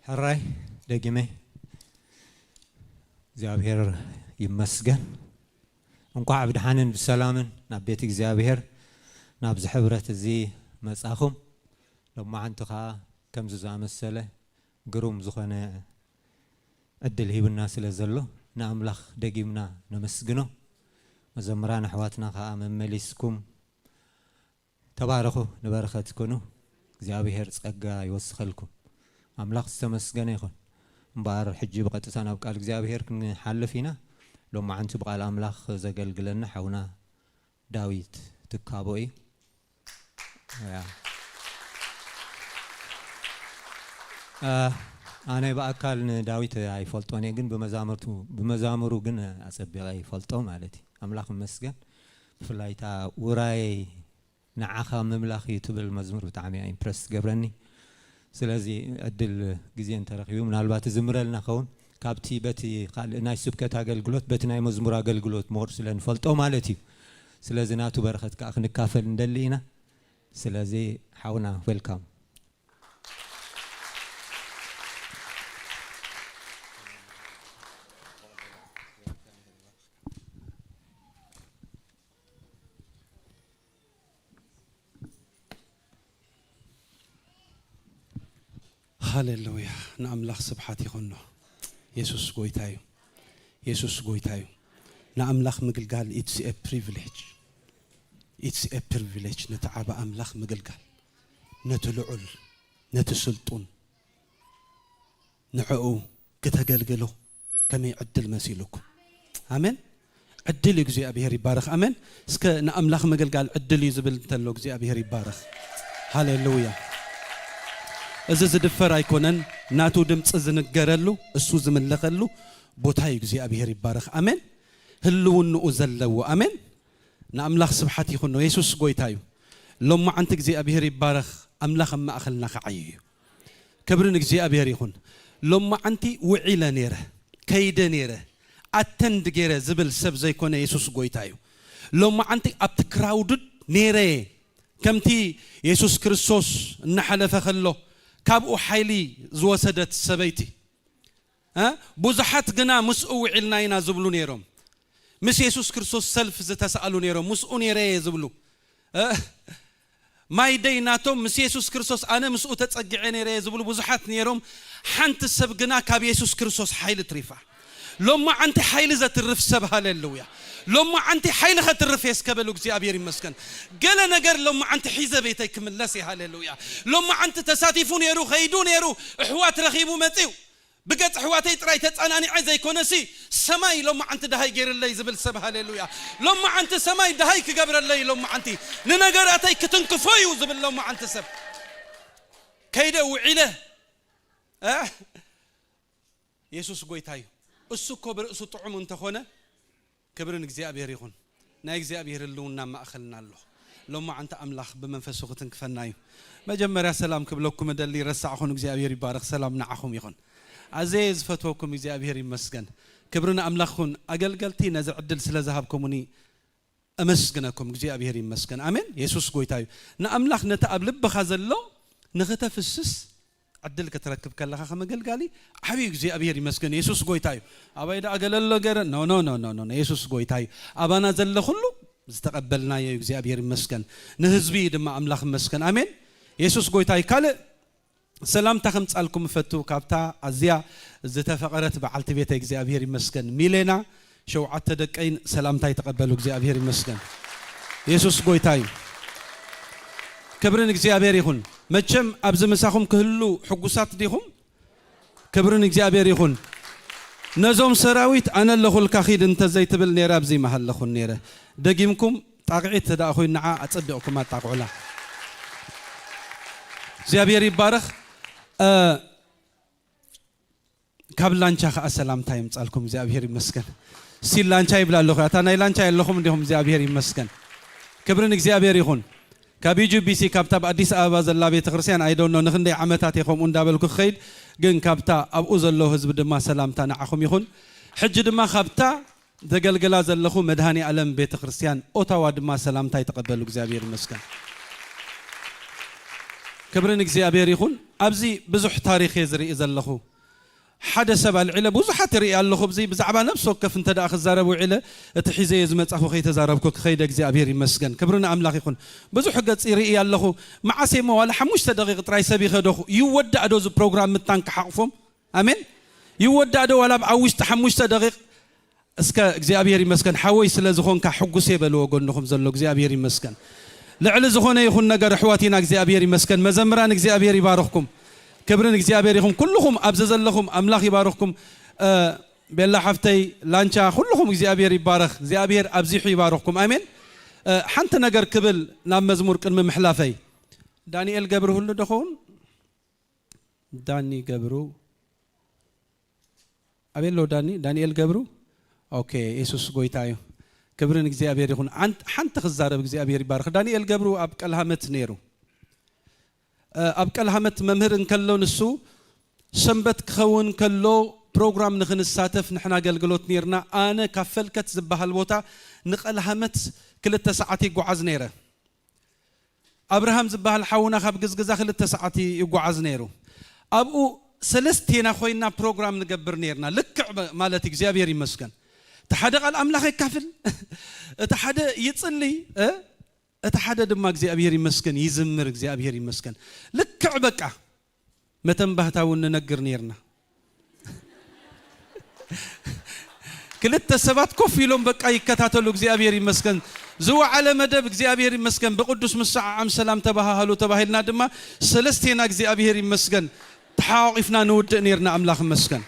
ሕራይ ደጊመ እግዚኣብሔር ይመስገን። እንኳዕ ብድሓንን ብሰላምን ናብ ቤት እግዚኣብሔር ናብዚ ሕብረት እዚ መጻኹም። ሎማዓንቲ ኸዓ ከምዚ ዝኣመሰለ ግሩም ዝኾነ ዕድል ሂብና ስለ ዘሎ ንኣምላኽ ደጊምና ነመስግኖ። መዘምራን ኣሕዋትና ኸዓ መመሊስኩም ተባረኹ፣ ንበረኸት ኩኑ። እግዚኣብሔር ጸጋ ይወስኸልኩም። ኣምላኽ ዝተመስገነ ይኹን። እምበኣር ሕጂ ብቐጥታ ናብ ቃል እግዚኣብሔር ክንሓልፍ ኢና። ሎማዓንቲ ብቓል ኣምላኽ ዘገልግለና ሓውና ዳዊት ትካቦ እዩ። ያ። እ፣ ኣነ ብኣካል ንዳዊት ኣይፈልጦን እየ፣ ግን ብመዛምርቱ፣ ብመዛምሩ ግን ኣጸቢቐ ይፈልጦ ማለት እዩ። ኣምላኽ ይመስገን። ብፍላይ እታ ውራየይ ንዓኻ ምምላኽ እዩ ትብል መዝሙር ብጣዕሚ እያ ኢምፕረስ ትገብረኒ። ስለዚ ዕድል ግዜ እንተረኺቡ ምናልባት ዝምረልና ኸውን ካብቲ በቲ ካልእ ናይ ስብከት ኣገልግሎት በቲ ናይ መዝሙር ኣገልግሎት ሞር ስለ ንፈልጦ ማለት እዩ። ስለዚ ናቱ በረኸት ከዓ ክንካፈል እንደሊ ኢና። ስለዚ ሓውና ዌልካም። ሃሌሉያ፣ ንኣምላኽ ስብሓት ይኹኖ። የሱስ ጎይታ እዩ። የሱስ ጎይታ እዩ። ንኣምላኽ ምግልጋል it's a privilege. It's a privilege። ነቲ ዓቢ ኣምላኽ ምግልጋል፣ ነቲ ልዑል፣ ነቲ ስልጡን፣ ንዕኡ ክተገልግሉ ከመይ ዕድል መሲሉኩም። ኣሜን። ዕድል እዩ። እግዚኣብሔር ይባረኽ። ኣሜን። እስከ ንኣምላኽ ምግልጋል ዕድል እዩ ዝብል እንተሎ እግዚኣብሔር ይባረኽ። ሃሌሉያ። እዚ ዝድፈር ኣይኮነን። ናቱ ድምፂ ዝንገረሉ፣ እሱ ዝምለኸሉ ቦታ እዩ። እግዚኣብሔር ይባረኽ። ኣሜን። ህልውንኡ ዘለዎ። ኣሜን። ንኣምላኽ ስብሓት ይኹኖ። የሱስ ጎይታ እዩ። ሎማዓንቲ እግዚኣብሔር ይባረኽ። ኣምላኽ ኣብ ማእኸልና ክዓዩ እዩ። ክብሪ ንእግዚኣብሔር ይኹን። ሎማዓንቲ ውዒለ ነይረ፣ ከይደ ነይረ፣ ኣተንድ ገይረ ዝብል ሰብ ዘይኮነ የሱስ ጎይታ እዩ። ሎማዓንቲ ኣብቲ ክራውድድ ነይረ እየ። ከምቲ የሱስ ክርስቶስ እናሓለፈ ከሎ ካብኡ ሓይሊ ዝወሰደት ሰበይቲ እ ብዙሓት ግና ምስኡ ውዒልና ኢና ዝብሉ ነይሮም። ምስ የሱስ ክርስቶስ ሰልፍ ዝተሳእሉ ነይሮም። ምስኡ ነይረ እየ ዝብሉ እ ማይ ደይ ናቶም ምስ የሱስ ክርስቶስ ኣነ ምስኡ ተጸጊዐ ነይረ እየ ዝብሉ ብዙሓት ነይሮም። ሓንቲ ሰብ ግና ካብ የሱስ ክርስቶስ ሓይሊ ትሪፋ። ሎማዓንቲ ሓይሊ ዘትርፍ ሰብ ሃሌሉያ። ሎማዓንቲ ሓይሊ ከትርፍ እየ እስከ በሉ እግዚኣብሔር ይመስገን። ገለ ነገር ሎማዓንቲ ሒዘ ቤተይ ክምለስ እየ ሃሌሉያ። ሎማዓንቲ ተሳቲፉ ነይሩ ከይዱ ነይሩ እሕዋት ረኺቡ መጺኡ ብገጽ ኣሕዋተይ ጥራይ ተጸናኒዐ ዘይኮነሲ ሰማይ ሎማዓንቲ ደሃይ ገይርለይ ዝብል ሰብ ሃሌሉያ። ሎማዓንቲ ሰማይ ደሃይ ክገብረለይ ሎማዓንቲ ንነገራተይ ክትንክፎ እዩ ዝብል ሎማዓንቲ ሰብ ከይደ ውዒለ እ የሱስ ጎይታ እዩ። እሱ እኮ ብርእሱ ጥዑም እንተኾነ ክብሪ ንእግዚኣብሔር ይኹን። ናይ እግዚኣብሔር ህልውና ኣብ ማእኸልና ኣሎ። ሎማዓንቲ ኣምላኽ ብመንፈሱ ክትንክፈና እዩ። መጀመርያ ሰላም ክብለኩም እደሊ፣ ረሳዕኹን እግዚኣብሔር ይባረኽ፣ ሰላም ንዓኹም ይኹን። ኣዘየ ዝፈትወኩም እግዚኣብሔር ይመስገን። ክብሪ ንኣምላኽ ይኹን። ኣገልገልቲ ነዚ ዕድል ስለ ዝሃብኩምኒ እመስግነኩም እግዚኣብሔር ይመስገን። ኣሜን። የሱስ ጎይታ እዩ። ንኣምላኽ ነቲ ኣብ ልብኻ ዘሎ ንኽተፍስስ ዕድል ክትረክብ ከለኻ ከም ኣገልጋሊ ዓብዩ እግዚኣብሔር ይመስገን። የሱስ ጎይታ እዩ። ኣባይ ደኣ ገለ ኣሎ ገረ ኖ ኖ ኖ ኖ ኖ ኖ የሱስ ጎይታ እዩ። ኣባና ዘሎ ኩሉ ዝተቐበልናዮ እዩ እግዚኣብሔር ይመስገን። ንህዝቢ ድማ ኣምላኽ ይመስገን። ኣሜን። የሱስ ጎይታ እዩ። ካልእ ሰላምታ ከምጻልኩም እፈቱ ካብታ ኣዝያ ዝተፈቐረት በዓልቲ ቤተ እግዚኣብሔር ይመስገን ሚሌና ሸውዓተ ደቀይን ሰላምታይ ተቐበሉ እግዚኣብሔር ይመስገን። የሱስ ጎይታ እዩ። ክብሪ ንእግዚኣብሔር ይኹን። መቸም ኣብዚ ምሳኹም ክህሉ ሕጉሳት ዲኹም? ክብሪ ንእግዚኣብሔር ይኹን። ነዞም ሰራዊት ኣነ ኣለኹልካ ኺድ እንተዘይትብል ነይረ ኣብዚ ምሃለኹን ነይረ። ደጊምኩም ጣቕዒት ተደኣ ኮይኑ ንዓ ኣጸቢቕኩም ኣጣቕዑላ። እግዚኣብሔር ይባረኽ። እ፣ ካብ ላንቻ ከኣ ሰላምታ የምጻልኩም እግዚኣብሔር ይመስገን። ሲል ላንቻ ይብላ ኣለኹ። ኣታ ናይ ላንቻ የለኹም እንዲኹም እግዚኣብሔር ይመስገን። ክብሪ ንእግዚኣብሔር ይኹን። ካብ ዩጂቢሲ ካብታ ኣብ ኣዲስ ኣበባ ዘላ ቤተ ክርስቲያን ኣይዶኖ ንኽንደይ ዓመታት እየ ከምኡ እንዳበልኩ ክኸይድ ግን ካብታ ኣብኡ ዘሎ ህዝቢ ድማ ሰላምታ ንዓኹም ይኹን። ሕጂ ድማ ካብታ ዘገልግላ ዘለኹ መድሃኒ ኣለም ቤተ ክርስቲያን ኦታዋ ድማ ሰላምታ ይተቐበሉ እግዚኣብሔር ይመስገን። ክብሪ ንእግዚኣብሔር ይኹን። ኣብዚ ብዙሕ ታሪኽ እየ ዝርኢ ዘለኹ። ሓደ ሰብ ኣልዒለ ብዙሓት ይርኢ ኣለኹ። ኣብዚ ብዛዕባ ነፍሲ ወከፍ እንተ ደኣ ክዛረብ ውዒለ፣ እቲ ሒዘዮ ዝመጻኹ ከይተዛረብኩ ክኸይደ እግዚኣብሔር ይመስገን። ክብሪ ንኣምላኽ ይኹን። ብዙሕ ገጽ ይርኢ ኣለኹ። መዓስ እሞ ዋላ ሓሙሽተ ደቂቕ ጥራይ ሰብ ይኸደኹ። ይወዳእ ዶ እዚ ፕሮግራም ምታን ክሓቕፎም? ኣሜን። ይወዳእ ዶ ዋላ ኣብ ውሽጢ ሓሙሽተ ደቂቕ? እስከ እግዚኣብሔር ይመስገን ሓወይ ስለ ዝኾንካ ሕጉስ የበልዎ ጎንኹም ዘሎ እግዚኣብሔር ይመስገን። ልዕሊ ዝኾነ ይኹን ነገር ኣሕዋት ኢና እግዚኣብሔር ይመስገን። መዘምራን እግዚኣብሔር ይባርኽኩም። ክብርን እግዚኣብሔር ይኹን። ኩልኹም ኣብዚ ዘለኹም ኣምላኽ ይባርኽኩም። እ፣ ቤላ ሓፍተይ ላንቻ ኩልኹም እግዚኣብሔር ይባረኽ። እግዚኣብሔር ኣብዚሑ ይባርኽኩም። ኣሜን። እ፣ ሓንቲ ነገር ክብል ናብ መዝሙር ቅድሚ ምሕላፈይ ዳንኤል ገብሩ ህሉ ዶ ኸውን? ዳኒ ገብሩ ኣበይ ኣሎ? ዳኒ ዳንኤል ገብሩ። ኦኬ፣ የሱስ ጎይታ እዩ። ክብሪ ንእግዚኣብሔር ይኹን። ሓንቲ ሓንቲ ክዛረብ እግዚኣብሔር ይባርኽ። ዳንኤል ገብሩ ኣብ ቀልሃመት ነይሩ። እ፣ ኣብ ቀልሃመት መምህር እንከሎ ንሱ ሰንበት ክኸውን ከሎ ፕሮግራም ንኽንሳተፍ ንሕና ኣገልግሎት ነይርና። ኣነ ካብ ፈልከት ዝበሃል ቦታ ንቀልሃመት ክልተ ሰዓት ይጓዓዝ ነይረ። ኣብርሃም ዝበሃል ሓውና ካብ ግዝግዛ ክልተ ሰዓት ይጓዓዝ ነይሩ። ኣብኡ ሰለስቴና ኮይና ፕሮግራም ንገብር ነይርና። ልክዕ በ-፣ ማለት እግዚኣብሔር ይመስገን። እቲ ሓደ ቃል ኣምላኽ የካፍል፣ እቲ ሓደ ይጽልይ፣ እ? እቲ ሓደ ድማ እግዚኣብሔር ይመስገን ይዝምር፣ እግዚኣብሔር ይመስገን። ልክዕ በቃ መተን ባህታ እውን ንነግር ነይርና። ክልተ ሰባት ኮፍ ኢሎም በቃ ይከታተሉ። እግዚኣብሔር ይመስገን። ዝወዓለ መደብ እግዚኣብሔር ይመስገን። ብቅዱስ ምስዓዓም ሰላም ተባሃሃሉ ተባሂልና ድማ ሰለስቴና እግዚኣብሔር ይመስገን ተሓቋቒፍና ንውድእ ነይርና። ኣምላኽ ይመስገን።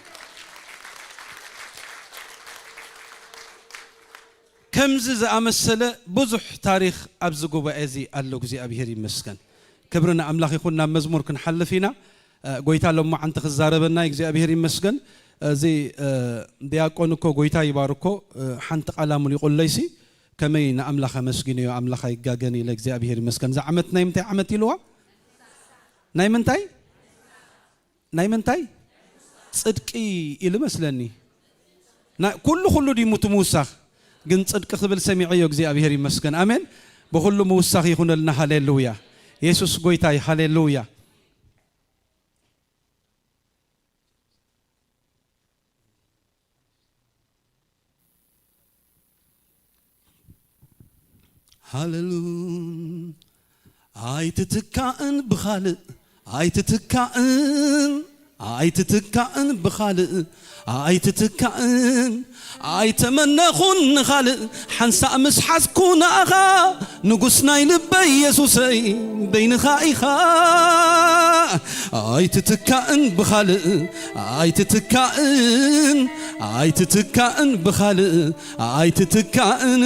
ከምዚ ዝኣመሰለ ብዙሕ ታሪኽ ኣብዚ ጉባኤ እዚ ኣሎ። እግዚኣብሔር ይመስገን። ክብሪ ንኣምላኽ ይኹን። ናብ መዝሙር ክንሓልፍ ኢና። እ፣ ጎይታ ሎማዓንቲ ክዛረበና እግዚኣብሔር ይመስገን። እዚ፣ እ፣ ዲያቆን እኮ ጎይታ ይባርኮ፣ እ፣ ሓንቲ ቃል ኣምሊቑለይሲ ከመይ ንኣምላኽ ኣመስጊንዮ፣ ኣምላኽ ኣይጋገን ኢለ እግዚኣብሔር ይመስገን። እዛ ዓመት ናይ ምንታይ ዓመት ኢልዋ? ናይ ምንታይ? ናይ ምንታይ? ጽድቂ ኢሉ መስለኒ። ና-፣ ኩሉ ኩሉ ድዩ ምውሳኽ? ግን ጽድቂ ክብል ሰሚዐዮ እግዚኣብሔር ይመስገን። ኣሜን። ብኹሉ ምውሳኽ ይኹነልና። ሃሌሉያ። የሱስ ጎይታ እዩ። ሃሌሉያ። ሃሌሉ-፣ ኣይትትካእን ብኻልእ ኣይትትካእን ኣይትትካእን ብኻልእ ኣይትትካእን ኣይተመነኹን ንኻልእ ሓንሳእ ምስ ሓዝኩ ንኣኻ ንጉስ ናይ ልበይ የሱሰይ በይንኻ ኢኻ። ኣይትትካእን ብኻልእ ኣይትትካእን ኣይትትካእን ብኻልእ ኣይትትካእን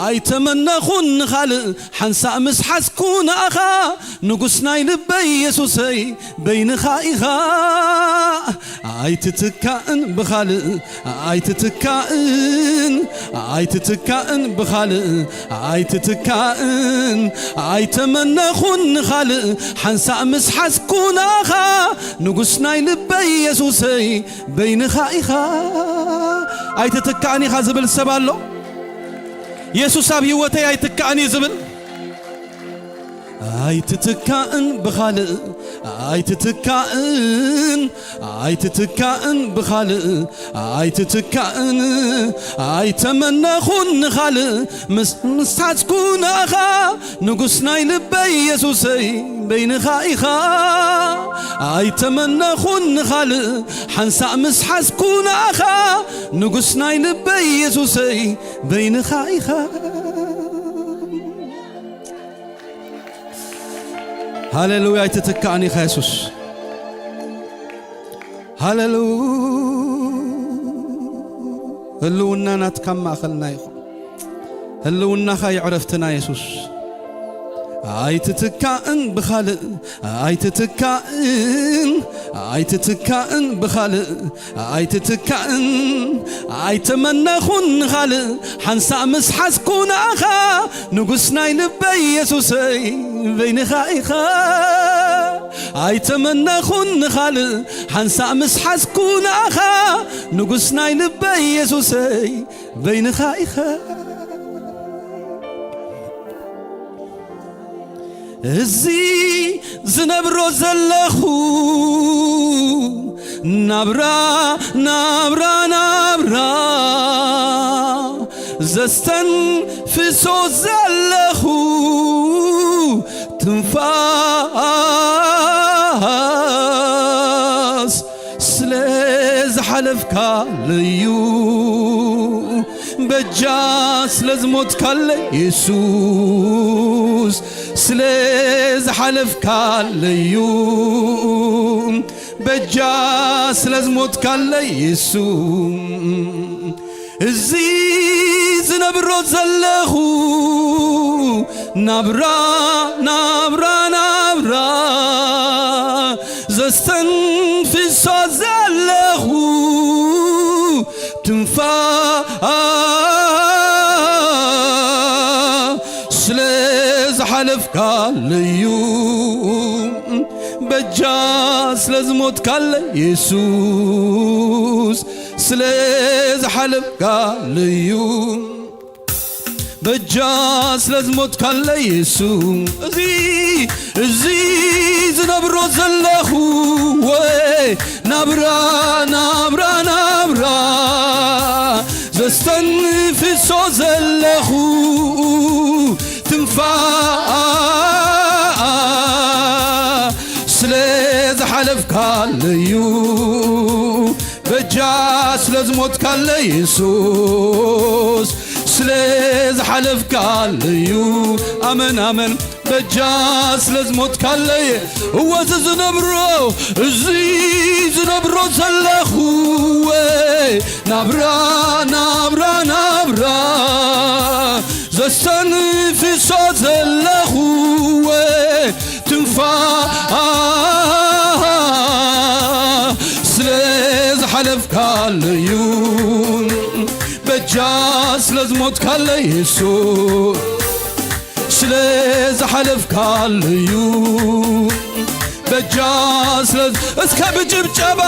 ኣይተመነኹን ንኻልእ ሓንሳእ ምስ ሓዝኩ ንኣኻ ንጉስ ናይ ልበይ የሱሰይ በይንኻ ኢኻ። ኣይትትካእን ብኻልእ ኣይትትካእን ኣይትትካእን ብኻልእ ኣይትትካእን ኣይተመነኹን ንኻልእ ሓንሳእ ምስ ሓዝኩ ንኣኻ ንጉስ ናይ ልበይ የሱሰይ በይንኻ ኢኻ። ኣይትትካእን ኢኻ ዝብል ሰብ ኣሎ? የሱስ ኣብ ህይወተይ ኣይትካእን እዩ ዝብል? ኣይትትካእን ብኻልእ ኣይትትካእን ኣይትትካእን ብኻልእ ኣይትትካእን ኣይተመነኹን ንኻልእ ምስ ምሳጽኩ ንኣኻ ንጉስ ናይ ልበይ የሱሰይ በይንኻ ኢኻ። ኣይተመነኹን ንኻልእ ሓንሳእ ምስ ሓዝኩ ንኣኻ ንጉስ ናይ ልበይ የሱሰይ በይንኻ ኢኻ። ሃሌሉያ። ኣይትትካእን ኢኻ የሱስ። ሃሌሉ-፣ ህልውና ናትካ ማእኸልና ይኹን። ህልውናኻ ይዕረፍትና የሱስ። ኣይትትካእን ብኻልእ ኣይትትካእን ኣይትትካእን ብኻልእ ኣይትትካእን ኣይተመነኹን ንኻልእ ሓንሳእ ምስ ሓዝኩ ንኣኻ ንጉስ ናይ ልበይ የሱሰይ በይንኻ ኢኻ። ኣይተመነኹን ንኻልእ ሓንሳእ ምስ ሓዝኩ ንኣኻ ንጉስ ናይ ልበይ የሱሰይ በይንኻ ኢኻ። እዚ ዝነብሮ ዘለኹ ናብራ ናብራ ናብራ ዘስተንፍሶ ዘለኹ ትንፋስ ስለ ዝሓለፍካለዩ በጃ ስለ ዝሞትካለ የሱስ ስለ ዝሓለፍካለዩ በጃ ስለ ዝሞትካለ የሱስ እዚ ዝነብሮ ዘለኹ ናብራ ናብራ ናብራ ዘስተንፍሶ ዘለኹ ትንፋስ ስለ ዝሓለፍካለዩ በጃ ስለ ዝሞትካለ የሱስ ስለ ዝሓለፍካለዩ በጃ ስለ ዝሞትካለ የሱስ እዚ እዚ ዝነብሮ ዘለኹ ወይ ናብራ ናብራ ናብራ ዘስተንፍሶ ዘለኹ ትንፋስ ስለ ዝሓለፍካለዩ በጃ ስለ ዝሞትካለ የሱስ ስለ ዝሓለፍካለዩ ኣመን ኣመን በጃ ስለ ዝሞትካለየ እወ እዚ ዝነብሮ እዚ ዝነብሮ ዘለኹ ናብራ ናብራ ናብራ ዘስተንፍሶ ዘለኹ ትንፋ ስለ ዝሓለፍካለዩ በጃ ስለ ዝሞትካለ የሱስ ስለ ዝሓለፍካለዩ በጃ ስለ እስከ ብጭብጨባ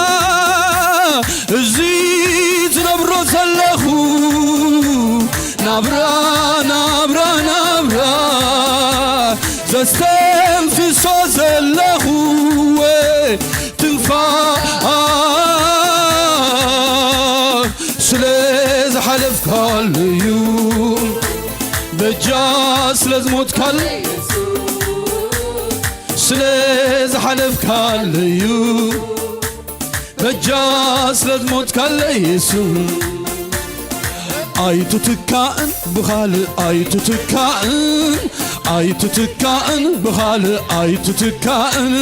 እዚ ዝነብሮ ዘለኹ ናብራ ናብራ ናብራ ዘስተንፍሶ ዘለኹ ትንፋ ስለ ዝሓለፍካለዩ በጃ ስለ ዝሞትካለ ስለ ዝሓለፍካለዩ በጃ ስለ ዝሞትካለ የሱስ ኣይትትካእን ብኻልእ ኣይትትካእን ኣይትትካእን ብኻልእ ኣይትትካእን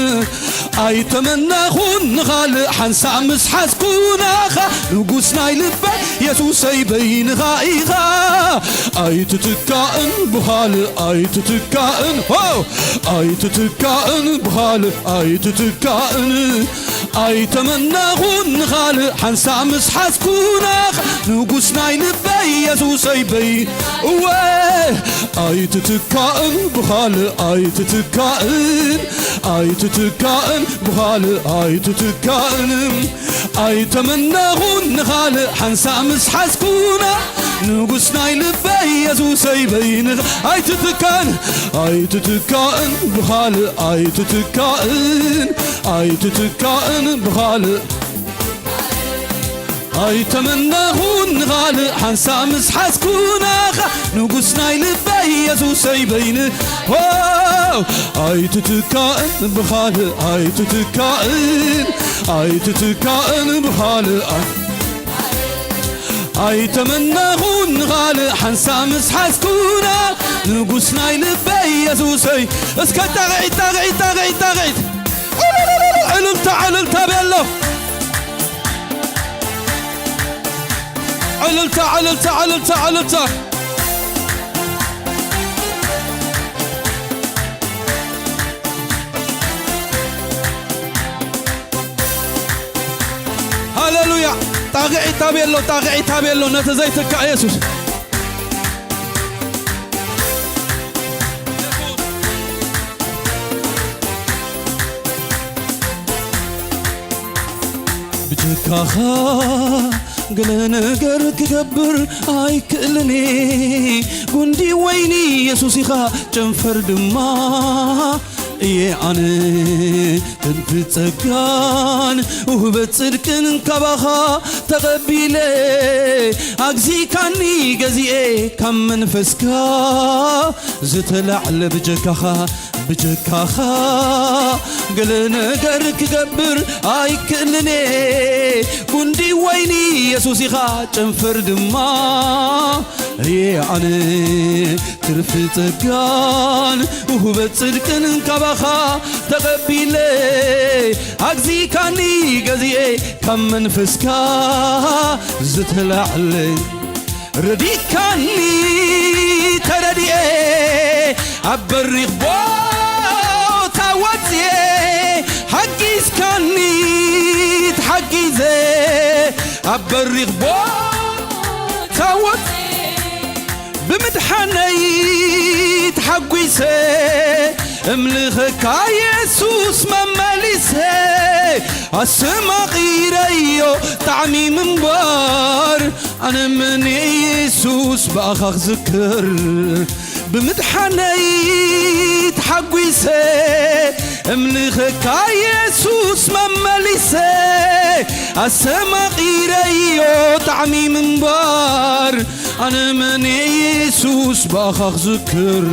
ኣይተመነኹን ንኻልእ ሓንሳእ ምስ ሓዝኩ ናኻ ንጉስ ናይ ልበይ የሱሰይ በይንኻ ኢኻ ኣይትትካእን ብኻልእ ኣይትትካእን ሆ ኣይትትካእን ብኻልእ ኣይትትካእን ኣይተመነኹን ንኻልእ ሓንሳእ ምስ ሓዝኩ ናኻ ንጉስ ናይ ልበይ የሱሰይ በይ እወ ኣይትትካእን ብኻልእ ኣይትትካእን ኣይትትካእን ብኻልእ ኣይትትካእን ኣይተመነኹን ንኻልእ ሓንሳእ ምስ ሓዝኩና ንጉስ ናይ ልበይ የሱሰይ በይንኻ ኣይትትካእን ኣይትትካእን ብኻልእ ኣይትትካእን ኣይትትካእን ብኻልእ ኣይተመነኹን ንኻልእ ሓንሳእ ምስ ሓዝኩናኻ ንጉስ ናይ ልበይ የሱሰይ በይን ሆ ኣይትትካእን ብኻልእ ኣይትትካእን ኣይትትካእን ብኻልእ ኣይ- ኣይተመነኹን ንኻልእ ሓንሳእ ምስ ሓዝኩና ንጉስ ናይ ልበይ የሱሰይ እስከ ጣቕዒት ጣቕዒት ጣቕዒት ጣቕዒት ዕልልታ ዕልልታ ቤሎ ዕልልታ ዕልልታ ዕልልታ ዕልልታ ሃሌሉያ ጣቕዒት ኣቤሎ ጣቕዒት ኣቤሎ ነቲ ዘይትካእ የሱስ ብጀካኻ ገለ ነገር ክገብር ኣይክእልን እየ ጉንዲ ወይኒ የሱስ ኢኻ ጨንፈር ድማ እየ ኣነ ክንፊ ጸጋን ውህበት ጽድቅን ካባኻ ተቐቢለ፣ ኣግዚእካኒ ገዚኤ ካብ መንፈስካ ዝተላዕለ ብጀካኻ፣ ብጀካኻ ገለ ነገር ክገብር ኣይክእልን እየ። ጉንዲ ወይኒ የሱስ ኢኻ፣ ጨንፈር ድማ እየ ኣነ ትርፊ ጸጋን ውህበት ጽድቅን ካባኻ ተቐቢለ፣ ኣግዚእካኒ ገዚኤ ካብ መንፈስካ ዝተላዕለ፣ ረዲእካኒ ተረዲኤ ኣብ በሪኽ ቦታ ወጽኤ፣ ሓጊዝካኒ ተሓጊዘ ኣብ በሪኽ ቦታ ወጽኤ፣ ብምድሓነይ ተሓጒሰ እምልኸካ የሱስ መመሊሰ፣ ኣስተማቒረዮ ጣዕሚ ምንባር፣ ኣነ መን እየ የሱስ ብኣኻ ክዝክር። ብምድሓነይ ተሓጒሰ እምልኸካ የሱስ መመሊሰ፣ ኣስተማቒረዮ ጣዕሚ ምንባር፣ ኣነ መን እየ የሱስ ብኣኻ ክዝክር።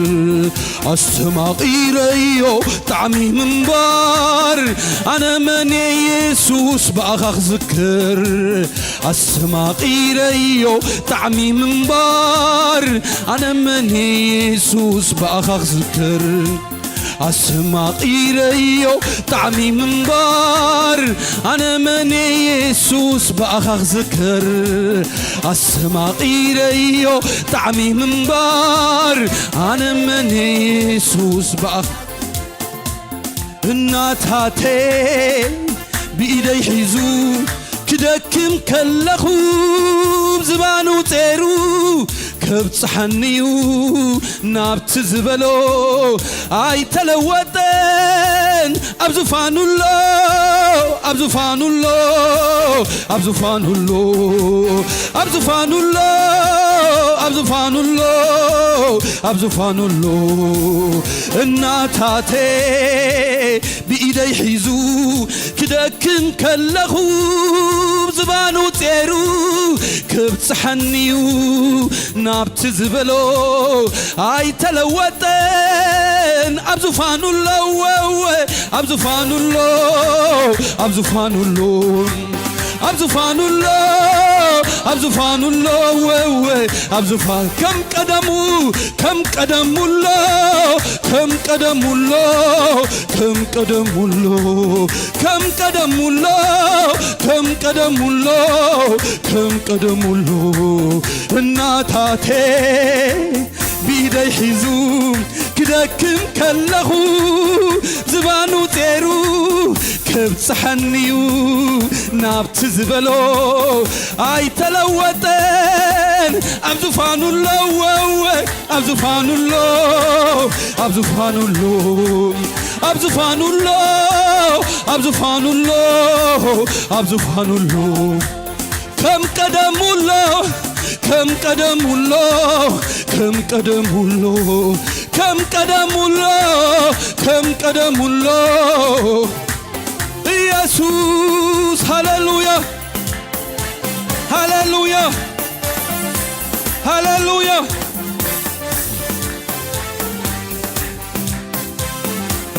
ኣስተማቒረዮ ጣዕሚ ምንባር፣ ኣነ መን እየ የሱስ ብኣኻ ክዝክር። ኣስተማቒረዮ ጣዕሚ ምንባር፣ ኣነ መን እየ የሱስ ብኣኻ ክዝክር። ኣስተማቒረዮ ጣዕሚ ምንባር፣ ኣነ መን እየ የሱስ ብኣኻ ክዝክር። ኣስተማቒረዮ ጣዕሚ ምንባር፣ ኣነ መን እየ የሱስ ብኣኻ እናታተ ብኢደይ ሒዙ ክደክም ከለኹ ዝባኑ ጼሩ ከብጽሓኒዩ ናብቲ ዝበሎ ኣይተለወጠን። ኣብ ዙፋኑ ኣሎ፣ ኣብ ዙፋኑ ኣሎ፣ ኣብ ዙፋኑ ኣሎ፣ ኣብ ዙፋኑ ኣሎ፣ ኣብ ዙፋኑ ኣሎ፣ ኣብ ዙፋኑ ኣሎ። እናታተ ብኢደይ ሒዙ ክደክም ከለኹ ዝባኑ ጼሩ ክብጽሐኒዩ ናብቲ ዝበሎ ኣይተለወጠን። ኣብ ዙፋኑ ኣሎ፣ ኣብ ዙፋኑ ኣሎ፣ ኣብ ዙፋኑ ኣሎ፣ ኣብ ዙፋኑ ኣሎ፣ ኣብ ዙፋኑ ኣሎ፣ ኣብ ዙፋን ከም ቀደሙ ከም ቀደሙ ኣሎ፣ ከም ቀደሙ ኣሎ፣ ከም ቀደሙ ኣሎ፣ ከም ቀደሙ ኣሎ፣ ከም ቀደሙ ኣሎ፣ ከም ቀደሙ ኣሎ። እናታተ ብኢደይ ሒዙ ክደክም ከለኹ ዝባኑ ጼሩ ከብጽሐኒዩ ናብቲ ዝበሎ ኣይተለወጠን። ኣብ ዙፋኑ ኣሎ፣ ኣብ ዙፋኑ ኣሎ፣ ኣብ ዙፋኑ ኣሎ፣ ኣብ ዙፋኑ ኣሎ፣ ኣብ ዙፋኑ ኣሎ፣ ኣብ ዙፋኑ ኣሎ። ከም ቀደሙ ኣሎ፣ ከም ቀደሙ ኣሎ፣ ከም ቀደሙ ኣሎ፣ ከም ቀደሙ ኣሎ፣ ከም ቀደሙ ኣሎ። ኢየሱስ፣ ሃሌሉያ፣ ሃሌሉያ፣ ሃሌሉያ።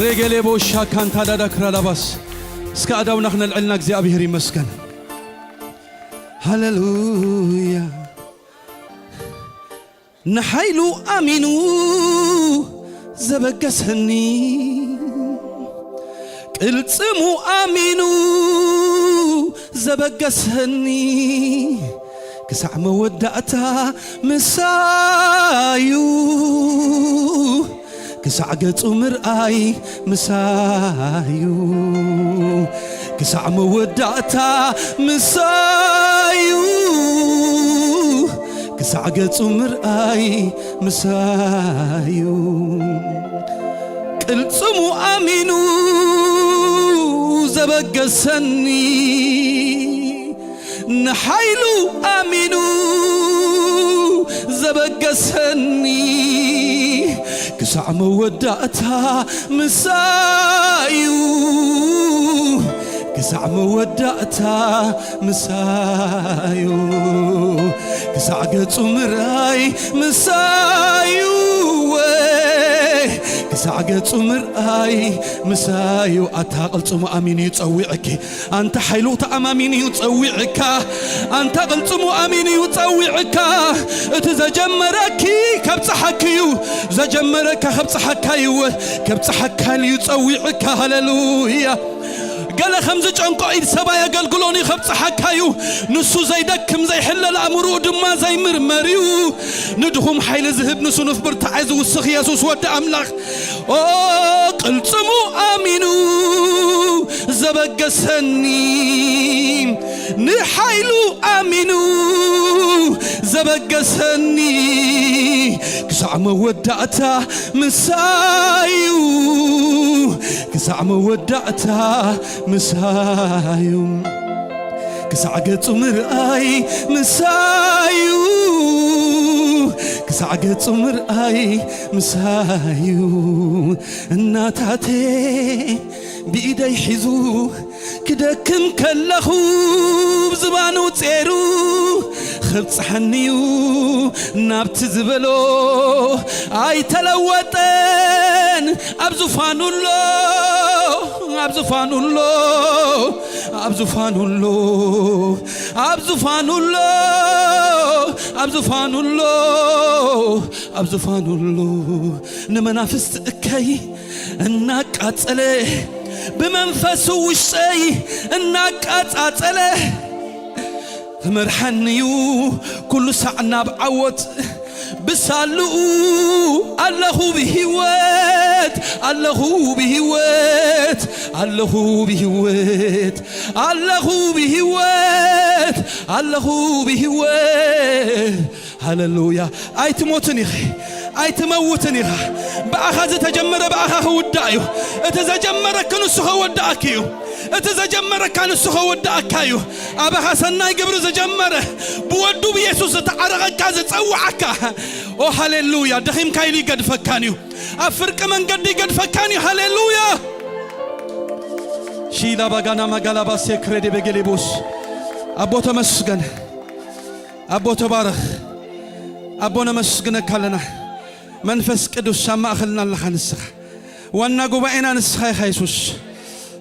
ሬጌሌ ቦሻ ካንታ ዳዳ ክራላባስ። እስከ ኣዳውና ክነልዕልና እግዚኣብሔር ይመስገን። ሃሌሉያ። ንሓይሉ ኣሚኑ ዘበገሰኒ፣ ቅልጽሙ ኣሚኑ ዘበገሰኒ፣ ክሳዕ መወዳእታ ምሳዩ፣ ክሳዕ ገጹ ምርኣይ ምሳዩ፣ ክሳዕ መወዳእታ ምሳዩ፣ ክሳዕ ገጹ ምርኣይ ምሳዩ። ቅልጽሙ ኣሚኑ ዘበገሰኒ፣ ንሓይሉ ኣሚኑ ዘበገሰኒ፣ ክስ ክሳዕ መወዳእታ ምሳዩ፣ ክሳዕ መወዳእታ ምሳዩ፣ ክሳዕ ገጹ ምርኣይ ምሳዩ፣ ክሳዕ ገጹ ምርኣይ ምሳዩ። ኣታ ቅልጽሙ ኣሚኑ እዩ ጸዊዕኪ። ኣንታ ሓይሉ ተኣማሚኑ እዩ ጸዊዕካ። ኣንታ ቅልጽሙ ኣሚኑ እዩ ጸዊዕካ። እቲ ዘጀመረኪ ከብጽሓኪ እዩ። ዘጀመረካ ከብጽሓካ እዩ። ከብጽሓካ እዩ ጸዊዕካ። ሃሌሉያ። ገለ ከም ዝጨንቆ ኢድ ሰብኣይ ኣገልግሎን እዩ ከብጽሓካ እዩ። ንሱ ዘይደክም ዘይሕለል ኣእምሮኡ ድማ ዘይምርመር እዩ። ንድኹም ሓይሊ ዝህብ ንሱ ንፍ ብርታዐ ዝውስኽ የሱስ ወዲ ኣምላኽ። ኦ ቅልጽሙ ኣሚኑ ዘበገሰኒ፣ ንሓይሉ ኣሚኑ ዘበገሰኒ፣ ክሳዕ መወዳእታ ምሳዩ፣ ክሳዕ መወዳእታ ምሳዩ፣ ክሳዕ ገጹ ምርኣይ ምሳዩ፣ ክሳዕ ገጹ ምርኣይ ምሳዩ። እናታተ ብኢደይ ሒዙ ክደክም ከለኹ ብዝባኑ ጼሩ ኽብጽሐኒዩ ናብቲ ዝበሎ ኣይተለወጠን። ኣብ ዙፋኑ ኣሎ፣ ኣብ ዙፋኑ ኣሎ፣ ኣብ ዙፋኑ ኣሎ፣ ኣብ ዙፋኑ ኣሎ፣ ኣብ ዙፋኑ ኣሎ፣ ኣብ ዙፋኑ ኣሎ። ንመናፍስቲ እከይ እናቃጸለ ብመንፈሱ ውሽጠይ እናቃጻጸለ ክመርሓኒዩ ኩሉ ሳዕ ናብ ዓወት ብሳልኡ ኣለኹ ብህይወት፣ ኣለኹ ብህይወት፣ ኣለኹ ብህይወት፣ ኣለኹ ብህይወት፣ ኣለኹ ብህይወት። ሃሌሉያ። ኣይትሞትን ኢኺ፣ ኣይትመውትን ኢኻ። ብኣኻ ዝተጀመረ ብኣኻ ክውዳእ እዩ። እቲ ዘጀመረኪ ንሱ ከወዳእኪ እዩ። እቲ ዘጀመረካ ንሱ ከወዳእካ እዩ። ኣባኻ ሰናይ ግብሪ ዝጀመረ፣ ብወዱ ብየሱስ ዝተዓረቐካ ዝጸውዓካ። ኦ ሃሌሉያ። ደኺምካ ኢሉ ይገድፈካን እዩ። ኣብ ፍርቂ መንገዲ ይገድፈካን እዩ። ሃሌሉያ። ሺላ ባጋና ማጋላባ ሴክሬዲ በጌሌቦስ። ኣቦ ተመስገን። ኣቦ ተባረኽ። ኣቦ ነመስግነካ ኣለና። መንፈስ ቅዱስ ኣብ ማእኸልና ኣለኻ ንስኻ። ዋና ጉባኤና ንስኻ ኢኻ የሱስ።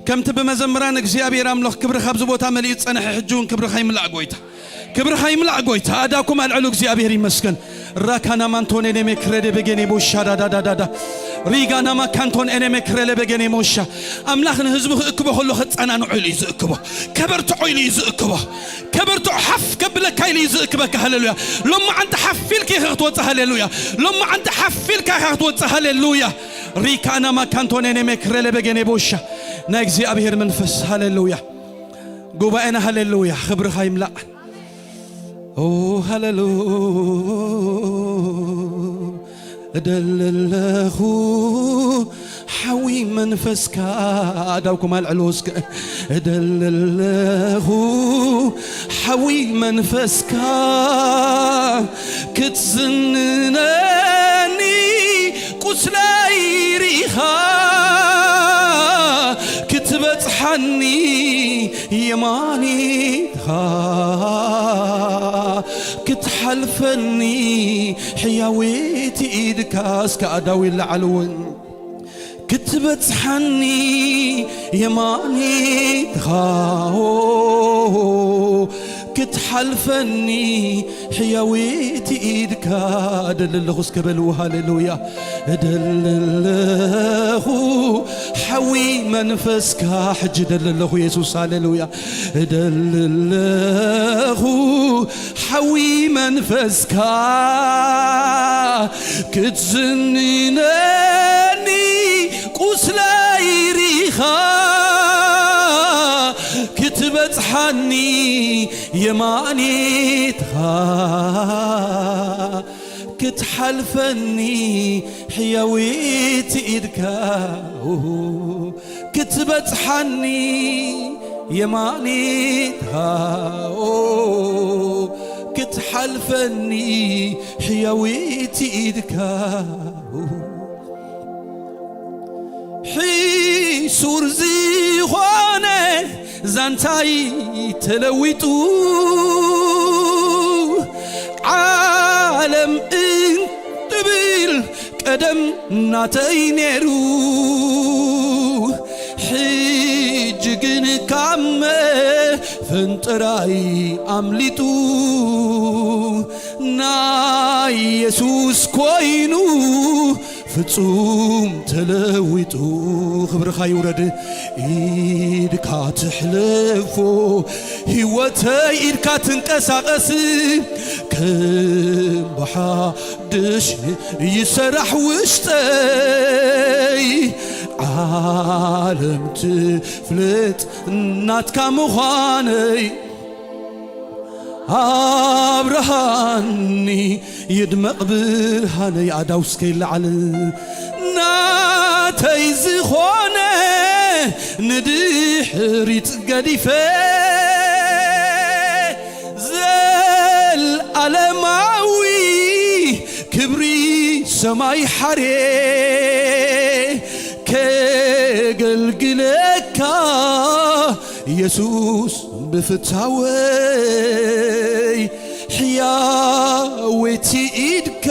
ከምቲ ብመዘምራን እግዚኣብሔር ኣምላኽ ክብርኻ ኣብዚ ቦታ መሊኡ ዝጸንሐ ሕጂ እውን ክብርኻ ይምላእ ጎይታ። ክብርኻ ይምላእ ጎይታ። ኣዳኩም ኣልዕሉ እግዚኣብሔር ይመስገን። ራካና ማንቶኔ ኔሜ ክሬዴ በጌኔ ቦሻ ዳዳዳዳዳ። ሪጋና ማካንቶን ኤኔሜ ክሬሌ በጌኔ ሞሻ። ኣምላኽ ንህዝቡ ክእክቦ ከሎ ከጸናንዖ ኢሉ እዩ ዝእክቦ። ከበርትዖ ኢሉ እዩ ዝእክቦ። ከበርትዖ ሓፍ ከብለካ ኢሉ እዩ ዝእክበካ። ሃሌሉያ። ሎማዓንቲ ሓፍ ኢልካ ኢኻ ክትወጽእ። ሃሌሉያ። ሎማዓንቲ ሓፍ ኢልካ ኢኻ ክትወጽእ። ሃሌሉያ። ሪካና ማካንቶኔኔ ሜክሬሌ በጌኔ ቦሻ። ናይ እግዚኣብሔር መንፈስ። ሃሌሉያ። ጉባኤና ሃሌሉያ። ክብርኻ ይምላእ። ኦ ሃሌሉ እደሊ ኣለኹ ሓዊ መንፈስካ። ኣዳውኩም ኣልዕልዎ እስከ። እደሊ ኣለኹ ሓዊ መንፈስካ ክትዝንነኒ ቁስለይ ርኢኻ ክትበጽሓኒ የማኒትኻ ክትሓልፈኒ ሕያዊት ኢድካ እስከ ኣዳዊ ላዕሊ እውን ክትበጽሓኒ የማኒትኻ ክትሓልፈኒ ሕያዊት ኢድካ እደሊ ኣለኹ እስከ በልዎ። ሃሌሉያ። እደሊ ኣለኹ ሓዊ መንፈስካ ሕጂ እደሊ ኣለኹ የሱስ። ሃሌሉያ። እደሊ ኣለኹ ሓዊ መንፈስካ ክትዝንነኒ ቁስለይ ርኢኻ ክትበጽሓኒ የማኒትኻ ክትሓልፈኒ ሕያዊት ኢድካ ክትበጽሓኒ የማኒትኻ ክትሓልፈኒ ሕያዊት ኢድካ ሱር ዝኾነ ዛንታይ ተለዊጡ፣ ዓለም እንትብል ቀደም ናተይ ነይሩ፣ ሕጂ ግን ካብ መፈንጠራይ ኣምሊጡ፣ ናይ የሱስ ኮይኑ ፍጹም ተለዊጡ። ክብርኻ ይውረድ። ኢድካ ትሕለፎ ህይወተይ፣ ኢድካ ትንቀሳቐስ ከም ብሓድሽ ይሰራሕ ውሽጠይ፣ ዓለም ትፍለጥ ናትካ ምዃነይ። ኣብርሃኒ ይድመቕ ብርሃነይ፣ ኣዳው እስከ ይለዓል። ናተይ ዝኾነ ንድሕሪት ገዲፈ፣ ዘለዓለማዊ ክብሪ ሰማይ ሓሬ፣ ከገልግለካ የሱስ ብፍታወይ፣ ሕያወይቲ ኢድካ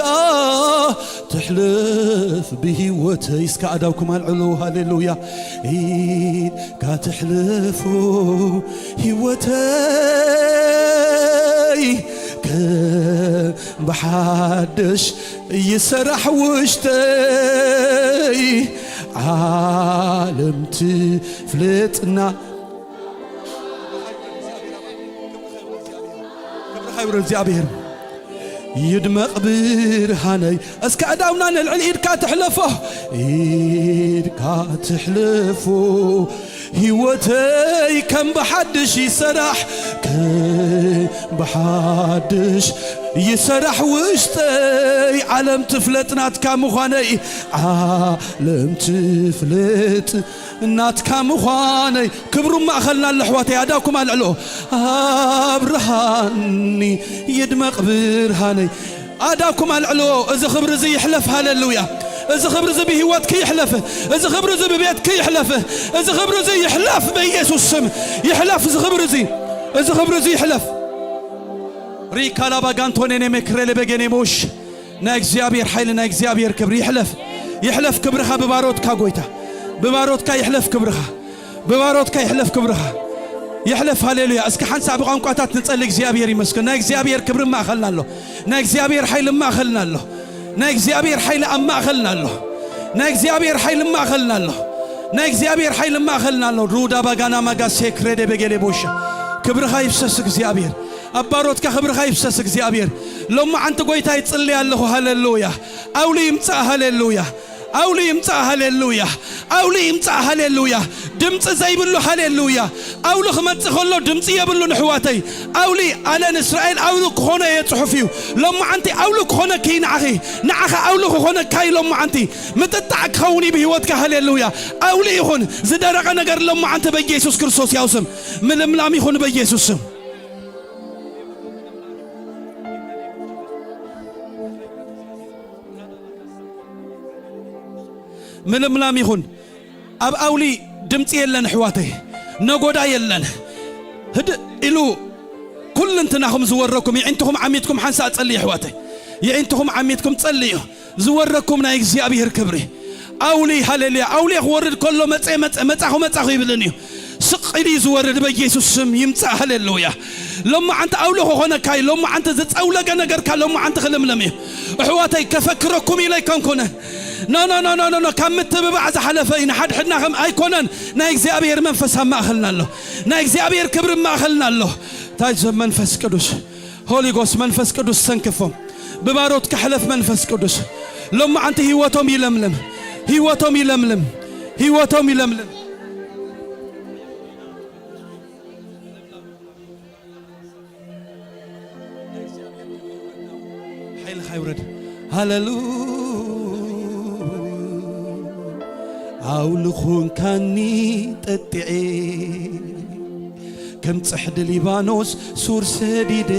ትሕለፍ ብህይወተይ። እስከ ኣዳውኩም ኣልዕሉ። ሃሌሉያ። ኢድካ ትሕለፎ ህይወተይ ከም ብሓድሽ ይሰራሕ ውሽጠይ፣ ዓለም ትፍለጥና። ክብርኻ ይብረር እግዚኣብሔር። ይድመቕ ብርሃነይ። እስከ ኣዳውና ነልዕል። ኢድካ ትሕለፎ፣ ኢድካ ትሕለፎ ህይወተይ ከም ብሓድሽ ይሰራሕ፣ ከም ብሓድሽ ይሰራሕ ውሽጠይ፣ ዓለም ትፍለጥ ናትካ ምዃነይ፣ ዓለም ትፍለጥ ናትካ ምዃነይ። ክብሩ ማእኸልና ኣሎ ኣሕዋተይ፣ ኣዳኩም ኣልዕሎ። ኣብርሃኒ ይድመቕ ብርሃነይ። ኣዳኩም ኣልዕሎ። እዚ ክብሪ እዚ ይሕለፍ። ሃሌሉያ። እዚ ክብሪ እዚ ብህይወትኪ ይሕለፍ። እዚ ክብሪ እዚ ብቤትኪ ይሕለፍ። እዚ ክብሪ እዚ ይሕለፍ፣ በኢየሱስ ስም ይሕለፍ። እዚ ክብሪ እዚ፣ እዚ ክብሪ እዚ ይሕለፍ። ሪካላባ ጋንቶኔኔ ሜክሬሌ በጌኔሞሽ። ናይ እግዚኣብሔር ሓይሊ፣ ናይ እግዚኣብሔር ክብሪ ይሕለፍ። ይሕለፍ ክብርኻ ብባሮትካ፣ ጎይታ ብባሮትካ ይሕለፍ ክብርኻ። ብባሮትካ ይሕለፍ ክብርኻ። ይሕለፍ። ሃሌሉያ። እስኪ ሓንሳእ ብቋንቋታት ንጸሊ። እግዚኣብሔር ይመስገን። ናይ እግዚኣብሔር ክብሪ ኣብ ማእኸልና ኣሎ። ናይ እግዚኣብሔር ሓይሊ ኣብ ማእኸልና ኣሎ። ናይ እግዚኣብሔር ሓይሊ ኣብ ማእኸልና ኣሎ። ናይ እግዚኣብሔር ሓይሊ ኣብ ማእኸልና ኣሎ። ናይ እግዚኣብሔር ሓይሊ ኣብ ማእኸልና ኣሎ። ሩዳ ባጋና ማጋ ሴክሬደ በጌሌ ቦሻ። ክብርኻ ይፍሰስ እግዚኣብሔር። ኣብ ባሮትካ ክብርኻ ይፍሰስ እግዚኣብሔር። ሎማዓንቲ ጎይታ ይጽሊ ኣለኹ። ሃሌሉያ። ኣውሊ ይምጻእ። ሃሌሉያ። ኣውሊ ይምጻእ። ሃሌሉያ። ኣውሊ ይምጻእ። ሃሌሉያ። ድምጺ ዘይብሉ። ሃሌሉያ። ኣውሊ ክመጽእ ከሎ ድምጺ የብሉን ኣሕዋተይ። ኣውሊ ኣለን እስራኤል ኣውሊ ክኾኖ እየ ጽሑፍ እዩ። ሎማዓንቲ ኣውሊ ክኾነኪ እዩ ንዓኺ። ንዓኻ ኣውሊ ክኾነካ እዩ ሎማዓንቲ። ምጥጣዕ ክኸውን እዩ ብህይወትካ። ሃሌሉያ። ኣውሊ ይኹን ዝደረቐ ነገር ሎማዓንቲ በኢየሱስ ክርስቶስ ያው ስም ምልምላም ይኹን በኢየሱስ ስም። ምልምላም ይኹን። ኣብ ኣውሊ ድምጺ የለን ኣሕዋተይ፣ ነጎዳ የለን። ህድእ ኢሉ ኩልንትናኹም ዝወረኩም የዒንትኹም ዓሚትኩም ሓንሳእ ጸልዩ ኣሕዋተይ፣ የዒንትኹም ዓሚትኩም ጸልዩ። ዝወረኩም ናይ እግዚኣብሔር ክብሪ። ኣውሊ፣ ሃሌሉያ። ኣውሊ ክወርድ ከሎ መጸ፣ መጸ፣ መጻኹ፣ መጻኹ ይብልን እዩ። ስቕ ኢሉ እዩ ዝወርድ። በኢየሱስ ስም ይምጻእ። ሃሌሉያ። ሎማዓንቲ ኣውሊ ክኾነካ እዩ። ሎማዓንቲ ዝጸውለገ ነገርካ ሎማዓንቲ ክልምለም እዩ። ኣሕዋተይ፣ ከፈክረኩም ኢለ ኣይኮንኩንን። ኖ፣ ኖ፣ ኖ፣ ኖ፣ ኖ፣ ኖ። ካብ ምትብባዕ ዝሓለፈ እዩ። ንሓድሕድና ከም ኣይኮነን። ናይ እግዚኣብሔር መንፈስ ኣብ ማእኸልና ኣሎ። ናይ እግዚኣብሔር ክብሪ ኣብ ማእኸልና ኣሎ። እንታይ ዘ መንፈስ ቅዱስ፣ ሆሊ ጎስት መንፈስ ቅዱስ ተንክፎም። ብባሮት ክሕለፍ መንፈስ ቅዱስ። ሎማዓንቲ ህይወቶም ይለምልም። ህይወቶም ይለምልም። ህይወቶም ይለምልም። ሓይልኻ ይውረድ። ሃሌሉ ኣውሊ ኾንካኒ ጠጢዐ፣ ከም ጽሕዲ ሊባኖስ ሱር ሰዲደ፣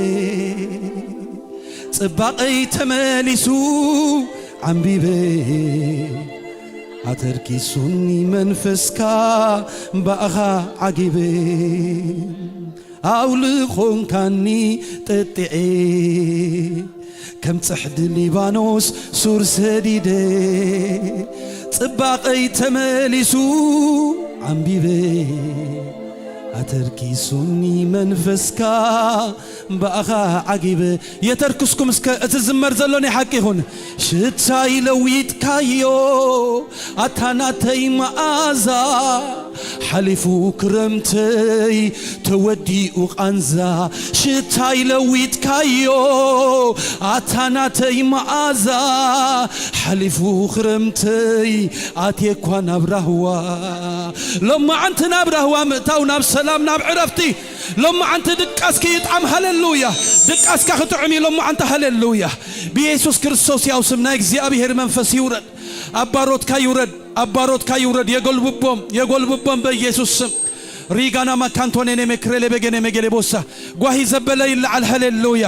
ጽባቐይ ተመሊሱ ዓምቢበ። ኣተርኪሱኒ መንፈስካ ብኣኻ ዓጊበ፣ ኣውሊ ኾንካኒ ጠጢዐ፣ ከም ጽሕዲ ሊባኖስ ሱር ሰዲደ፣ ጽባቐይ ተመሊሱ ዓምቢበ። ኣተርኪሱኒ መንፈስካ ብኣኻ ዓጊበ። የተርክስኩም እስከ እቲ ዝመር ዘሎ ናይ ሓቂ ይኹን። ሽታይ ለዊጥካዮ ኣታ ናተይ መኣዛ፣ ሓሊፉ ክረምተይ ተወዲኡ ቃንዛ። ሽታይ ለዊጥካዮ ኣታ ናተይ መኣዛ፣ ሓሊፉ ክረምተይ ኣትየኳ ናብ ራህዋ። ሎማዓንቲ ናብ ራህዋ ምእታው፣ ናብ ሰላም፣ ናብ ዕረፍቲ። ሎማዓንቲ ድቃስኪ ይጥዓም። ሃሌሉያ። ድቃስካ ክጥዕም እዩ ሎማዓንቲ። ሃሌሉያ። ብየሱስ ክርስቶስ ያው ስም ናይ እግዚኣብሔር መንፈስ ይውረድ። ኣብ ባሮትካ ይውረድ። ኣብ ባሮትካ ይውረድ። የጎልብቦም፣ የጎልብቦም በኢየሱስ ስም። ሪጋና ማካንቶኔኔ መክሬሌ በገኔ መጌሌ ቦሳ። ጓሂ ዘበለ ይለዓል። ሃሌሉያ።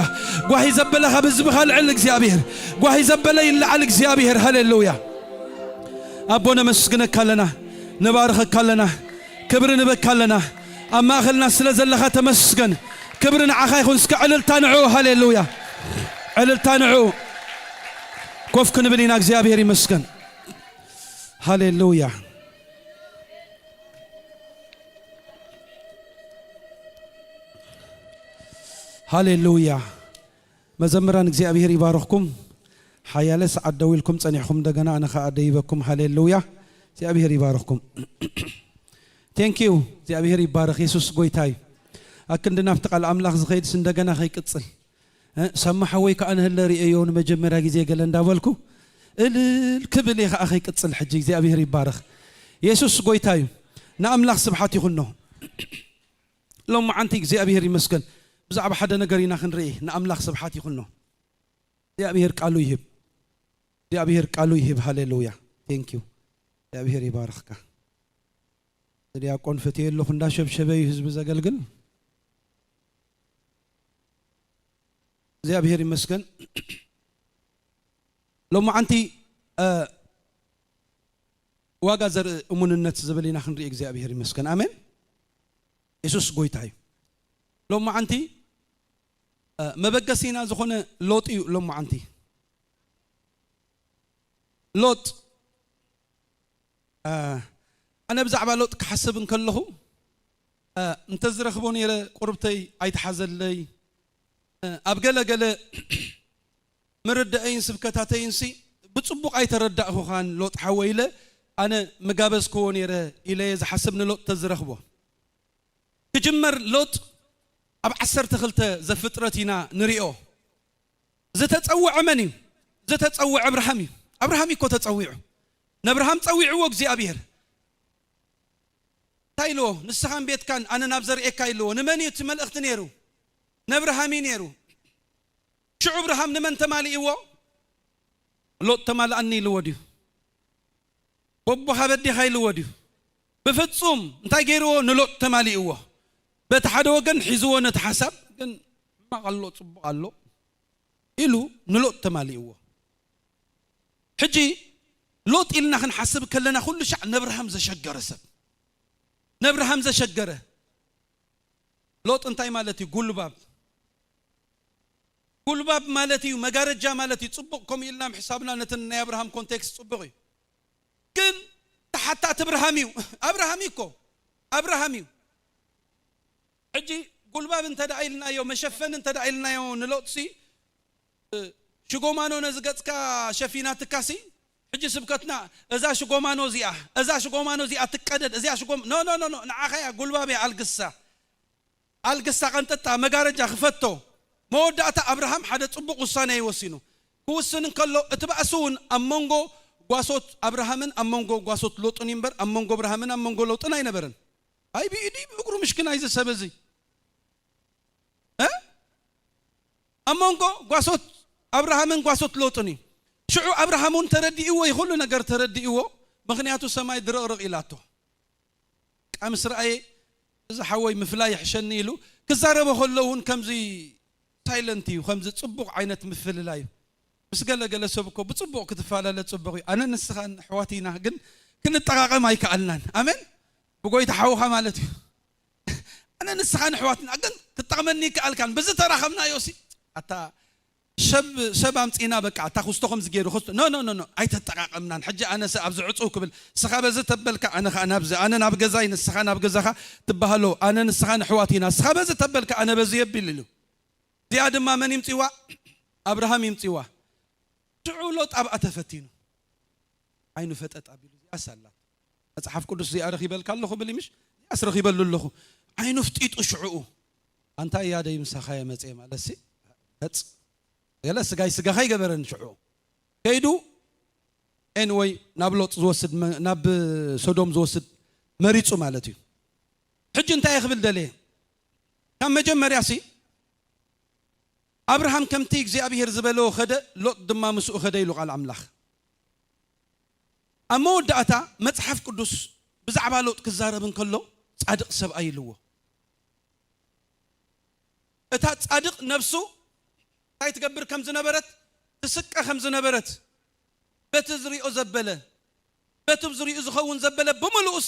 ጓሂ ዘበለ ካብ ህዝብኻ ልዕል እግዚኣብሔር። ጓሂ ዘበለ ይለዓል እግዚኣብሔር። ሃሌሉያ። ኣቦ ነመስግነካ ኣለና፣ ንባርኸካ ኣለና፣ ክብሪ ንበካ ኣለና። ኣብ ማእኸልና ስለ ዘለኻ ተመስገን። ክብሪ ንዓኻ ይኹን። እስከ ዕልልታ ንዑ። ሃሌሉያ። ዕልልታ ንዑ። ኮፍ ክንብል ኢና። እግዚኣብሔር ይመስገን። ሃሌሉያ። ሃሌሉያ። መዘምራን እግዚኣብሔር ይባርኽኩም። ሓያለ ሰዓት ደው ኢልኩም ጸኒሕኩም እንደገና ኣነ ኸኣ ደይበኩም። ሃሌሉያ። እግዚኣብሔር ይባርኽኩም። ቴንክ ዩ። እግዚኣብሔር ይባረኽ። የሱስ ጎይታ እዩ። ኣክንዲ ናብቲ ቃል ኣምላኽ ዝኸይድስ እንደገና ኸይቅጽል። እ፣ ሳማ ሓወይ ከኣ ንህለ ርእየዮ ንመጀመርያ ግዜ ገለ እንዳበልኩ እልል ክብል እየ ኸኣ ኸይቅጽል ሕጂ። እግዚኣብሔር ይባረኽ። የሱስ ጎይታ እዩ። ንኣምላኽ ስብሓት ይኹኖ። ሎማዓንቲ እግዚኣብሔር ይመስገን። ብዛዕባ ሓደ ነገር ኢና ክንርኢ። ንኣምላኽ ስብሓት ይኹኖ። እግዚኣብሔር ቃሉ ይህብ። እግዚኣብሔር ቃሉ ይህብ። ሃሌሉያ። ቴንክ ዩ። እግዚኣብሔር ይባርኽካ። ዲያቆን ፈትየ ኣለኹ እንዳሸብሸበ እዩ ህዝቢ ዘገልግል። እግዚኣብሔር ይመስገን። ሎማዓንቲ፣ እ፣ ዋጋ ዘርኢ እሙንነት ዝብል ኢና ክንርኢ። እግዚኣብሔር ይመስገን። ኣሜን። የሱስ ጎይታ እዩ። ሎማዓንቲ፣ እ፣ መበገሲና ዝኾነ ሎጥ እዩ። ሎማዓንቲ ሎጥ፣ እ፣ ኣነ ብዛዕባ ሎጥ ክሓስብ እንከለኹ፣ እ፣ እንተዝረኽቦ ነይረ ቁርብተይ ኣይትሓዘለይ፣ እ፣ ኣብ ገለ ገለ ምርዳእይን ስብከታተይንሲ ብጽቡቕ ኣይተረዳእኹኻን ሎጥ ሓወይ ኢለ፣ ኣነ ምጋበዝክዎ ነይረ ኢለ እየ ዝሓስብ ንሎጥ ተዝረኽቦ። ክጅመር ሎጥ ኣብ ዓሰርተ ክልተ ዘፍጥረት ኢና ንሪኦ። ዝተጸውዐ መን እዩ? ዝተጸውዐ ኣብርሃም እዩ። ኣብርሃም እዩ እኮ ተጸዊዑ። ነብርሃም ጸዊዕዎ እግዚኣብሔር። እንታይ ኢልዎ? ንስኻን ቤትካን ኣነ ናብ ዘርእየካ ኢልዎ። ንመን እዩ እቲ መልእኽቲ ነይሩ? ነብርሃም እዩ ነይሩ። ሽዑ ኣብርሃም ንመን ተማሊእዎ? ሎጥ ተማልኣኒ ኢልዎ ድዩ? ወቦኻ በዴኻ ኢልዎ ድዩ? ብፍጹም። እንታይ ገይርዎ? ንሎጥ ተማሊእዎ። በቲ ሓደ ወገን ሒዝዎ ነቲ ሓሳብ፣ ግን ሕማቕ ኣሎ፣ ጽቡቕ ኣሎ ኢሉ ንሎጥ ተማሊእዎ። ሕጂ ሎጥ ኢልና ክንሓስብ ከለና ኩሉ ሻዕ ነብርሃም ዘሸገረ ሰብ። ነብርሃም ዘሸገረ። ሎጥ እንታይ ማለት እዩ? ጉልባብ። ጉልባብ ማለት እዩ መጋረጃ ማለት እዩ። ጽቡቕ ከምኡ ኢልና ምሕሳብና ነቲ ናይ ኣብርሃም ኮንቴክስት ጽቡቕ እዩ። ግን ተሓታቲ ኣብርሃም እዩ። ኣብርሃም እዩ እኮ። ኣብርሃም እዩ። ሕጂ ጉልባብ እንተ ደኣ ኢልናዮ፣ መሸፈኒ እንተ ደኣ ኢልናዮ ንሎጥሲ፣ እ፣ ሽጎማኖ ነዚ ገጽካ ሸፊናትካሲ፣ ሕጂ ስብከትና እዛ ሽጎማኖ እዚኣ፣ እዛ ሽጎማኖ እዚኣ ትቀደድ፣ እዚኣ ሽጎም-፣ ኖ፣ ኖ፣ ኖ፣ ኖ፣ ንዓኻ እያ ጉልባብ እያ ኣልግሳ። ኣልግሳ ቀንጥጣ፣ መጋረጃ ክፈቶ። መወዳእታ ኣብርሃም ሓደ ጽቡቕ ውሳኔ እዩ ወሲኑ። ክውስን እንከሎ፣ እቲ ባእሲ እውን ኣብ መንጎ ጓሶት ኣብርሃምን ኣብ መንጎ ጓሶት ሎጥን እዩ እምበር፣ ኣብ መንጎ ኣብርሃምን ኣብ መንጎ ሎጥን ኣይነበረን። ኣይ ብኢዱ ብእግሩ ምሽክና እዩ እዚ ሰብ እዚ። እ? ኣብ መንጎ ጓሶት ኣብርሃምን ጓሶት ሎጥን እዩ። ሽዑ ኣብርሃም እውን ተረዲእዎ እዩ፣ ኩሉ ነገር ተረዲእዎ። ምኽንያቱ ሰማይ ድርቕርቕ ኢላቶ። ቃ ምስ ረኣየ፣ "እዚ ሓወይ ምፍላይ ይሕሸኒ" ኢሉ ክዛረቦ ከሎ እውን ከምዚ ሳይለንት እዩ፣ ከምዚ ጽቡቕ ዓይነት ምፍልላይ እዩ። ምስ ገለ ገለ ሰብ እኮ ብጽቡቕ ክትፈላለ ጽቡቕ እዩ። ኣነ ንስኻን ኣሕዋት ኢና፣ ግን ክንጠቓቐም ኣይከኣልናን። ኣሜን። ብጎይታ ሓውኻ ማለት እዩ። ኣነ ንስኻ ንሕዋትና ግን ክትጠቕመኒ ይከኣልካን። ብዝተራኸብናዮ ሲ ኣታ ሰብ ሰብ ኣምጺና በቃ ኣታ ክስቶ ከምዚ ገይሩ ክስቶ ኖ ኖ ኖ ኖ ኣይተጠቃቀምናን። ሕጂ ኣነ ሰብ ኣብዚ ዕጹው ክብል ንስኻ በዚ ተበልካ ኣነ ኸኣ ናብዚ ኣነ ናብ ገዛይ ንስኻ ናብ ገዛኻ ትበሃሎ ኣነ ንስኻ ንሕዋት ኢና ንስኻ በዚ ተበልካ ኣነ በዚ የቢል ኢሉ። እዚኣ ድማ መን ይምጺዋ? ኣብርሃም ይምጺዋ። ሽዑ ሎጥ ኣብኣ ተፈቲኑ። ዓይኑ ፈጠጥ ኣቢሉ እዚኣስ ኣላት መጽሓፍ ቅዱስ እዚኣ ረኺበልካ ኣለኹ ብል ምሽ እዚኣስ ረኺበሉ ኣለኹ። ዓይኑ ፍጢጡ ሽዑኡ ኣንታ እያ ደይ ምሳኻ የመጽእ ማለት ሲ መጽ ገለ ስጋይ ስጋኻ ይገበረን ሽዑ ከይዱ ኤንወይ ናብ ሎጥ ዝወስድ መ- ናብ ሶዶም ዝወስድ መሪጹ ማለት እዩ። ሕጂ እንታይ ክብል ደልየ ካብ መጀመርያ ሲ ኣብርሃም ከምቲ እግዚኣብሔር ዝበሎ ኸደ ሎጥ ድማ ምስኡ ኸደ ኢሉ ቃል ኣምላኽ። ኣብ መወዳእታ መጽሓፍ ቅዱስ ብዛዕባ ሎጥ ክዛረብ እንከሎ ጻድቕ ሰብኣይ ኢልዎ። እታ ጻድቕ ነፍሱ እንታይ ትገብር ከም ዝነበረት ትስቀ ከም ዝነበረት በቲ ዝሪኦ ዘበለ በቲ ዝሪኡ ዝኸውን ዘበለ ብምሉኡስ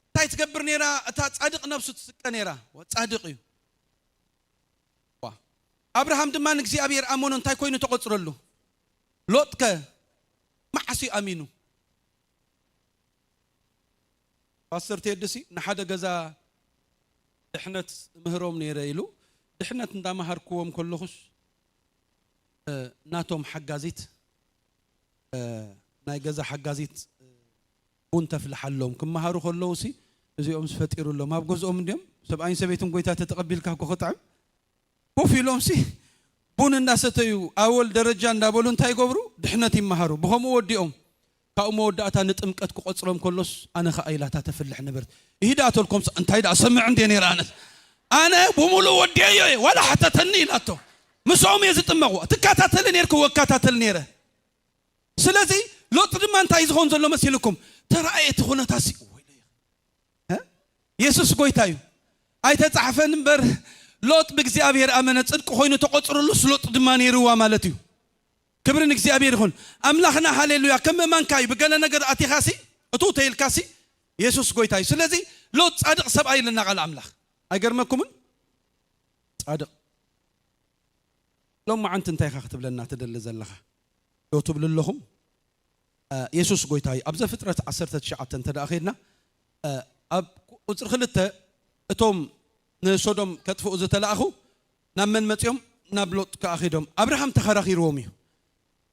እንታይ ትገብር ነይራ? እታ ጻድቕ ነፍሱ ትስቀ ነይራ። ጻድቕ እዩ። ኣብርሃም ድማ ንእግዚኣብሔር ኣመኖ እንታይ ኮይኑ ተቖጽረሉ? ሎጥከ መዓስ እዩ ኣሚኑ? ፓስተር ቴድሲ ንሓደ ገዛ ድሕነት እምህሮም ነይረ ኢሉ ድሕነት እንዳመሃርክዎም ከለኹስ ናቶም ሓጋዚት ናይ ገዛ ሓጋዚት ቡን ተፍልሓሎም ክመሃሩ ከለዉ ሲ እዚኦም ዝፈጢሩሎም ኣብ ገዝኦም እንዲኦም ሰብኣይን ሰበይትን ጎይታ ተተቐቢልካ እኮ ክጥዕም ኮፍ ኢሎም ሲ ቡን እንዳሰተዩ ኣወል ደረጃ እንዳበሉ እንታይ ይገብሩ ድሕነት ይመሃሩ ብኸምኡ ወዲኦም ካብኡ መወዳእታ ንጥምቀት ክቆፅሮም ከሎስ ኣነ ኸዓ ኢላታ ተፍልሕ ነበርት ይሂዳ ተልኮም እንታይ ዳ ሰምዕ እንዴ ነይረ ኣነት ኣነ ብምሉእ ወዲየዮ እየ ዋላ ሓተተኒ ኢላቶ ምስኦም እየ ዝጥመቑ ትከታተሊ ነርክ ወከታተል ነይረ ስለዚ ሎጥ ድማ እንታይ ዝኸውን ዘሎ መሲልኩም ተረኣየ እቲ ኩነታሲ የሱስ ጎይታ እዩ ኣይተፃሕፈን እምበር ሎጥ ብእግዚኣብሔር ኣመነ ፅድቂ ኮይኑ ተቆፅርሉስ ሎጥ ድማ ነይርዋ ማለት እዩ ክብሪ ንእግዚኣብሔር ይኹን ኣምላኽና ሃሌሉያ ከም ምእማንካ እዩ ብገለ ነገር ኣቲኻሲ እቱ ተይልካሲ የሱስ ጎይታ እዩ ስለዚ ሎጥ ፃድቕ ሰብኣይ ኢልና ቃል ኣምላኽ ኣይገርመኩምን ፃድቕ ሎም መዓንቲ እንታይ ኢኻ ክትብለና ትደሊ ዘለኻ ዶ ትብሉ ኣለኹም የሱስ ጎይታ እዩ ኣብ ዘፍጥረት ዓሰርተ ትሽዓተ እንተ ደኣ ኸድና ኣብ ቁፅሪ ክልተ እቶም ንሶዶም ከጥፍኡ ዝተላእኹ ናብ መን መፅኦም ናብ ሎጥ ከኣ ኺዶም ኣብርሃም ተኸራኺርዎም እዩ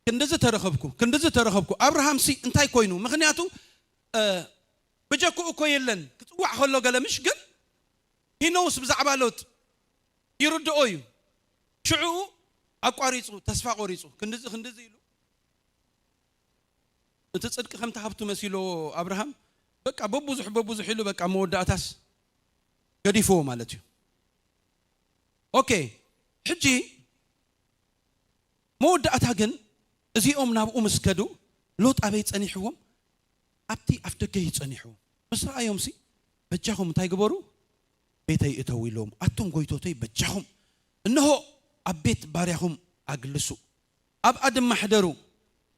ክንድዚ ተረኸብኩ ክንድዚ ተረኸብኩ ኣብርሃም ሲ እንታይ ኮይኑ ምክንያቱ ብጀክኡ እኮ የለን ክፅዋዕ ከሎ ገለ ምሽ ግን ሂኖውስ ብዛዕባ ሎጥ ይርድኦ እዩ ሽዑኡ ኣቋሪፁ ተስፋ ቆሪፁ ክንድዚ ክንድዚ ኢሉ እቲ ፅድቂ ከምቲ ሃብቱ መሲልዎ ኣብርሃም በቃ በብዙሕ በብዙሕ ኢሉ በቃ መወዳእታስ ገዲፍዎ ማለት እዩ ኦኬ ሕጂ መወዳእታ ግን እዚኦም ናብኡ ምስ ከዱ ሎጥ ኣበይ ጸኒሕዎም ኣብቲ ኣፍ ደገ እዩ ጸኒሕዎም ምስ ረኣዮም ሲ በጃኹም እንታይ ግበሩ ቤተይ እተው ኢሎም ኣቱም ጎይቶተይ በጃኹም እንሆ ኣብ ቤት ባርያኹም ኣግልሱ ኣብኣ ድማ ሕደሩ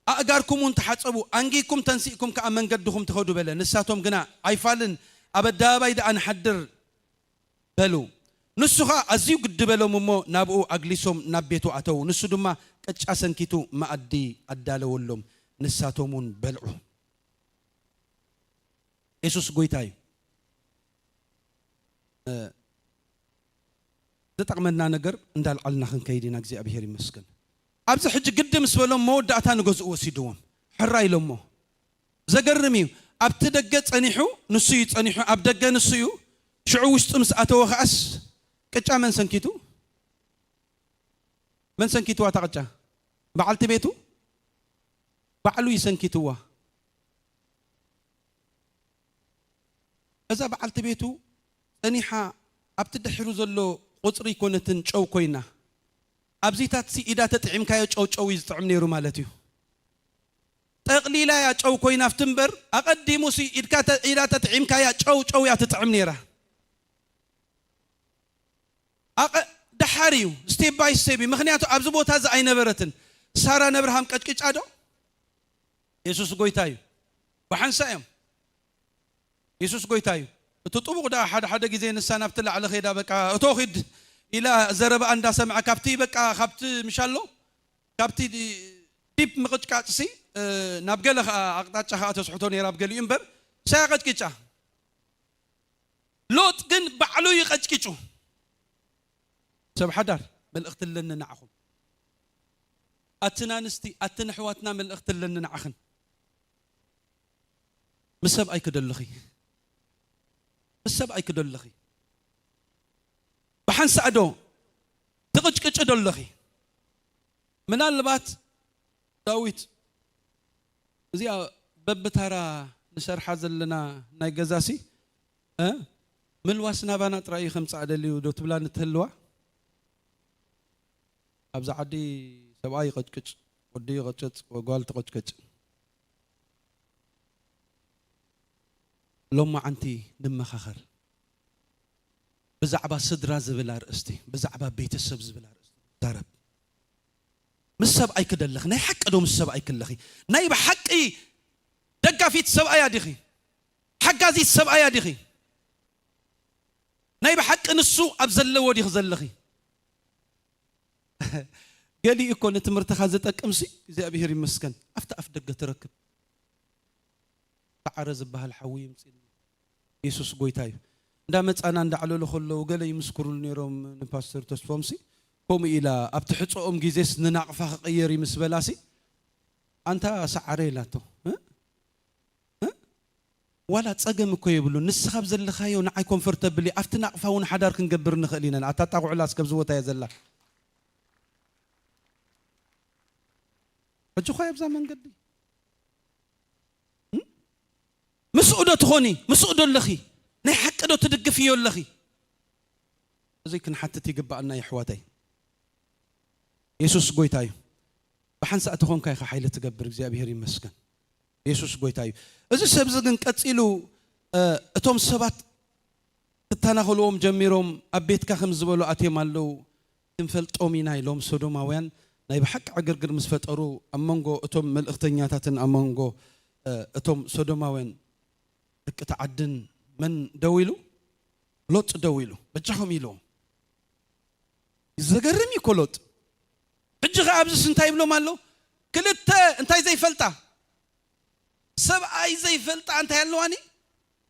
ኣእጋርኩም እውን ተሓጸቡ ኣንጊኩም ተንሲእኩም ከኣ መንገድኹም ትኸዱ በለ ንሳቶም ግና ኣይፋልን ኣብ ኣደባባይ ደኣ ንሓድር በሉ። ንሱ ኸኣ ኣዝዩ ግዲ በሎም እሞ ናብኡ ኣግሊሶም ናብ ቤቱ ኣተዉ። ንሱ ድማ ቅጫ ሰንኪቱ መኣዲ ኣዳለወሎም፣ ንሳቶም እውን በልዑ። የሱስ ጐይታ እዩ። ዝጠቕመና ነገር እንዳልዓልና ክንከይድ ኢና። እግዚኣብሄር ይመስገን። ኣብዚ ሕጂ ግዲ ምስ በሎም መወዳእታ ንገዝኡ ወሲድዎም። ሕራይ ኢሎሞ። ዘገርም እዩ። ኣብቲ ደገ ጸኒሑ፣ ንሱ እዩ ጸኒሑ፣ ኣብ ደገ ንሱ እዩ። ሽዑ ውሽጢ ምስ ኣተወ ኸኣስ ቅጫ መን ሰንኪቱ? መን ሰንኪትዋ እታ ቅጫ? በዓልቲ ቤቱ? ባዕሉ እዩ ሰንኪትዋ። እዛ በዓልቲ ቤቱ ጸኒሓ ኣብቲ ድሕሩ ዘሎ ቁጽሪ ኣይኮነትን ጨው ኮይና። ኣብዚታትሲ ኢዳ ተጥዒምካዮ ጨው ጨው እዩ ዝጥዕም ነይሩ ማለት እዩ። ጠቕሊላ እያ ጨው ኮይና ኣብቲ እምበር ኣቐዲሙሲ ኢድካ ተ- ኢዳ ተጥዒምካያ ጨው ጨው እያ ትጥዕም ነይራ። ኣቐ- ደሓር እዩ ስቴፕ ባይ ስቴፕ እዩ። ምክንያቱ ኣብዚ ቦታ እዚ ኣይነበረትን። ሳራ ነብርሃም ቀጭቅጫ ዶ? የሱስ ጎይታ እዩ። ብሓንሳ እዮም። የሱስ ጎይታ እዩ። እቲ ጥቡቕ ደኣ ሓደ ሓደ ግዜ ንሳ ናብቲ ላዕሊ ኸይዳ፣ በቃ እቶ ኺድ ኢላ ዘረባኣ እንዳሰምዐ፣ ካብቲ በቃ ካብቲ ምሻሎ ካብቲ ዲፕ ምቕጭቃጭሲ ናብ ገለ ኸዓ ኣቕጣጫ ኸዓ ተስሕቶ ነይራ ኣብ ገሊኡ እምበር፣ ሳያ ቀጭቂጫ። ሎጥ ግን ባዕሉ እዩ ቀጭቂጩ። ሰብ ሓዳር፣ መልእኽቲ ኣለኒ ንዓኹም። ኣትን ኣንስቲ፣ ኣትን ኣሕዋትና፣ መልእኽቲ ኣለኒ ንዓኽን። ምስ ሰብኣይ ክደለኺ፣ ምስ ሰብኣይ ክደለኺ። ብሓንሳእ ዶ ትቕጭቅጭ ዶ ኣለኺ? ምናልባት ዳዊት፣ እዚኣ በብታራ ንሰርሓ ዘለና ናይ ገዛሲ፣ እ? ምልዋስ ናባና ጥራይ እዩ ከምጽኣ ደልዩ ዶ ትብላ ንትህልዋ? ኣብዚ ዓዲ ሰብኣይ ይቐጭቅጭ፣ ወዲ ይቐጭጭ፣ ጓል ትቐጭቀጭ። ሎማዓንቲ ንመኻኸር። ብዛዕባ ስድራ ዝብል ኣርእስቲ፣ ብዛዕባ ቤተሰብ ዝብል ኣርእስቲ ንዛረብ። ምስ ሰብኣይ ክደለኺ፣ ናይ ሓቂ ዶ ምስ ሰብኣይ ክለኺ? ናይ ብሓቂ ደጋፊት ሰብኣያ ዲኺ? ሓጋዚት ሰብኣያ ዲኺ? ናይ ብሓቂ ንሱ ኣብ ዘለዎ ዲኺ ዘለኺ? ገሊኡ እኮ ንትምህርትኻ ዝጠቅምሲ፣ እግዚኣብሔር ይመስገን፣ ኣብቲ ኣፍ ደገ ትረክብ። ሰዓረ ዝበሃል ሓዊ ይምፅእኒ። የሱስ ጎይታ እዩ። እንዳ መፃና እንዳ ዕለሉ ከለዉ ገለ ይምስክሩሉ ነይሮም ንፓስተር ተስፎምሲ። ከምኡ ኢላ ኣብቲ ሕፅኦም ግዜስ ንናቕፋ ክቕየር እዩ ምስ በላሲ፣ ኣንታ ሰዓረ ኢላቶ። እ? እ? ዋላ ፀገም እኮ የብሉን። ንስኻ ኣብ ዘለኻዮ ንዓይ ኮንፈርተብል እዩ። ኣብቲ ናቕፋ እውን ሓዳር ክንገብር ንኽእል ኢና። ኣታ ጣቑዕላ እስከ ኣብዚ ቦታ እያ ዘላ። ሕጂ ኳ ኣብዛ መንገዲ። እ? ምስኡ ዶ ትኾኒ? ምስኡ ዶ ኣለኺ? ናይ ሓቂ ዶ ትድግፍዮ ኣለኺ? እዚ ክንሓትት ይግባኣና የሕዋተይ። የሱስ ጎይታ እዩ። ብሓንሳእ ተኾንካ ኢኻ ሓይሊ ትገብር። እግዚኣብሔር ይመስገን። የሱስ ጎይታ እዩ። እዚ ሰብ እዚ ግን ቀጺሉ፣ እ፣ እቶም ሰባት ክተናኸልዎም ጀሚሮም፣ ኣብ ቤትካ ከም ዝበሉ ኣትዮም ኣለዉ። ክንፈልጦም ኢና ኢሎም ሶዶማውያን ናይ ብሓቂ ዕግርግር ምስ ፈጠሩ፣ ኣብ መንጎ እቶም መልእኽተኛታትን ኣብ መንጎ፣ እ፣ እቶም ሶዶማውያን ደቂ ተዓድን መን ደው ኢሉ? ሎጥ ደው ኢሉ። በጃኹም ኢልዎም። ዘገርም እዩ እኮ ሎጥ። ሕጂ ኸ ኣብዚስ እንታይ ይብሎም ኣሎ? ክልተ እንታይ ዘይፈልጣ? ሰብኣይ ዘይፈልጣ እንታይ ኣለዋኒ?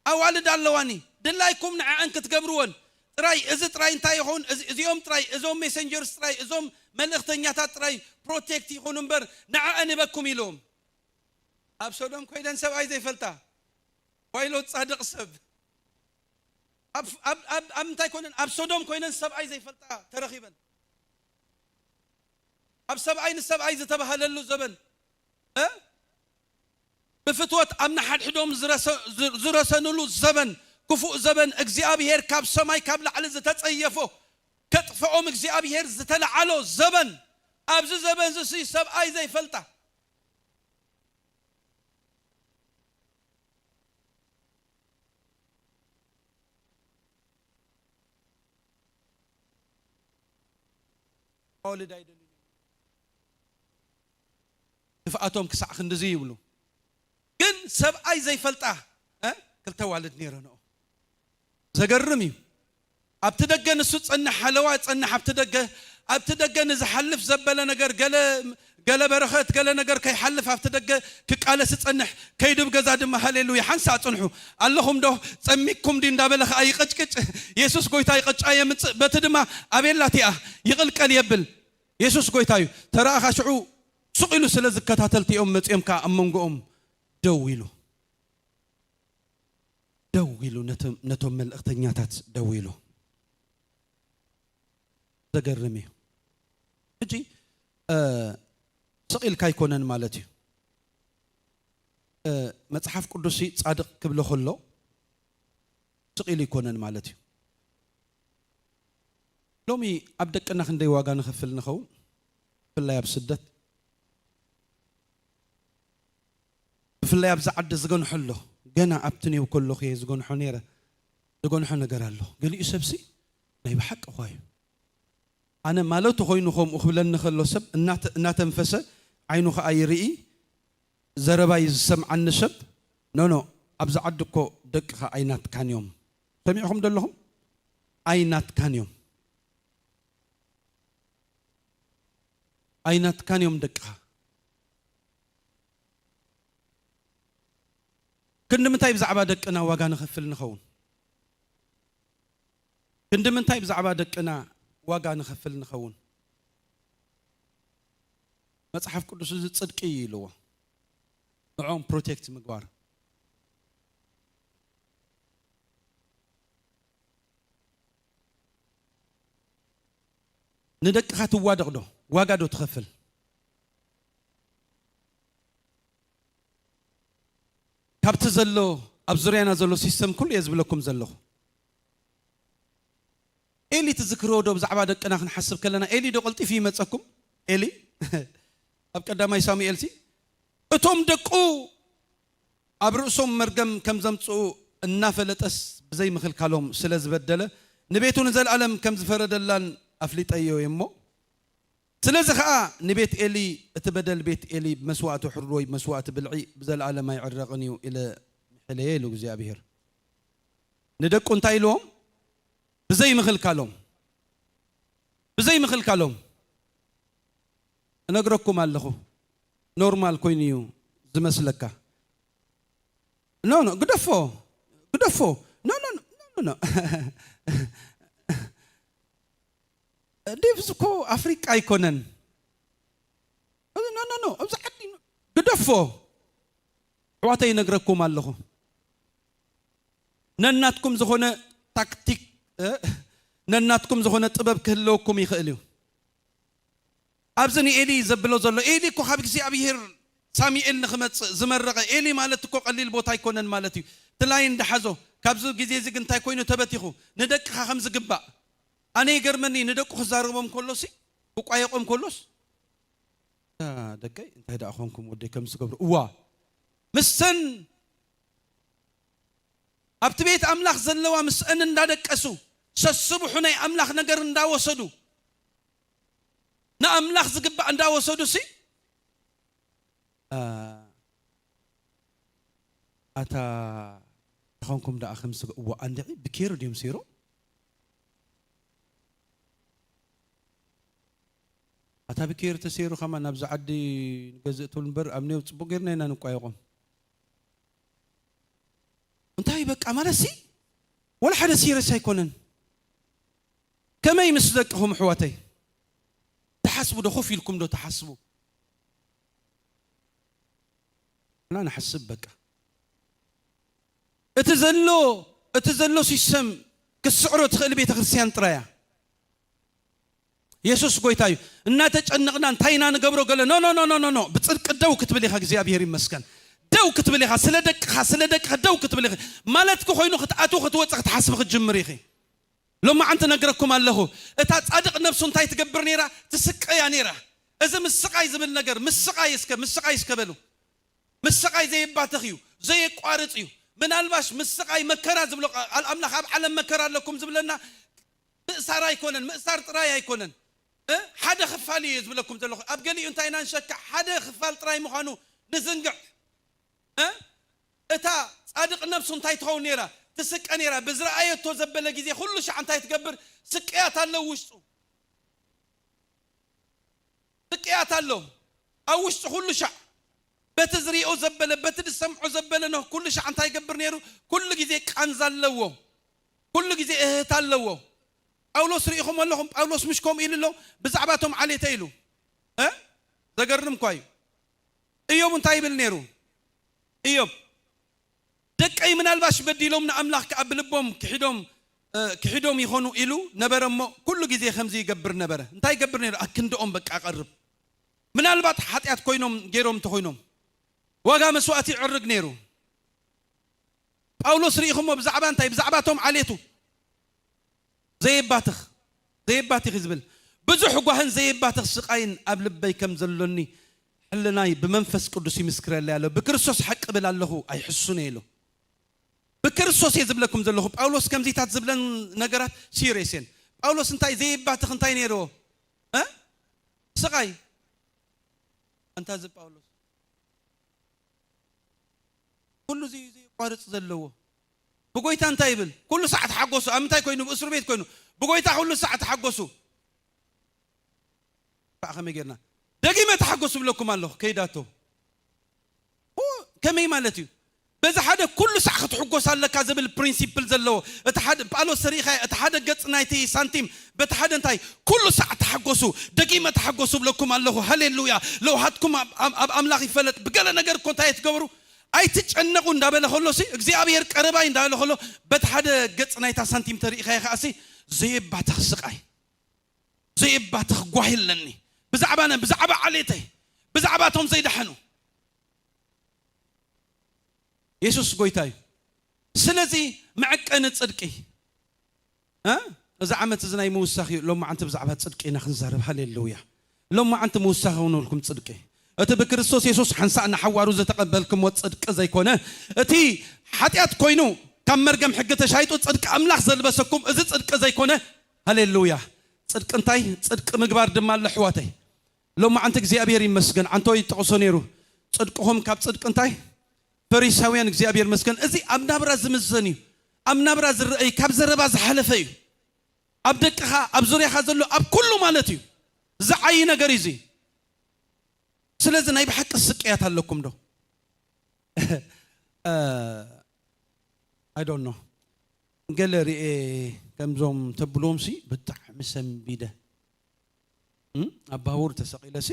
ኣዋልድ ኣለዋኒ። ድላይኩም ንዐዐን ክትገብርወን ጥራይ፣ እዚ ጥራይ እንታይ ይኸውን? እዚ-፣ እዚኦም ጥራይ፣ እዞም ሜሰንጀርስ ጥራይ፣ እዞም መልእኽተኛታት ጥራይ ፕሮቴክት ይኹኑ እምበር ንዐዐን ይበኩም ኢልዎም። ኣብ ሶዶም ኮይነን ሰብኣይ ዘይፈልጣ። ዋይ ሎጥ ጻድቕ ሰብ። ኣብ፣ ኣብ፣ ኣብ፣ ኣብ እንታይ ኮይነን? ኣብ ሶዶም ኮይነን ሰብኣይ ዘይፈልጣ ተረኺበን። ኣብ ሰብኣይ ንሰብኣይ ዝተባህለሉ ዘበን፣ እ? ብፍትወት ኣብ ንሓድሕዶም ዝረሰ-፣ ዝ-፣ ዝረሰኑሉ ዘበን፣ ክፉእ ዘበን፣ እግዚኣብሔር ካብ ሰማይ ካብ ላዕሊ ዝተጸየፎ፣ ከጥፍኦም እግዚኣብሔር ዝተለዓሎ ዘበን፣ ኣብዚ ዘበን እዚ ሰብኣይ ዘይፈልጣ። ኣዋልድ ኣይደልዩን እዮም። ክፍኣቶም ክሳዕ ክንድዚ ይብሉ። ግን ሰብኣይ ዘይፈልጣ፣ እ፣ ክልተ ኣዋልድ ነይረንኦ። ዘገርም እዩ። ኣብቲ ደገ ንሱ ጸንሕ፣ ሓለዋ ጸንሕ፣ ኣብቲ ደገ፣ ኣብቲ ደገ ንዝሓልፍ ዘበለ ነገር፣ ገለ፣ ገለ በረኸት፣ ገለ ነገር ከይሓልፍ ኣብቲ ደገ ክቃለስ ጸንሕ፣ ከይዱ ኣብ ገዛ ድማ ሃሌሉያ፣ ሓንሳእ ጽንሑ። ኣለኹም ዶ? ጸሚኩም ድዩ? እንዳበለ ኸኣ ይቐጭቅጭ። የሱስ ጎይታ ይቐጫ የምጽእ፣ በቲ ድማ ኣቤላ እቲኣ ይቕልቀል የብል። የሱስ ጎይታ እዩ። ተራእኻ ሽዑ ሱቕ ኢሉ ስለ ዝከታተል እቲኦም መጺኦም ከኣ ኣብ መንጎኦም ደው ኢሉ። ደው ኢሉ ነቶም፣ ነቶም መልእኽተኛታት ደው ኢሉ። ዘገርም እዩ። ሕጂ፣ እ፣ ስቕ ኢልካ ኣይኮነን ማለት እዩ። እ፣ መጽሓፍ ቅዱስ ጻድቕ ክብሎ ከሎ ስቕ ኢሉ ኣይኮነን ማለት እዩ። ሎሚ ኣብ ደቅና ክንደይ ዋጋ ንኸፍል ንኸውን፣ ብፍላይ ኣብ ስደት። ብፍላይ ኣብዚ ዓዲ ዝገንሖ ኣሎ። ገና ኣብቲ ኔው ከለኹ እየ ዝገንሖ ነይረ። ዝገንሖ ነገር ኣሎ። ገሊኡ ሰብሲ ናይ ብሓቂ እኳ እዩ። ኣነ ማለቱ ኮይኑ ከምኡ ክብለኒ ከሎ ሰብ እናተ-፣ እናተንፈሰ ዓይኑ ኸኣ ይርኢ፣ ዘረባይ ዝሰምዓኒ ሰብ፣ ኖ፣ ኖ፣ ኣብዚ ዓዲ እኮ ደቅኻ ኣይናትካን እዮም። ሰሚዕኹም ደለኹም? ኣይናትካን እዮም። ኣይናትካን እዮም ደቅኻ። ክንዲ ምንታይ ብዛዕባ ደቅና ዋጋ ንኸፍል ንኸውን? ክንዲ ምንታይ ብዛዕባ ደቅና ዋጋ ንኸፍል ንኸውን? መጽሓፍ ቅዱስ እዚ ጽድቂ እዩ ኢልዎ። ንዕኦም ፕሮቴክት ምግባር። ንደቅኻ ትዋደቕ ዶ? ዋጋ ዶ ትኸፍል? ካብቲ ዘሎ ኣብ ዙርያና ዘሎ ሲስተም ኩሉ እየ ዝብለኩም ዘለኹ። ኤሊ ትዝክርዎ ዶ? ብዛዕባ ደቅና ክንሓስብ ከለና ኤሊ ዶ ቀልጢፉ ይመጸኩም? ኤሊ ኣብ ቀዳማይ ሳሙኤል ሲ እቶም ደቁ ኣብ ርእሶም መርገም ከም ዘምጽኡ እናፈለጠስ ብዘይ ምኽልካሎም ስለ ዝበደለ ንቤቱ ንዘለኣለም ከም ዝፈረደላን ኣፍሊጠዮ እየ እሞ ስለዚ ኸኣ ንቤት ኤሊ እቲ በደል ቤት ኤሊ ብመስዋእቲ ሕርድ ወይ ብመስዋእቲ ብልዒ ብዘለኣለም ኣይዕረቕን እዩ ኢለ ምሕለየ ኢሉ እግዚኣብሔር። ንደቁ እንታይ ኢልዎም? ብዘይ ምኽልካሎም ብዘይ ምኽልካሎም እነግረኩም ኣለኹ። ኖርማል ኮይኑ እዩ ዝመስለካ። ኖ ኖ ግደፎ ግደፎ ኖ ኖ ኖ ኖ ኖ ዴቭስ እኮ ኣፍሪቃ ኣይኮነን። ኖ ኖ ኖ ኣብዚ ዓዲ ግደፎ። ኣሕዋተይ ይነግረኩም ኣለኹ። ነናትኩም ዝኾነ ታክቲክ እ፣ ነናትኩም ዝኾነ ጥበብ ክህልወኩም ይኽእል እዩ። ኣብዚ ንኤሊ ዘብሎ ዘሎ ኤሊ እኮ ካብ እግዚኣብሄር ሳሙኤል ንኽመጽእ ዝመረቐ ኤሊ ማለት እኮ ቀሊል ቦታ ኣይኮነን ማለት እዩ። ትላይ እንዳሓዞ ካብዚ ግዜ እዚ ግን እንታይ ኮይኑ ተበቲኹ ንደቅኻ ከም ዝግባእ ኣነ ይገርመኒ። ንደቁ ክዛረቦም ከሎሲ ክቋየቆም ከሎስ "ያ ደቀይ እንታይ ደኣ ኮንኩም ወደይ ከም ዝገብሩ እዋ ምስን ኣብቲ ቤት ኣምላኽ ዘለዋ ምስአን እንዳደቀሱ ሰስብሑ ናይ ኣምላኽ ነገር እንዳወሰዱ ንኣምላኽ ዝግባእ እንዳወሰዱ ሲ ኣታ ተኾንኩም ደኣ ከም ዝገ እዋ ኣንድዒ ብኬሩ ድዮም ሴሩ ኣታ ብኬሩ ተሴሩ ከማ ናብዚ ዓዲ ንገዝእ ትብል እምበር ኣብ ኔው ፅቡቅ ጌርና ኢና ንቋየቆም እንታይ በቃ ማለት ሲ ወላ ሓደ ሲረስ ኣይኮነን። ከመይ ምስ ደቅኹም ኣሕዋተይ ትሓስቡ ዶ? ኮፍ ኢልኩም ዶ ትሓስቡ? እና ንሓስብ በቃ እቲ ዘሎ እቲ ዘሎ ሲስተም ክስዕሮ ትኽእል ቤተ ክርስቲያን ጥራያ። የሱስ ጎይታ እዩ። እናተጨነቕና እንታይ ኢና ንገብሮ ገለ ኖ ኖ ኖ ኖ ኖ ብጽድቂ ደው ክትብል ኢኻ። እግዚኣብሔር ይመስገን። ደው ክትብል ኢኻ። ስለ ደቅኻ ስለ ደቅኻ ደው ክትብል ኢኺ። ማለት ክኾይኑ ክትኣትው ክትወጽእ ክትሓስብ ክትጅምር ኢኺ። ሎማዓንቲ ነግረኩም ኣለኹ። እታ ጻድቕ ነብሱ እንታይ ትገብር ነይራ? ትስቀያ ነይራ። እዚ ምስቃይ ዝብል ነገር ምስቃይ እስከ ምስቃይ እስከ በሉ። ምስቃይ ዘየባትኽ እዩ፣ ዘየቋርጽ እዩ። ምናልባሽ ምስቃይ መከራ ዝብሎ ቃል ኣምላኽ ኣብ ዓለም መከራ ኣለኩም ዝብለና ምእሳር ኣይኮነን፣ ምእሳር ጥራይ ኣይኮነን። እ? ሓደ ክፋል እዩ ዝብለኩም ዘለኹ። ኣብ ገሊኡ እንታይ ኢና ንሸካዕ? ሓደ ክፋል ጥራይ ምዃኑ ንዝንግዕ። እ? እታ ጻድቕ ነብሱ እንታይ ትኸውን ነይራ? ትስቀ ነይራ። ብዝረኣየቶ ዘበለ ግዜ ኩሉ ሻዕ እንታይ ትገብር? ስቅያት ኣለዉ ውሽጡ። ስቅያት ኣሎ ኣብ ውሽጢ ኩሉ ሻዕ። በቲ ዝሪኦ ዘበለ፣ በቲ ዝሰምዖ ዘበለ ኖህ ኩሉ ሻዕ እንታይ ይገብር ነይሩ? ኩሉ ግዜ ቃንዛ ኣለዎ። ኩሉ ግዜ እህህታ ኣለዎ። ጳውሎስ ርኢኹም ኣለኹም? ጳውሎስ ምሽ ከምኡ ኢሉ ኣሎ ብዛዕባ እቶም ዓሌተ ኢሉ። እ? ዘገርም እኳ እዩ። እዮብ እንታይ ይብል ነይሩ? እዮብ ደቀይ ምናልባሽ በዲሎም ንኣምላኽ ከኣ ብልቦም ክሒዶም እ፣ ክሒዶም ይኾኑ ኢሉ ነበረ እሞ ኩሉ ግዜ ከምዚ ይገብር ነበረ። እንታይ ይገብር ነይሩ? ኣክንድኦም በቃ ቀርብ። ምናልባት ሓጢኣት ኮይኖም ገይሮም እንተኾይኖም ዋጋ መስዋእቲ ይዕርግ ነይሩ። ጳውሎስ ርኢኹሞ ብዛዕባ እንታይ? ብዛዕባ እቶም ዓሌቱ ዘየባትኽ ዘየባትኽ እዩ ዝብል ብዙሕ ጓህን ዘየባትኽ ስቓይን ኣብ ልበይ ከም ዘሎኒ ሕልናይ ብመንፈስ ቅዱስ ይምስክረለይ ኣሎ። ብክርስቶስ ሓቂ ብል ኣለኹ ኣይሕሱን እየ ኢሉ። ብክርስቶስ እየ ዝብለኩም ዘለኹ። ጳውሎስ ከምዚታት ዝብለን ነገራት ሲሪየስ እየን። ጳውሎስ እንታይ ዘየባትኽ እንታይ ነይርዎ? እ? ስቓይ። ኣንታ እዚ ጳውሎስ ኩሉ እዚ እዩ ዘየቋርጽ ዘለዎ። ብጎይታ እንታይ ይብል? ኩሉ ሳዕ ተሓጎሱ። ኣብ ምንታይ ኮይኑ? ብእስር ቤት ኮይኑ። ብጎይታ ኩሉ ሳዕ ተሓጎሱ። ከኣ ከመይ ጌርና? ደጊመ ተሓጎሱ ብለኩም ኣለኹ። ከይዳቶ። ኡ፣ ከመይ ማለት እዩ? በዚ ሓደ ኩሉ ሳዕ ክትሕጎስ ኣለካ ዝብል ፕሪንሲፕል ዘለዎ። እቲ ሓደ ጳውሎስ ርኢኻ፣ እቲ ሓደ ገጽ ናይቲ ሳንቲም፣ በቲ ሓደ እንታይ? ኩሉ ሳዕ ተሓጎሱ፣ ደጊመ ተሓጎሱ ብለኩም ኣለኹ። ሃሌሉያ። ለውሃትኩም ኣብ፣ ኣብ፣ ኣብ ኣምላኽ ይፈለጥ። ብገለ ነገር እኮ እንታይ ትገብሩ? ኣይትጨነቑ እንዳበለ ከሎ ሲ፣ እግዚኣብሔር ቀረባይ እንዳበለ ከሎ፣ በቲ ሓደ ገጽ ናይታ ሳንቲም ተርኢኻዮ ከኣ ሲ፣ ዘይባተኽ ስቓይ፣ ዘይባተኽ ጓሂ ኣለኒ። ብዛዕባ ነ-፣ ብዛዕባ ዓሌተይ፣ ብዛዕባ እቶም ዘይደሓኑ። የሱስ ጎይታ እዩ። ስለዚ መዐቀኒ ጽድቂ፣ እ? እዚ ዓመት እዚ ናይ ምውሳኽ እዩ። ሎማዓንቲ ብዛዕባ ጽድቂ ኢና ክንዛረብ። ሃሌሉያ። ሎማዓንቲ ምውሳኽ ይኹነልኩም ጽድቂ። እቲ ብክርስቶስ የሱስ ሓንሳእ ንሓዋሩ ዝተቐበልክሞ ጽድቂ ዘይኮነ፣ እቲ ሓጢኣት ኮይኑ ካብ መርገም ሕጊ ተሻይጡ ጽድቂ ኣምላኽ ዘልበሰኩም እዚ ጽድቂ ዘይኮነ፣ ሃሌሉያ። ጽድቂ እንታይ? ጽድቂ ምግባር ድማ ኣሎ፣ ኣሕዋተይ። ሎማዓንቲ እግዚኣብሔር ይመስገን። ዓንቶ ይጠቕሶ ነይሩ። ጽድቅኹም ካብ ጽድቂ እንታይ? ፈሪሳውያን፣ እግዚኣብሔር ይመስገን። እዚ ኣብ ናብራ ዝምዘን እዩ። ኣብ ናብራ ዝረአ እዩ። ካብ ዘረባ ዝሓለፈ እዩ። ኣብ ደቅኻ፣ ኣብ ዙርያኻ ዘሎ፣ ኣብ ኩሉ ማለት እዩ። ዝዓዪ ነገር እዩ እዚ። ስለዚ ናይ ብሓቂ ስቅያት ኣለኩም ዶ? እ፣ I don't know። ገለ ርኤ ከምዞም ተብልዎም ሲ ብጣዕሚ ሰንቢደ። እም? ኣብ ባቡር ተሰቒለ ሲ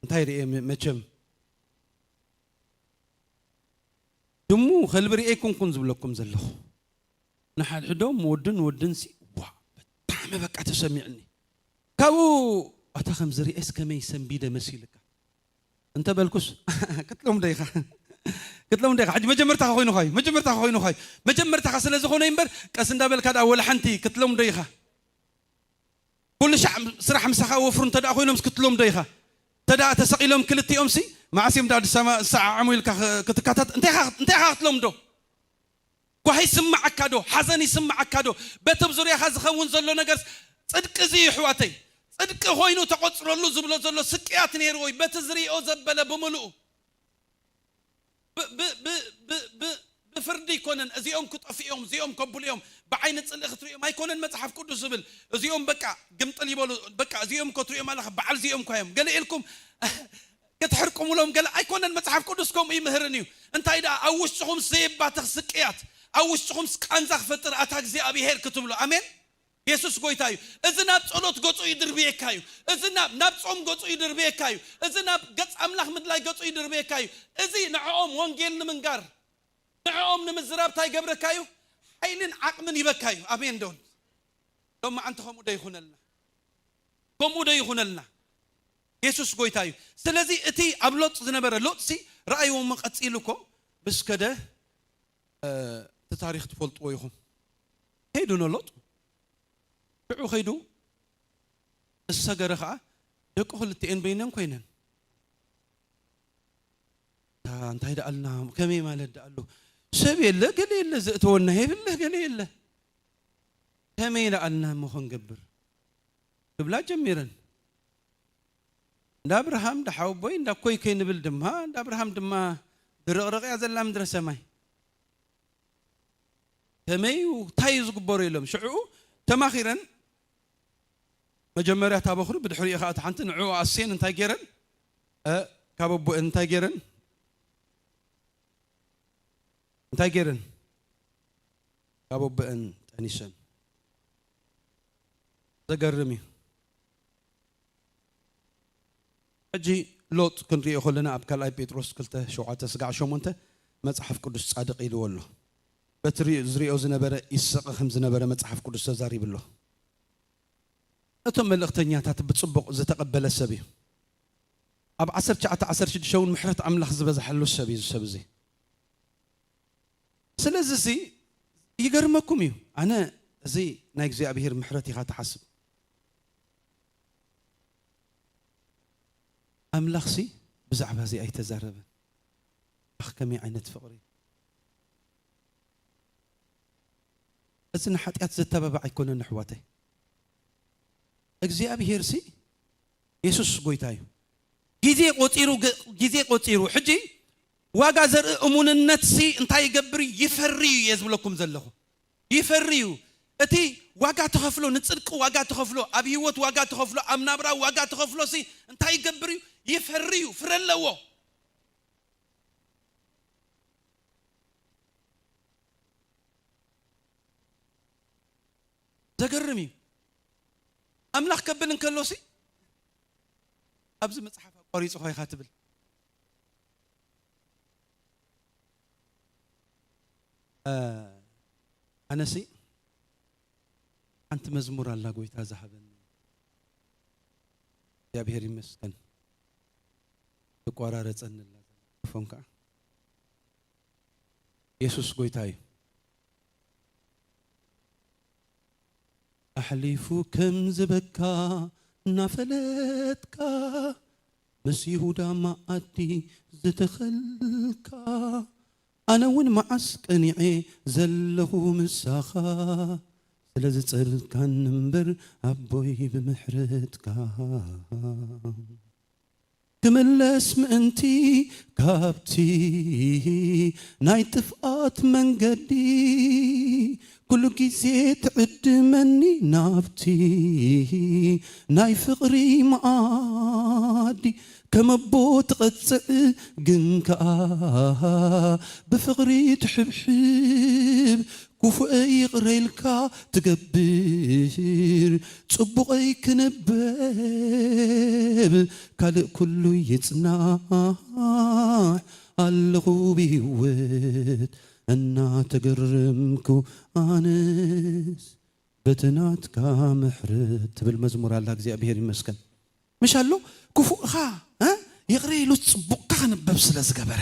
እንታይ ርኤ መ-፣ መቸም ድሙ ከልቢ ርኤ ኣይኮንኩን ዝብለኩም ዘለኹ። ንሓድሕዶም ወድን ወድን ሲ ዋ ብጣዕሚ በቃ ተሰሚዕኒ። ካብኡ ኣታ ከም ዝርኤስ ከመይ ሰንቢደ መሲልካ እንተ በልኩስ ክትሎም ዶ ኢኻ? ክትሎም ዶ ኢኻ? ሕጂ መጀመርታኻ ኮይኑ ኻዩ፣ መጀመርታኻ ኮይኑ ኻዩ። መጀመርታኻ ስለ ዝኾነ እምበር ቀስ እንዳበልካ ደኣ ወላ ሓንቲ ክትሎም ዶ ኢኻ? ኩሉ ሻዕ ስራሕ ምሳኻ ወፍሩ እንተ ደኣ ኮይኖምስ ክትሎም ዶ ኢኻ? እንተ ደኣ ተሰቒሎም ክልቲኦም ሲ መዓስ እዮም ደኣ ዝሰማ-፣ ዝሰዓዓሙ ኢልካ ክ-፣ ክትካታት እንታይ ኢኻ፣ እንታይ ኢኻ ክትሎም ዶ? ጓሂ ይስምዓካ ዶ? ሓዘን ይስምዓካ ዶ? በቲ ኣብ ዙርያኻ ዝኸውን ዘሎ ነገር ጽድቂ እዚ እዩ፣ ኣሕዋተይ። ጽድቂ ኮይኑ ተቖጽረሉ ዝብሎ ዘሎ ስቅያት ነይሩ ወይ በቲ ዝርእዮ ዘበለ ብምሉኡ ብ-፣ ብ-፣ ብ-፣ ብ-፣ ብ-፣ ብፍርዲ ኣይኮነን። እዚኦም ክጠፍኡ እዮም፣ እዚኦም ከብሉ እዮም፣ ብዓይኒ ጽልኢ ክትርእዮም ኣይኮነን መጽሓፍ ቅዱስ ዝብል። እዚኦም በቃ ግምጥል ይበሉ፣ በቃ እዚኦም እኮ ትርእዮም ኣለኻ፣ በዓል እዚኦም እኳ እዮም። ገለ ኢልኩም ክትሕርቅሙሎም ገለ ኣይኮነን፣ መጽሓፍ ቅዱስ ከምኡ ይምህርን እዩ። እንታይ ደኣ ኣብ ውሽጥኹም ዘይባተኽ ስቅያት፣ ኣብ ውሽጥኹም ቃንዛ ክፈጥር ኣታ እግዚኣብሄር ክትብሉ። ኣሜን። የሱስ ጎይታ እዩ። እዚ ናብ ጸሎት ገጹ ይድርብየካ እዩ። እዚ ናብ፣ ናብ ጾም ገጹ ይድርብየካ እዩ። እዚ ናብ ገጽ ኣምላኽ ምድላይ ገጹ ይድርብየካ እዩ። እዚ ንዕኦም ወንጌል ንምንጋር፣ ንዕኦም ንምዝራብ እንታይ ይገብረካ እዩ? ሓይልን ዓቕምን ይበካ እዩ። ኣሜን ዶ? ሎማዓንቲ ከምኡ ዶ ይኹነልና? ከምኡ ዶ ይኹነልና? የሱስ ጎይታ እዩ። ስለዚ እቲ ኣብ ሎጥ ዝነበረ፣ ሎጥሲ ረኣይዎ እሞ ቀጺሉ እኮ ምስ ከደ፣ እ፣ እቲ ታሪኽ ትፈልጥዎ ኢኹም። ከይዱ ንሎጥ። ሽዑ ከይዱ ምስ ሰገረ ኸኣ ደቁ ክልቲኤን በይነን ኮይነን። እታ እንታይ ደኣልና፣ ከመይ ማለት ደኣሉ? ሰብ የለ፣ ገለ የለ፣ ዘእተወና የብለ፣ ገለ የለ። ከመይ ደኣልና እሞ ክንገብር? ክብላ ጀሚረን። እንዳ ኣብርሃም፣ እንዳ ሓወቦይ፣ እንዳ ኮይ ከይንብል ድማ፣ እንዳ ኣብርሃም ድማ ድርቕርቕ እያ ዘላ ምድረ ሰማይ። ከመይ እዩ፣ እንታይ እዩ ዝግበሮ ኢሎም። ሽዑ ተማኺረን መጀመርያ እታ በኹሪ፣ ብድሕሪኡ ኸዓ እታ ሓንቲ ንዕኡ ኣስየን እንታይ ገይረን? እ፣ ካብ ኣቦአን እንታይ ገይረን? እንታይ ገይረን? ካብ ኣቦአን ጠኒሰን። ዘገርም እዩ። ሕጂ ሎጥ ክንሪኦ ከለና ኣብ ካልኣይ ጴጥሮስ ክልተ ሸውዓተ ስጋዕ ሸሞንተ መጽሓፍ ቅዱስ ጻድቕ ኢልዎ ኣሎ። በቲ ሪ-፣ ዝሪኦ ዝነበረ ይስቐ ከም ዝነበረ መጽሓፍ ቅዱስ ተዛሪቡ ኣሎ። እቶም መልእኽተኛታት ብጽቡቕ ዝተቐበለ ሰብ እዩ። ኣብ ዓሰርተ ትሽዓተ ዓሰርተ ሽዱሽተ እውን ምሕረት ኣምላኽ ዝበዝሓሉ ሰብ እዩ እዚ ሰብ እዚ። ስለዚ እዚ ይገርመኩም እዩ። ኣነ እዚ ናይ እግዚኣብሔር ምሕረት ኢኻ ትሓስብ። ኣምላኽሲ ብዛዕባ እዚ ኣይተዛረበን። ኣኽ ከመይ ዓይነት ፍቕሪ! እዚ ንሓጢኣት ዘተባባዕ ኣይኮነን ኣሕዋተይ። እግዚኣብሄርሲ የሱስ ጎይታ እዩ። ግዜ ቆጺሩ፣ ግ-፣ ግዜ ቆጺሩ። ሕጂ ዋጋ ዘርኢ እሙንነትሲ እንታይ ይገብር እዩ? ይፈሪ እዩ እየ ዝብለኩም ዘለኹ። ይፈሪ እዩ። እቲ ዋጋ ተኸፍሎ፣ ንጽድቂ ዋጋ ተኸፍሎ፣ ኣብ ህይወት ዋጋ ተኸፍሎ፣ ኣብ ናብራ ዋጋ ተኸፍሎሲ እንታይ ይገብር እዩ? ይፈሪ እዩ። ፍረ ኣለዎ። ዘገርም እዩ። ኣምላኽ ከብል እንከሎሲ ኣብዚ መጽሓፍ ኣቋሪጹ ኾይኻ ትብል። እ፣ ኣነሲ ሓንቲ መዝሙር ኣላ ጎይታ ዝሃበኒ። እግዚኣብሔር ይመስገን። ትቋራረጸኒ ኣላ። ፎን ከዓ የሱስ ጎይታ እዩ። ኣሕሊፉ ከም ዝበካ እናፈለጥካ፣ ምስ ይሁዳ መኣዲ ዝተኸልካ፣ ኣነ እውን መዓስ ቀኒዐ ዘለኹ ምሳኻ፣ ስለ ዝጸልካኒ እምበር ኣቦይ ብምሕረትካ። ክምለስ ምእንቲ ካብቲ ናይ ጥፍኣት መንገዲ፣ ኩሉ ግዜ ትዕድመኒ ናብቲ ናይ ፍቕሪ መኣዲ። ከም ኣቦ ትቐጽዕ ግን ከኣ ብፍቕሪ ትሕብሕብ፣ ክፉእ ይቕረ ኢልካ ትገብር፣ ጽቡቐይ ክንበብ ካልእ ኩሉ ይጽናሕ፣ ኣለኹ ብህይወት እናተገረምኩ ኣነስ በቲ ናትካ ምሕረት ትብል መዝሙር ኣላ። እግዚኣብሔር ይመስገን። ምሽ ኣሎ ክፉእኻ፣ እ? ይቕረ ኢሉ ጽቡቕካ ክንበብ ስለ ዝገበረ፣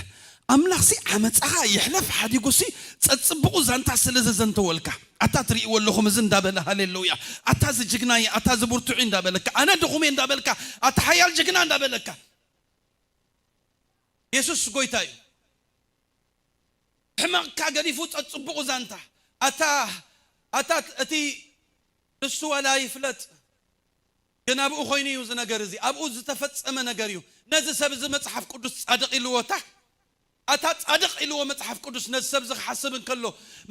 ኣምላኽሲ ዓመጻኻ ይሕለፍ ሓዲጉሲ ጸጽብቑ ዛንታ ስለ ዘዘንተወልካ፣ ኣታ ትርእይዎ ኣለኹም እዚ እንዳበለ ሃሌሉያ፣ ኣታ እዚ ጅግና እዩ፣ ኣታ እዚ ብርቱዕ እዩ እንዳበለካ፣ ኣነ ድኹም እየ እንዳበልካ፣ ኣታ ሓያል ጅግና እንዳበለካ፣ የሱስ ጎይታ እዩ። ሕመቕካ ገዲፉ ጸጽብቑ ዛንታ፣ ኣታ፣ ኣታ እቲ ንሱ ዋላ ይፍለጥ፣ ግን ኣብኡ ኮይኑ እዩ እዚ ነገር እዚ፣ ኣብኡ ዝተፈጸመ ነገር እዩ። ነዚ ሰብ እዚ መጽሓፍ ቅዱስ ጻድቕ ኢልዎ፣ እታ፣ ኣታ ጻድቕ ኢልዎ መጽሓፍ ቅዱስ ነዚ ሰብ እዚ ክሓስብ እንከሎ፣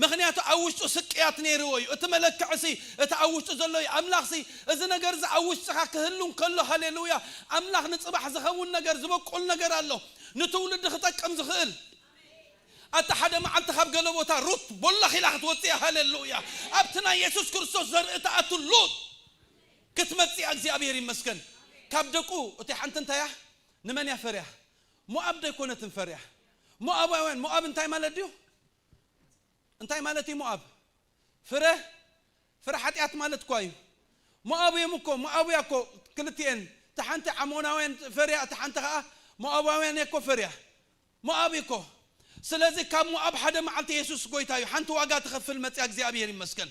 ምኽንያቱ ኣብ ውሽጡ ስቅያት ነይርዎ እዩ። እቲ መለክዕሲ፣ እቲ ኣብ ውሽጡ ዘሎ እዩ። ኣምላኽሲ፣ እዚ ነገር እዚ ኣብ ውሽጥኻ ክህሉ እንከሎ፣ ሃሌሉያ፣ ኣምላኽ ንጽባሕ ዝኸውን ነገር፣ ዝበቁል ነገር ኣሎ። ንትውልዲ ክጠቅም ዝኽእል። ኣታ ሓደ መዓልቲ ካብ ገለ ቦታ ሩት ቦላኽ ኢላ ክትወጽእ እያ። ሃሌሉያ። ኣብቲ ናይ የሱስ ክርስቶስ ዘርኢ ትኣቱ ሉጥ ክትመጽእ እያ። እግዚኣብሔር ይመስገን። ካብ ደቁ እቲ ሓንቲ እንታይ እያ? ንመን እያ ፈርያ? ሞኣብ ዶ ኣይኮነትን ፈርያ? ሞኣባውያን፣ ሞኣብ እንታይ ማለት ድዩ? እንታይ ማለት እዩ ሞኣብ? ፍረ፣ ፍረ ሓጢኣት ማለት እኳ እዩ። ሞኣብ እዮም እኮ፣ ሞኣብ እያ እኮ ክልቲኤን፣ እታ ሓንቲ ዓሞናውያን ፈርያ፣ እታ ሓንቲ ኸዓ ሞኣባውያን እያ እኮ ፈርያ። ሞኣብ እዩ እኮ። ስለዚ ካብ ሞኣብ ሓደ መዓልቲ የሱስ ጎይታ እዩ። ሓንቲ ዋጋ ትኸፍል መጽያ፣ እግዚኣብሔር ይመስገን።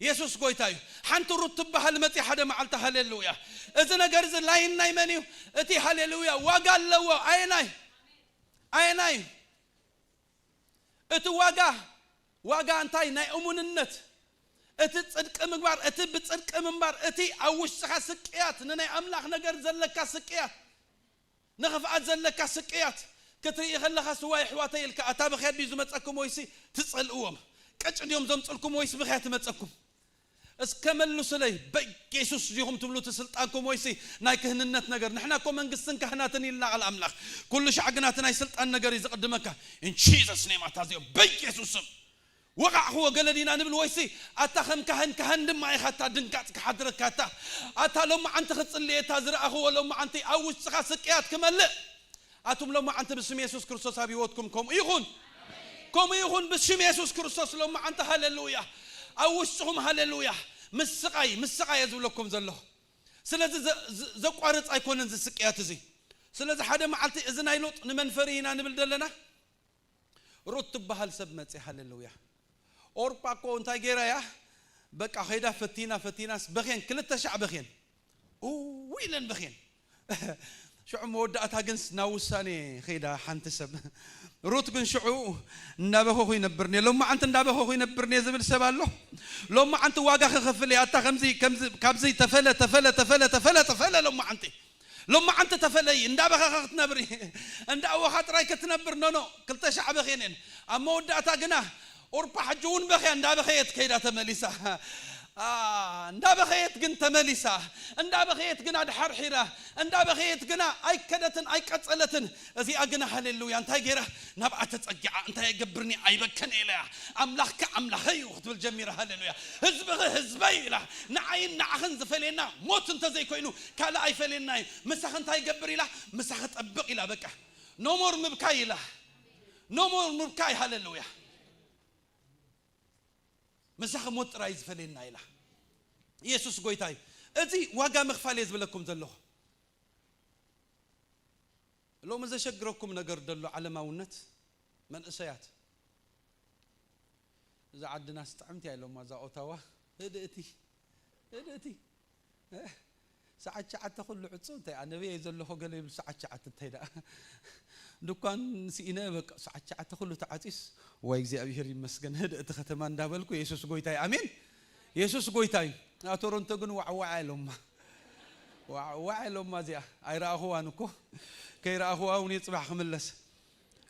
የሱስ ጎይታ እዩ። ሓንቲ ሩት ትበሃል መጽያ ሓደ መዓልቲ፣ ሃሌሉያ። እዚ ነገር እዚ ላይን ናይ መን እዩ? እቲ ሃሌሉያ ዋጋ ኣለዎ። ኣየናይ? ኣየናይ? እቲ ዋጋ፣ ዋጋ እንታይ? ናይ እሙንነት፣ እቲ ጽድቂ ምግባር፣ እቲ ብጽድቂ ምንባር፣ እቲ ኣብ ውሽጥኻ ስቅያት፣ ንናይ ኣምላኽ ነገር ዘለካ ስቅያት፣ ንኽፍኣት ዘለካ ስቅያት ክትርኢ ከለኻ፣ ስዋ የሕዋተይ ኢልካ፣ ኣታ ብኽያት ድዩ ዝመጸኩም ወይሲ ትጸልእዎም? ቅጭ ድዮም ዘምጽልኩም ወይስ ብኽያት ይመጸኩም? እስከ መልሱለይ። በኢየሱስ ዲኹም ትብሉ እቲ ስልጣንኩም ወይሲ ናይ ክህንነት ነገር? ንሕና እኮ መንግስትን ካህናትን ኢልና ቃል ኣምላኽ። ኩሉ ሻዕ ግና እቲ ናይ ስልጣን ነገር እዩ ዝቕድመካ። In Jesus name፣ ኣታ እዚኦም በኢየሱስ ስም ወቓዕኽዎ ገለ ዲና ንብል ወይሲ ኣታ ከም ካህን፣ ካህን ድማ ኢኻ፣ ኣታ ድንጋጽ ክሓድረካ፣ ኣታ፣ ኣታ ሎማዓንቲ ክጽልየ፣ ኣታ ዝረኣኽዎ ሎማዓንቲ ኣብ ውሽጥኻ ስቅያት ክመልእ። ኣቱም ሎማዓንቲ ብስም የሱስ ክርስቶስ ኣብ ህይወትኩም ከምኡ ይኹን። ከምኡ ይኹን ብስም የሱስ ክርስቶስ ሎማዓንቲ። ሃሌሉያ። ኣብ ውሽጥኹም፣ ሃሌሉያ፣ ምስቃይ፣ ምስቃይ እየ ዝብለኩም ዘለኹ። ስለዚ ዘ-፣ ዘ-፣ ዘቋርጽ ኣይኮነን እዚ ስቅያት እዚ። ስለዚ ሓደ መዓልቲ እዚ ናይ ሎጥ ንመን ፈሪ ኢና ንብል ዘለና? ሩት ትበሃል ሰብ መጽያ። ሃሌሉያ። ኦርጳ እኮ እንታይ ገይራ እያ? በቃ ኸይዳ ፈቲና፣ ፈቲናስ በኼን፣ ክልተ ሻዕ በኼን። እው ኢለን በኼን። ሽዑ መወዳእታ ግንስ ናብ ውሳኔ ኸይዳ ሓንቲ ሰብ። ሩት ግን ሽዑ እንዳበኸኹ ይነብር እኔ፣ ሎማዓንቲ እንዳበኸኹ ይነብር እኔ ዝብል ሰብ ኣሎ። ሎማዓንቲ ዋጋ ክኸፍል እየ፣ ኣታ ከምዚ፣ ከምዚ፣ ካብዚ ተፈለ፣ ተፈለ፣ ተፈለ፣ ተፈለ፣ ተፈለ ሎማዓንቲ። ሎማዓንቲ ተፈለይ፣ እንዳበኸኻ ክትነብሪ፣ እንዳእወኻ ጥራይ ክትነብር፣ ኖኖ፣ ክልተ ሻዕ በኽየን እየን። ኣብ መወዳእታ ግና ኦርፓ ሕጂ እውን በኽያ፣ እንዳበኸየት ከይዳ ተመሊሳ። ኣ፣ እንዳበኸየት ግን ተመሊሳ፣ እንዳበኸየት ግና ድሓርሒራ፣ እንዳበኸየት ግና ኣይከደትን ኣይቀጸለትን። እዚኣ ግና ሃሌሉያ እንታይ ገይራ? ናብኣ ተጸጊዓ፣ እንታይ የገብርኒ ኣይበከን ኢለያ። ኣምላኽካ ኣምላኸይ እዩ ክትብል ጀሚራ። ሃሌሉያ። ህዝብኺ ህዝበይ ኢላ። ንዓይን ንዓኽን ዝፈልየና ሞት እንተዘይኮይኑ ካልእ ኣይፈልየና እዩ። ምሳኺ እንታይ ይገብር ኢላ? ምሳኺ ጠብቕ ኢላ። በቃ ኖሞር ምብካይ ኢላ። ኖሞር ምብካይ። ሃሌሉያ። ምሳኺ ሞት ጥራይ ዝፈልየና ኢላ። ኢየሱስ ጎይታ እዩ። እዚ ዋጋ ምኽፋል እየ ዝብለኩም ዘለኹ። ሎሚ ዘሸግረኩም ነገር ደሎ ዓለማውነት መንእሰያት። እዛ ዓድና ስጥዕምቲ እያ ኢሎማ እዛ ኦታዋ። ህድእቲ፣ ህድእቲ። እ? ሰዓት ትሽዓተ ኩሉ ዕጹ እንታይ ኣነበየ ዘለኹ ገለ ይብል ሰዓት ትሽዓተ እንታይ ደኣ። ድኳን ስኢነ በቃ ሰዓት ትሽዓተ ኩሉ ተዓጺስ ወይ እግዚኣብሔር ይመስገን ህድእቲ ከተማ እንዳበልኩ የሱስ ጎይታይ ኣሜን። የሱስ ጎይታይ። ኣብ ቶሮንቶ ግን ዋዕዋዕ ኢሎማ። ዋዕዋዕ ኢሎማ እዚኣ። ኣይረኣኹዋን እኮ። ከይረኣኹዋ እውን እየ ጽባሕ ክምለስ።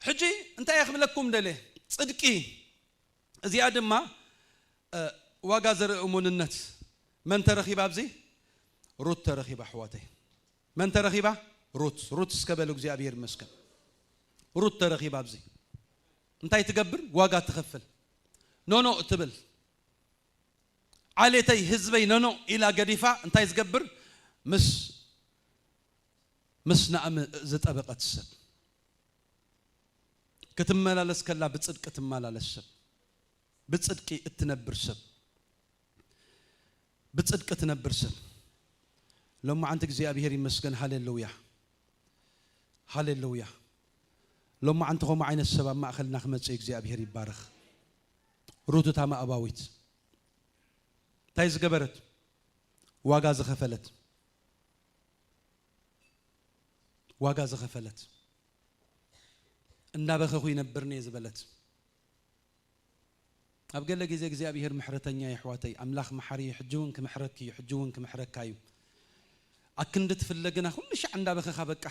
ሕጂ እንታይ እየ ክብለኩም ደልየ? ጽድቂ። እዚኣ ድማ፣ እ፣ ዋጋ ዘርኢ እሙንነት። መን ተረኺባ ኣብዚ? ሩት ተረኺባ ኣሕዋተይ። መን ተረኺባ? ሩት። ሩት እስከ በሉ እግዚኣብሔር ይመስገን። ሩት ተረኺባ ኣብዚ። እንታይ ትገብር? ዋጋ ትኸፍል። ኖኖ ትብል። ዓሌተይ ህዝበይ ኖኖ ኢላ ገዲፋ እንታይ ዝገብር? ምስ፣ ምስ ናእሚ ዝጠበቐት ሰብ። ክትመላለስ ከላ ብጽድቂ ትመላለስ ሰብ። ብጽድቂ እትነብር ሰብ። ብጽድቂ ትነብር ሰብ። ሎማዓንቲ እግዚኣብሔር ይመስገን። ሃሌሉያ። ሃሌሉያ። ሎማዓንቲ ከምኡ ዓይነት ሰብ ኣብ ማእከልና ክመጽእ እግዚኣብሔር ይባረኽ። ሩት እታ ማእባዊት እንታይ ዝገበረት? ዋጋ ዝኸፈለት። ዋጋ ዝኸፈለት። እንዳበኸኹ ይነብር እየ ዝበለት። ኣብ ገለ ግዜ እግዚኣብሔር ምሕረተኛ እዩ ኣሕዋተይ፣ ኣምላኽ መሓሪ እዩ፣ ሕጂ እውን ክምሕረኪ እዩ፣ ሕጂ እውን ክምሕረካ እዩ። ኣክንዲ ትፍለ ግና ኩሉ ሻዕ እንዳበኸኻ በቃ።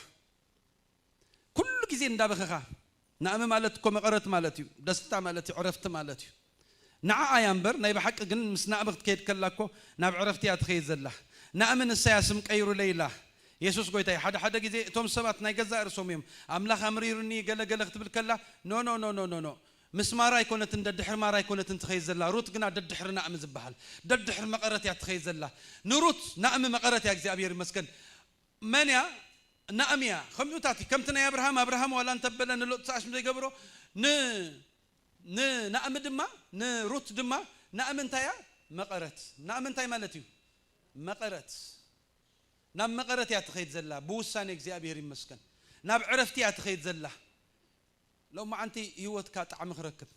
ኩሉ ግዜ እንዳበኸኻ። ናእሚ ማለት እኮ መቐረት ማለት እዩ፣ ደስታ ማለት እዩ፣ ዕረፍቲ ማለት እዩ። ንዓኣ እያ እምበር፣ ናይ ብሓቂ ግን ምስ ናእሚ ክትከይድ ከላ እኮ ናብ ዕረፍቲ እያ ትኸይድ ዘላ። ናእሚ ንሳ እያ ስም ቀይሩለይ ኢላ። የሱስ ጎይታ እዩ። ሓደ ሓደ ግዜ እቶም ሰባት ናይ ገዛእ ርእሶም እዮም። ኣምላኽ ኣምሪሩኒ ገለ ገለ ክትብል ከላ፣ ኖ፣ ኖ፣ ኖ፣ ኖ፣ ኖ፣ ኖ። ምስ ማራ ኣይኮነትን፣ ደድሕሪ ማራ ኣይኮነትን ትኸይድ ዘላ። ሩት ግና ደድሕሪ ናእሚ ዝበሃል። ደድሕሪ መቐረት እያ ትኸይድ ዘላ። ንሩት ናእሚ መቐረት እያ፣ እግዚኣብሔር ይመስገን። መን እያ? ናእሚ እያ። ከምኡታት እዩ። ከምቲ ናይ ኣብርሃም፣ ኣብርሃም ዋላ እንተበለ ንሎጥ ሰኣሽም ዘይገብሮ፣ ን-፣ ንናእሚ ድማ፣ ንሩት ድማ፣ ናእሚ እንታይ እያ? መቐረት። ናእሚ እንታይ ማለት እዩ? መቐረት። ናብ መቐረት እያ ትኸይድ ዘላ። ብውሳኔ እግዚኣብሔር ይመስገን። ናብ ዕረፍቲ እያ ትኸይድ ዘላ። ሎማዓንቲ ህይወትካ ጣዕሚ ክረክብ።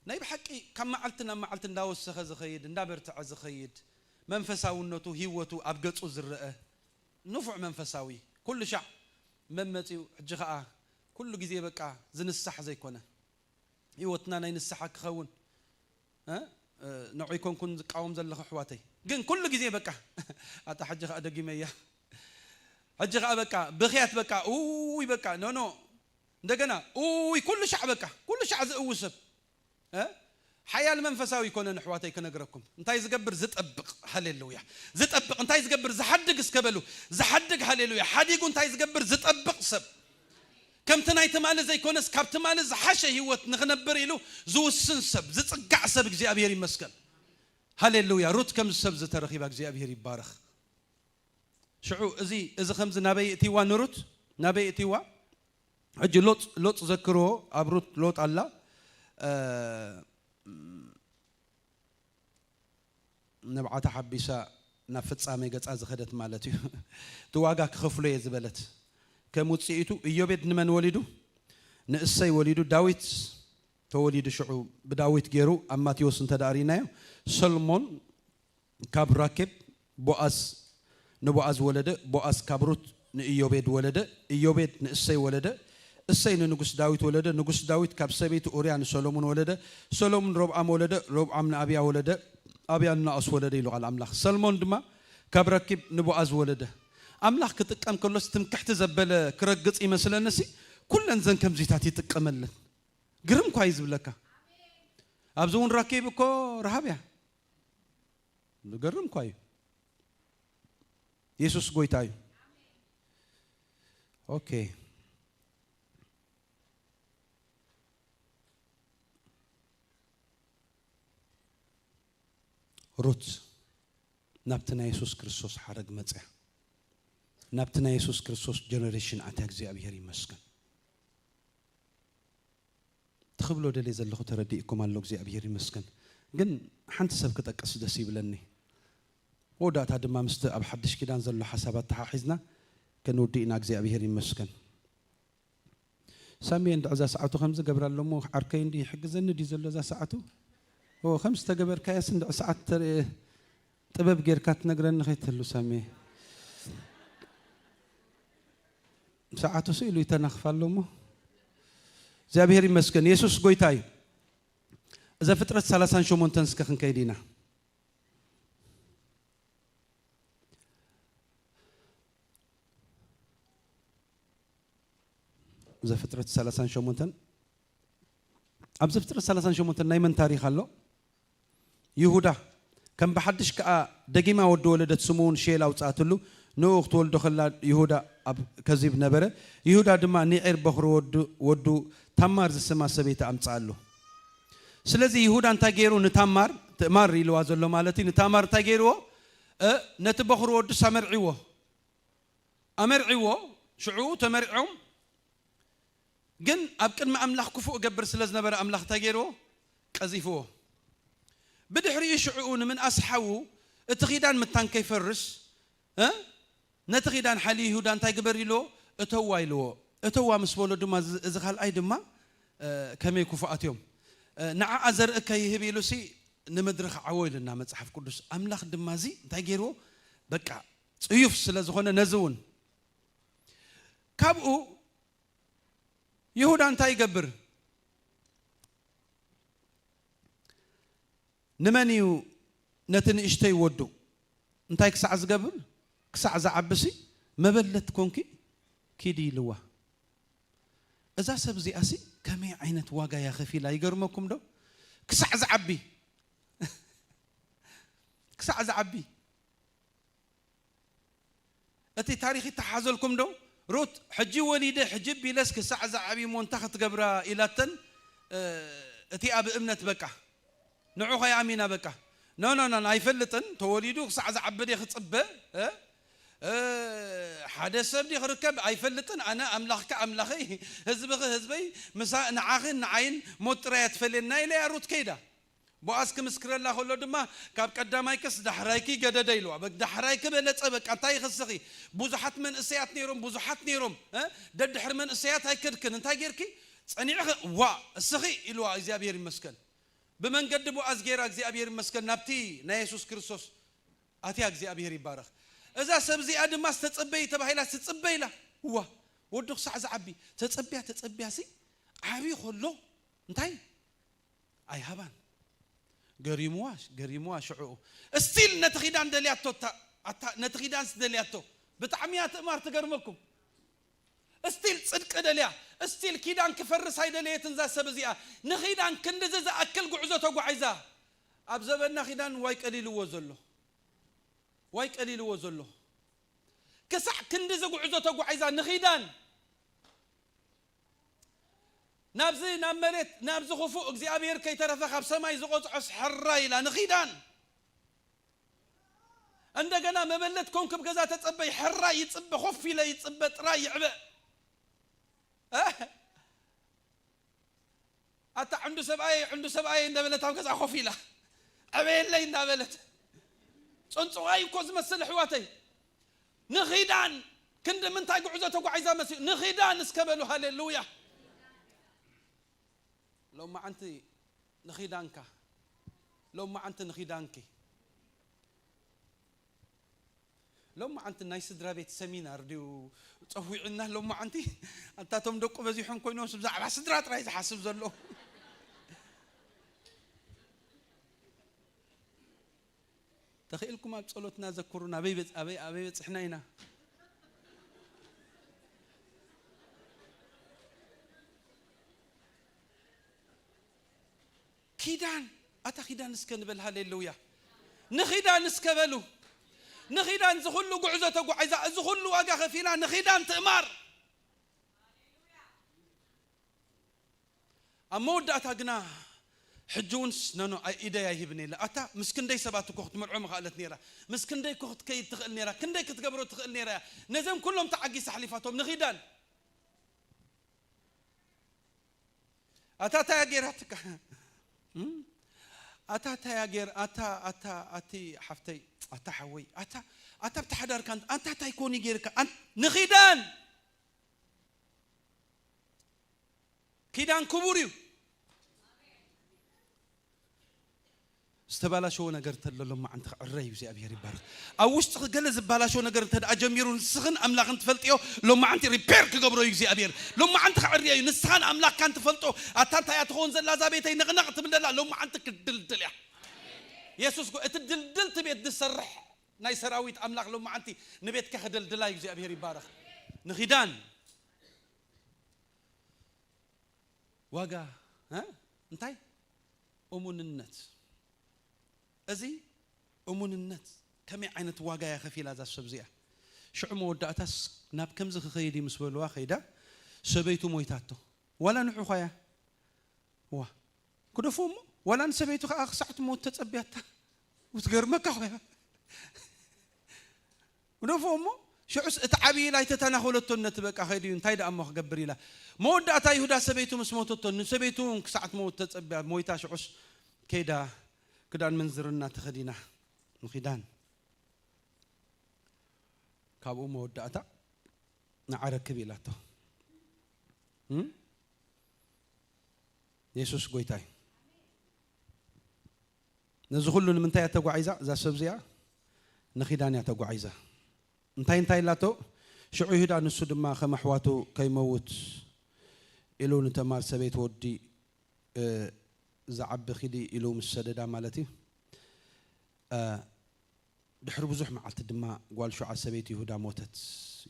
ናይ ብሓቂ ካብ መዓልቲ ናብ መዓልቲ እንዳወሰኸ ዝኸይድ፣ እንዳበርትዐ ዝኸይድ፣ መንፈሳውነቱ፣ ህይወቱ ኣብ ገጹ ዝረአ ንፉዕ መንፈሳዊ። ኩሉ ሻዕ መመጺኡ፣ ሕጂ ኸኣ ኩሉ ግዜ በቃ ዝንሳሕ ዘይኮነ። ህይወትና ናይ ንስሓ ክኸውን፣ እ? እ፣ ንዑ ኣይኮንኩን ዝቃወም ዘለኹ ኣሕዋተይ። ግን ኩሉ ግዜ በቃ፣ ኣታ ሕጂ ኸኣ ደጊመያ። ሕጂ ኸኣ በቃ፣ ብኽያት በቃ፣ ኡይ በቃ፣ ኖ፣ ኖ። እንደገና፣ ኡይ፣ ኩሉ ሻዕ በቃ፣ ኩሉ ሻዕ ዝእዊ ሰብ። እ? ሓያል መንፈሳዊ ኣይኮነን ኣሕዋተይ ክነግረኩም። እንታይ ዝገብር? ዝጠብቕ። ሃሌሉያ። ዝጠብቕ። እንታይ ዝገብር? ዝሓድግ እስከ በሉ። ዝሓድግ። ሃሌሉያ። ሓዲጉ እንታይ ዝገብር? ዝጠብቕ ሰብ። ከምቲ ናይ ትማሊ ዘይኮነስ ካብ ትማሊ ዝሓሸ ህይወት ንኽነብር ኢሉ ዝውስን ሰብ፣ ዝጽጋዕ ሰብ እግዚኣብሔር ይመስገን። ሃሌሉያ። ሩት ከምዚ ሰብ ዝተረኺባ እግዚኣብሔር ይባረኽ። ሽዑ እዚ፣ እዚ ከምዚ ናበይ እትይዋ ንሩት? ናበይ እትይዋ? ሕጂ ሎጥ፣ ሎጥ ዘክርዎ ኣብ ሩት ሎጥ ኣላ። እ፣ ንብዓታ ሓቢሳ ናብ ፍጻሜ ገጻ ዝኸደት ማለት እዩ። እቲ ዋጋ ክኸፍሎ እየ ዝበለት። ከም ውጽኢቱ ኢዮቤድ ንመን ወሊዱ? ንእሰይ ወሊዱ፣ ዳዊት ተወሊዱ። ሽዑ ብዳዊት ገይሩ ኣብ ማቴዎስ እንተ ደኣ ርኢናዮ፣ ሰሎሞን ካብ ራኬብ ቦኣዝ ንቦኣዝ ወለደ፣ ቦኣዝ ካብ ሩት ንኢዮቤድ ወለደ፣ ኢዮቤድ ንእሰይ ወለደ፣ እሰይ ንንጉስ ዳዊት ወለደ፣ ንጉስ ዳዊት ካብ ሰበይቲ ኡርያ ንሰሎሞን ወለደ፣ ሰሎሞን ሮብዓም ወለደ፣ ሮብዓም ንኣብያ ወለደ፣ ኣብያ ንናኦስ ወለደ ኢሉ ቃል ኣምላኽ። ሰልሞን ድማ ካብ ረኪብ ንቦኣዝ ወለደ። ኣምላኽ ክጥቀም ከሎስ ትምክሕቲ ዘበለ ክረግጽ ይመስለንሲ፣ ኩለን ዘን ከምዚታት ይጥቀመለን። ግርም እኳ እዩ ዝብለካ። ኣብዚ እውን ረኪብ እኮ ረሃብ እያ። ዝገርም እኳ እዩ። የሱስ ጎይታ እዩ። ኦኬ። ሩት ናብቲ ናይ የሱስ ክርስቶስ ሓረግ መጽያ፣ ናብቲ ናይ የሱስ ክርስቶስ ጀነሬሽን ኣትያ። እግዚኣብሔር ይመስገን። ትኽብሎ ደልየ ዘለኹ ተረዲእኩም ኣሎ። እግዚኣብሔር ይመስገን። ግን ሓንቲ ሰብ ክጠቅስ ደስ ይብለኒ። ወዳእታ ድማ ምስቲ ኣብ ሓድሽ ኪዳን ዘሎ ሓሳብ ኣተሓሒዝና ክንውድእ ኢና። እግዚኣብሔር ይመስገን። ሳሚ እንድዕ እዛ ሰዓቱ ከምዚ ገብራ ኣሎ እሞ ዓርከይ እንዲ ይሕግዘኒ ድዩ ዘሎ እዛ ሰዓቱ? ኦ፣ ከም ዝተገበርካያስ እንድዕ ሰዓት ተርኢ ጥበብ ጌርካ ትነግረኒ ከይትህሉ ሳሚ። ሰዓቱ ስኢሉ ይተናኽፍ ኣሎ እሞ። እግዚኣብሔር ይመስገን። የሱስ ጎይታ እዩ። እዛ ፍጥረት ሰላሳን ሸሞንተን እስከ ክንከይድ ኢና። ዘፍጥረት ሰላሳን ሸሞንተን፣ ኣብ ዘፍጥረት ሰላሳን ሸሞንተን ናይ መን ታሪኽ ኣሎ? ይሁዳ። ከም ብሓድሽ ከኣ ደጊማ ወዲ ወለደት፣ ስሙ እውን ሼል ኣውጽኣትሉ። ንኡ ክትወልዶ ከላ ይሁዳ ኣብ ከዚብ ነበረ። ይሁዳ ድማ ንዔር በኹሪ ወዱ፣ ወዱ ታማር ዝስማ ሰበይቲ ኣምጽኣሉ። ስለዚ ይሁዳ እንታይ ገይሩ? ንታማር፣ ትእማር ኢልዋ ዘሎ ማለት እዩ። ንታማር እንታይ ገይርዎ? እ፣ ነቲ በኹሪ ወዱስ ኣመርዒዎ። ኣመርዒዎ፣ ሽዑ ተመርዖም። ግን ኣብ ቅድሚ ኣምላኽ ክፉእ እገብር ስለ ዝነበረ ኣምላኽ እንታይ ገይርዎ? ቀዚፍዎ። ብድሕሪኡ ሽዑኡ ንምንኣስ ሓዉ እቲ ኺዳን ምታን ከይፈርስ፣ እ፣ ነቲ ኺዳን ሓልዩ ይሁዳ እንታይ ግበር ኢልዎ? እተዋ ኢልዎ። እተዋ ምስ በሎ ድማ እዚ፣ እዚ ካልኣይ ድማ፣ እ፣ ከመይ ክፉኣት እዮም። እ፣ ንዓኣ ዘርኢ ከይህብ ኢሉሲ ንምድሪ ክዓዎ ኢሉና መጽሓፍ ቅዱስ። ኣምላኽ ድማ እዚ እንታይ ገይርዎ? በቃ ጽዩፍ ስለ ዝኾነ ነዚ እውን ካብኡ ይሁዳ እንታይ ይገብር? ንመን እዩ ነቲ ንእሽተይ ወዱ እንታይ ክሳዕ ዝገብር? ክሳዕ ዝዓብሲ መበለት ኮንኪ ኪዲ ኢልዋ። እዛ ሰብ እዚኣሲ ከመይ ዓይነት ዋጋ እያ ከፊላ? ይገርመኩም ዶ? ክሳዕ ዝዓቢ፣ ክሳዕ ዝዓቢ። እቲ ታሪኽ ይተሓዘልኩም ዶ? ሩት፣ "ሕጂ ወሊደ፣ ሕጂ ቢለስ ክሳዕ ዝዓቢ እሞ እንታይ ክትገብራ?" ኢላተን፣ እ፣ እቲኣ ብእምነት በቃ። ንዑ ኸይኣሚና በቃ። "ኖ፣ ኖ፣ ኖ፣ ኣይፈልጥን፣ ተወሊዱ ክሳዕ ዝዓቢ ድየ ክጽበ?" እ? እ፣ "ሓደ ሰብ ድየ ክርከብ? ኣይፈልጥን፣ ኣነ ኣምላኽካ ኣምላኸይ፣ ህዝብኺ ህዝበይ፣ ምሳ-፣ ንዓኽን ንዓይን ሞት ጥራይ እያ ትፈልየና" ኢለያ ሩት ከይዳ። ቦኣዝ ክምስክረላ ከሎ ድማ፣ "ካብ ቀዳማይክስ ዳሕራይኪ ገደደ" ኢልዋ። በ-፣ ዳሕራይኪ በለጸ፣ በቃ፣ እንታይ ይኽስኺ? ብዙሓት መንእሰያት ነይሮም፣ ብዙሓት ነይሮም፣ እ? ደድሕሪ መንእሰያት ኣይከድክን። እንታይ ጌርኪ? ጸኒዕኺ፣ ዋ፣ እስኺ ኢልዋ፣ እግዚኣብሔር ይመስገን። ብመንገዲ ቦኣዝ ጌራ፣ እግዚኣብሔር ይመስገን፣ ናብቲ ናይ የሱስ ክርስቶስ ኣትያ፣ እግዚኣብሔር ይባረኽ። እዛ ሰብ እዚኣ ድማ ዝተጸበይ ተባሂላ፣ ትጽበ ኢላ። ዋ፣ ወዱ ክሳዕ ዝዓቢ፣ ተጸብያ፣ ተጸብያ፣ ሲ ዓብዩ ከሎ፣ እንታይ? ኣይሃባን። ገሪምዋ፣ ገሪምዋ ሽዑኡ። እስቲል ነቲ ኪዳን ደልያቶ፣ ኣታ፣ ኣታ፣ ነቲ ኪዳንስ ደልያቶ። ብጣዕሚ እያ ትእማር፣ ትገርመኩም። እስቲል ጽድቂ ደልያ፣ እስቲል ኪዳን ክፈርስ ኣይደለየትን እዛ ሰብ እዚኣ። ንኪዳን ክንድዚ ዝኣክል ጉዕዞ ተጓዒዛ። ኣብ ዘበና ኪዳን ዋይ ቀሊልዎ ዘሎ። ዋይ ቀሊልዎ ዘሎ። ክሳዕ ክንድዚ ጉዕዞ ተጓዒዛ ንኪዳን። ናብዚ፣ ናብ መሬት፣ ናብዚ ክፉእ እግዚኣብሔር ከይተረፈ ካብ ሰማይ ዝቆጽዖስ ሕራይ ኢላ ንኪዳን። እንደገና መበለት ኮንኩ ኣብ ገዛ ተጸበይ፣ ሕራይ ይጽበ፣ ኮፍ ኢለ ይጽበ፣ ጥራይ ይዕበ። እ? ኣታ ዕንዱ ሰብኣየይ፣ ዕንዱ ሰብኣየይ እንዳበለት ኣብ ገዛ ኮፍ ኢላ፣ ዕበየለይ እንዳበለት። ጽንጽዋይ እኮ ዝመስል ኣሕዋተይ። ንኺዳን ክንዲ ምንታይ ጉዕዞ ተጓዒዛ መሲሉ። ንኺዳን እስከ በሉ፣ ሃሌሉያ። ሎማዓንቲ ንኺዳንካ፣ ሎማዓንቲ ንኺዳንኪ። ሎማዓንቲ ናይ ስድራ ቤት ሰሚናር ድዩ ጸዊዕና? ሎማዓንቲ ኣንታቶም ደቁ በዚሖም ኮይኖም ብዛዕባ ስድራ ጥራይ ዝሓስብ ዘሎ። ተኽኢልኩም ኣብ ጸሎትና ዘክሩና። ኣበይ በጽ-፣ ኣበይ፣ ኣበይ በጽሕና ኢና? ኪዳን፣ ኣታ ኪዳን እስከ ንበል። ሃሌሉያ። ንኺዳን እስከ በሉ። ንኺዳን ዝኹሉ ጉዕዞ ተጓዒዛ፣ እዚ ኹሉ ዋጋ ከፊላ ንኺዳን ትእማር። ኣብ መወዳእታ ግና ሕጂ እውን ስ-፣ ኖ፣ ኖ፣ ኣይ-፣ ኢደይ ኣይህብን የለ። ኣታ ምስ ክንደይ ሰባት እኮ ክትምርዖ ምኽኣለት ነይራ። ምስ ክንደይ እኮ ክትከይድ ትኽእል ነይራ። ክንደይ ክትገብሮ ትኽእል ነይራ እያ። ነዘም ኩሎም ተዓጊሳ ኣሕሊፋቶም ንኺዳን። ኣታ እንታይ እያ ገይራትካ? እም? ኣታ እንታይ እያ ገይር-፣ ኣታ፣ ኣታ፣ ኣቲ ሓፍተይ፣ ኣታ ሓወይ፣ ኣታ፣ ኣታ ኣብቲ ሓዳርካ ኣንት-፣ ኣንታ እንታይ ኮን እዩ ገይርካ? ኣን-፣ ንኺዳን። ኪዳን ክቡር እዩ። ዝተባላሸወ ነገር እንተሎ ሎማዓንቲ ክዕረ እዩ እግዚኣብሔር ይባረክ። ኣብ ውሽጥኺ ገለ ዝባላሸወ ነገር እንተ ደኣ ጀሚሩ ንስኽን ኣምላኽን ትፈልጥዮ ሎማዓንቲ ሪፔር ክገብሮ እዩ እግዚኣብሔር። ሎማዓንቲ ክዕርዮ እዩ። ንስኻን ኣምላኽካን ትፈልጦ ኣታ እንታይ እያ ትኸውን ዘላ እዛ ቤተይ ንቕነቕ ትብል ዘላ ሎማዓንቲ ክድልድል እያ። የሱስ ጎ-፣ እቲ ድልድልቲ ቤት ዝሰርሕ ናይ ሰራዊት ኣምላኽ ሎማዓንቲ ንቤትካ ክደልድላ እዩ እግዚኣብሔር ይባረክ። ንኺዳን ዋጋ፣ እ? እንታይ? እሙንነት። እዚ እሙንነት ከመይ ዓይነት ዋጋ እያ ከፊላ እዛ ሰብ እዚኣ? ሽዑ መወዳእታስ ናብ ከምዚ ክኸይድ እዩ ምስ በልዋ ከይዳ ሰበይቱ ሞይታቶ። ዋላ ንዑ ኸያ። ዋ። ክደፍኡ እሞ ዋላ ንሰበይቱ ከኣ ክሳዕ ትሞት ተጸብያታ። ክትገርመካ ኾያ። ግደፎ እሞ ሽዑስ እቲ ዓብዪ ኢላ ኣይተተናኾለቶን ነቲ በቃ ከይዱ እዩ፣ እንታይ ደኣ እሞ ክገብር ኢላ። መወዳእታ ይሁዳ ሰበይቱ ምስ ሞተቶ ንሰበይቱ እውን ክሳዕ ትመውት ተጸብያ ሞይታ ሽዑስ ከይዳ ክዳን ምንዝርና ተኸዲና ንኺዳን ካብኡ መወዳእታ ንዓ ረክብ ኢላቶ። እም? የሱስ ጎይታ እዩ። ነዚ ኩሉ ንምንታይ እያ ተጓዒዛ? እዛ ሰብ እዚኣ ንኺዳን እያ ተጓዒዛ። እንታይ እንታይ ኢላቶ? ሽዑ ይሁዳ ንሱ ድማ ከም ኣሕዋቱ ከይመውት ኢሉ ንተማር ሰበይት ወዲ፣ እ፣ ዝዓቢ ኪዲ ኢሉ ምስ ሰደዳ ማለት እዩ። እ፣ ድሕሪ ብዙሕ መዓልቲ ድማ ጓል ሹዓ ሰበይቲ ይሁዳ ሞተት።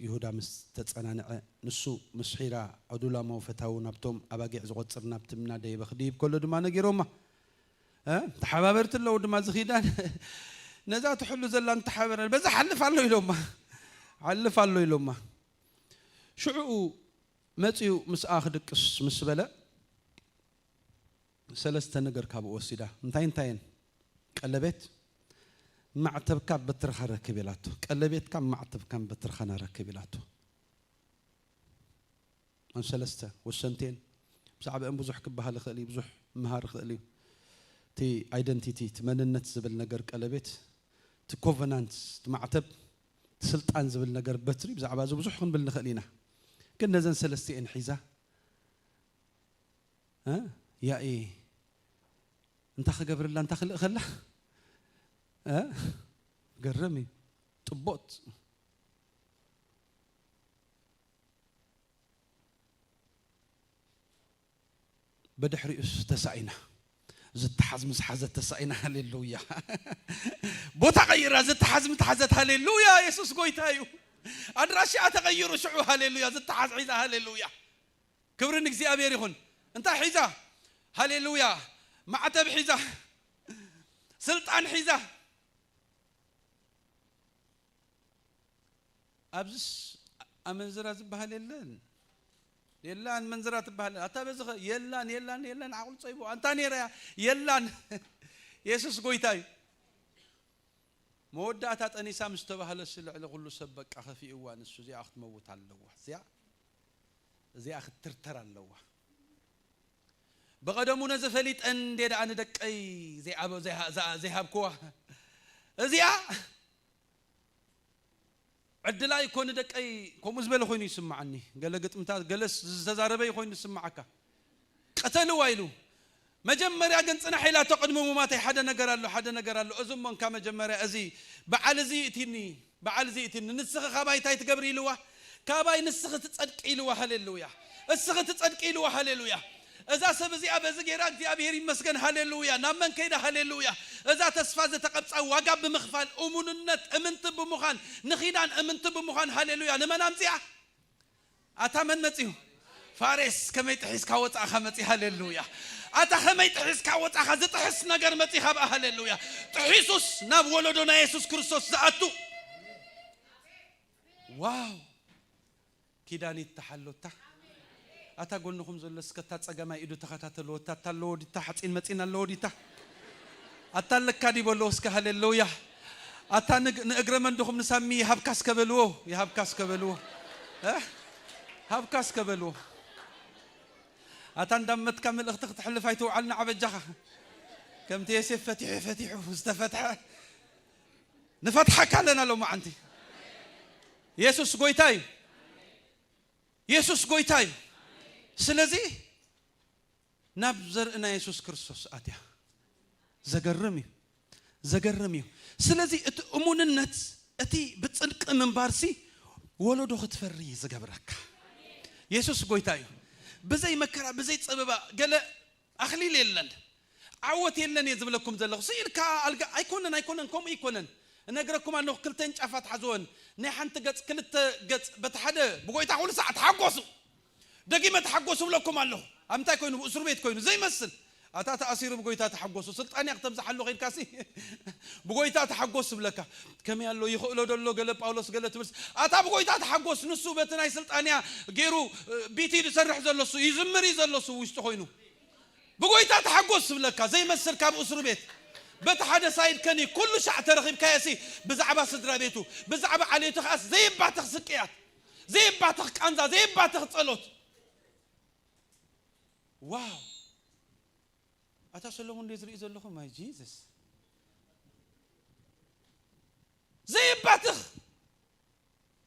ይሁዳ ምስ ተጸናንዐ፣ ንሱ ምስ ሒራ ኣዱላሞ ፈታዊ ናብቶም ኣባጊዕ ዝቖጽር ናብቲ ምናደየበ ክድይብ ከሎ ድማ ነጊሮማ። እ? ተሓባበርቲ ኣለዉ ድማ እዚ ኪዳን። ነዛ ትሕሉ ዘላ እንተሓበረ፣ በዛ ሓልፍ ኣሎ ኢሎማ። ሓልፍ ኣሎ ኢሎማ። ሽዑኡ መጺኡ ምስኣ ክድቅስ ምስ በለ፣ ሰለስተ ነገር ካብኡ ወሲዳ። እንታይ እንታየን? ቀለቤት፣ ማዕተብካ በትርኻ ረክብ ኢላቶ። ቀለቤትካ፣ ማዕተብካን በትርኻን ኣረክብ ኢላቶ። እን ሰለስተ ወሰንቴን ብዛዕባአን ብዙሕ ክበሃል ይኽእል እዩ፣ ብዙሕ ምሃር ይኽእል እዩ። እቲ ኣይደንቲቲ፣ እቲ መንነት ዝብል ነገር ቀለቤት፣ እቲ ኮቨናንት፣ እቲ ማዕተብ፣ እቲ ስልጣን ዝብል ነገር በትሪ፣ ብዛዕባ እዚ ብዙሕ ክንብል ንኽእል ኢና። ግን ነዘን ሰለስቲኤን ሒዛ፣ እ? ያኢ፣ እንታ ክገብርላ፣ እንታ ክልእኸላ? እ? ገርም እዩ። ጥቦት። ብድሕሪኡስ ተሳኢና። ዝተሓዝ ምስ ሓዘት ተሳኢና። ሃሌሉያ። ቦታ ቀይራ ዝተሓዝ ምትሓዘት። ሃሌሉያ። የሱስ ጎይታ እዩ። ኣድራሽኣ ተቐይሩ ሽዑ። ሃሌሉያ። ዝተሓዝ ሒዛ። ሃሌሉያ። ክብሪ ንእግዚኣብሔር ይኹን። እንታይ ሒዛ? ሃሌሉያ። ማዕተብ ሒዛ። ስልጣን ሒዛ። ኣብዚስ ኣመንዝራ ዝበሃል የለን። የላን መንዝራ ትበሃል። ኣታ በዚ ኸ-፣ የላን፣ የላን፣ የላን፣ ዓቕሉ ጸይቡ። ኣንታ ነይራ እያ። የላን። የሱስ ጎይታ እዩ። መወዳእታ ጠኒሳ ምስ ተባህለሲ ልዕሊ ኩሉ ሰብ በቃ ከፊእዋ። ንሱ እዚኣ ክትመውት ኣለዋ። እዚኣ፣ እዚኣ ክትትርተር ኣለዋ። ብቐደሙ ነዚ ፈሊጠ እንዴ ደኣ ንደቀይ ዘይኣበ-፣ ዘይሃ-፣ ዝኣ-፣ ዘይሃብክዋ። እዚኣ ዕድላይ እኮ ንደቀይ ከምኡ ዝበለ ኮይኑ ይስምዓኒ። ገለ ግጥምታት፣ ገለስ ዝተዛረበ ኮይኑ ይስምዓካ። ቀተልዋ ኢሉ። መጀመርያ ግን ጽናሕ ኢላቶ ቅድሚ ሙማተይ ሓደ ነገር ኣሎ፣ ሓደ ነገር ኣሎ። እዚ እሞ እንካ መጀመርያ እዚ በዓል እዚ ይእቲኒ፣ በዓል እዚ ይእቲኒ። ንስኺ ካባይ እንታይ ትገብሪ ኢልዋ? ካባይ ንስኺ ትጸድቂ ኢልዋ። ሃሌሉያ። እስኺ ትጸድቂ ኢልዋ። ሃሌሉያ። እዛ ሰብ እዚኣ በዚ ጌራ እግዚኣብሔር ይመስገን። ሃሌሉያ። ናብ መን ከይዳ? ሃሌሉያ። እዛ ተስፋ ዝተቐብጻ ዋጋ ብምኽፋል እሙንነት እምንቲ ብምዃን ንኺዳን እምንቲ ብምዃን። ሃሌሉያ። ንመን ኣምጺኣ? ኣታ መን መጺኡ? ፋሬስ ከመይ ጥሒስካ ወጻእኻ መጺ። ሃሌሉያ። ኣታ ከመይ ጥሒስካ ወጻእኻ፣ ዝጥሕስ ነገር መጺኻ ብኣ። ሃሌሉያ። ጥሒሱስ ናብ ወለዶ ናይ የሱስ ክርስቶስ ዝኣቱ። ዋው። ኪዳኒት ተሓሎታ። ኣታ ጎንኹም ዘሎ እስከ እታ ጸገማይ ኢዱ ተኸታተልዎ። እታ፣ እታ ኣለዎ ዲታ፣ ሓጺን መጺን ኣለዎ ዲታ? ኣታ ኣለካ ዲ በልዎ እስከ። ሃሌሉያ። ኣታ ንግ-፣ ንእግረ መንድኹም ንሳሚ ይሃብካ እስከ በልዎ፣ ይሃብካ እስከ በልዎ። እ? ሃብካ እስከ በልዎ። ኣታ እንዳመትካ መልእኽቲ ክትሕልፍ ኣይትውዓልና ዓበጃኻ። ከምቲ የሴፍ ፈቲሑ ፈቲሑ ዝተፈትሐ ንፈትሓካ ኣለና ሎማዓንቲ። የሱስ ጎይታ እዩ። የሱስ ጎይታ እዩ። ስለዚ ናብ ዘርእና የሱስ ክርስቶስ ኣትያ። ዘገርም እዩ። ዘገርም እዩ። ስለዚ እቲ እሙንነት፣ እቲ ብጽድቂ ምንባርሲ ወለዶ ክትፈሪ እዩ ዝገብረካ። የሱስ ጎይታ እዩ። ብዘይ መከራ፣ ብዘይ ጸበባ፣ ገለ ኣኽሊል የለን፣ ዓወት የለን እየ ዝብለኩም ዘለኹ። ስኢልካ ኣልጋ ኣይኮነን፣ ኣይኮነን፣ ከምኡ ኣይኮነን። እነግረኩም ኣለኹ፣ ክልተን ጫፋት ሓዝወን። ናይ ሓንቲ ገጽ ክልተ ገጽ፣ በቲ ሓደ ብጎይታ ኩሉ ሰዓት ተሓጎሱ። ደጊመ ተሓጎሱ እብለኩም ኣለኹ። ኣብ እንታይ ኮይኑ? ብእስር ቤት ኮይኑ ዘይመስል። ኣታ ተኣሲሩ ብጎይታ ተሓጎሱ። ስልጣንያ ክተብዝሓሉ ኸይድካሲ ብጎይታ ተሓጎስ እብለካ። ከመይ ኣሎ ይኽእሎ ደሎ ገለ ጳውሎስ ገለ ትብልስ። ኣታ ብጎይታ ተሓጎስ። ንሱ በቲ ናይ ስልጣንያ ገይሩ፣ እ፣ ቢቲ ዝሰርሕ ዘሎ እሱ፣ ይዝምር እዩ ዘሎ እሱ ውሽጡ ኮይኑ። ብጎይታ ተሓጎስ እብለካ። ዘይመስል ካብ እስር ቤት። በቲ ሓደ ሳይድ ከኒ ኩሉ ሻዕ ተረኺብካዮ ሲ ብዛዕባ ስድራ ቤቱ፣ ብዛዕባ ዓሌቱ ኸኣስ ዘይባተኽ ስቅያት፣ ዘይባተኽ ቃንዛ፣ ዘይባተኽ ጸሎት። ዋው። ኣታ ሰሎሞን እንደ ዝርኢ ዘለኹ ማይ ጂዘስ። ዘይባትኽ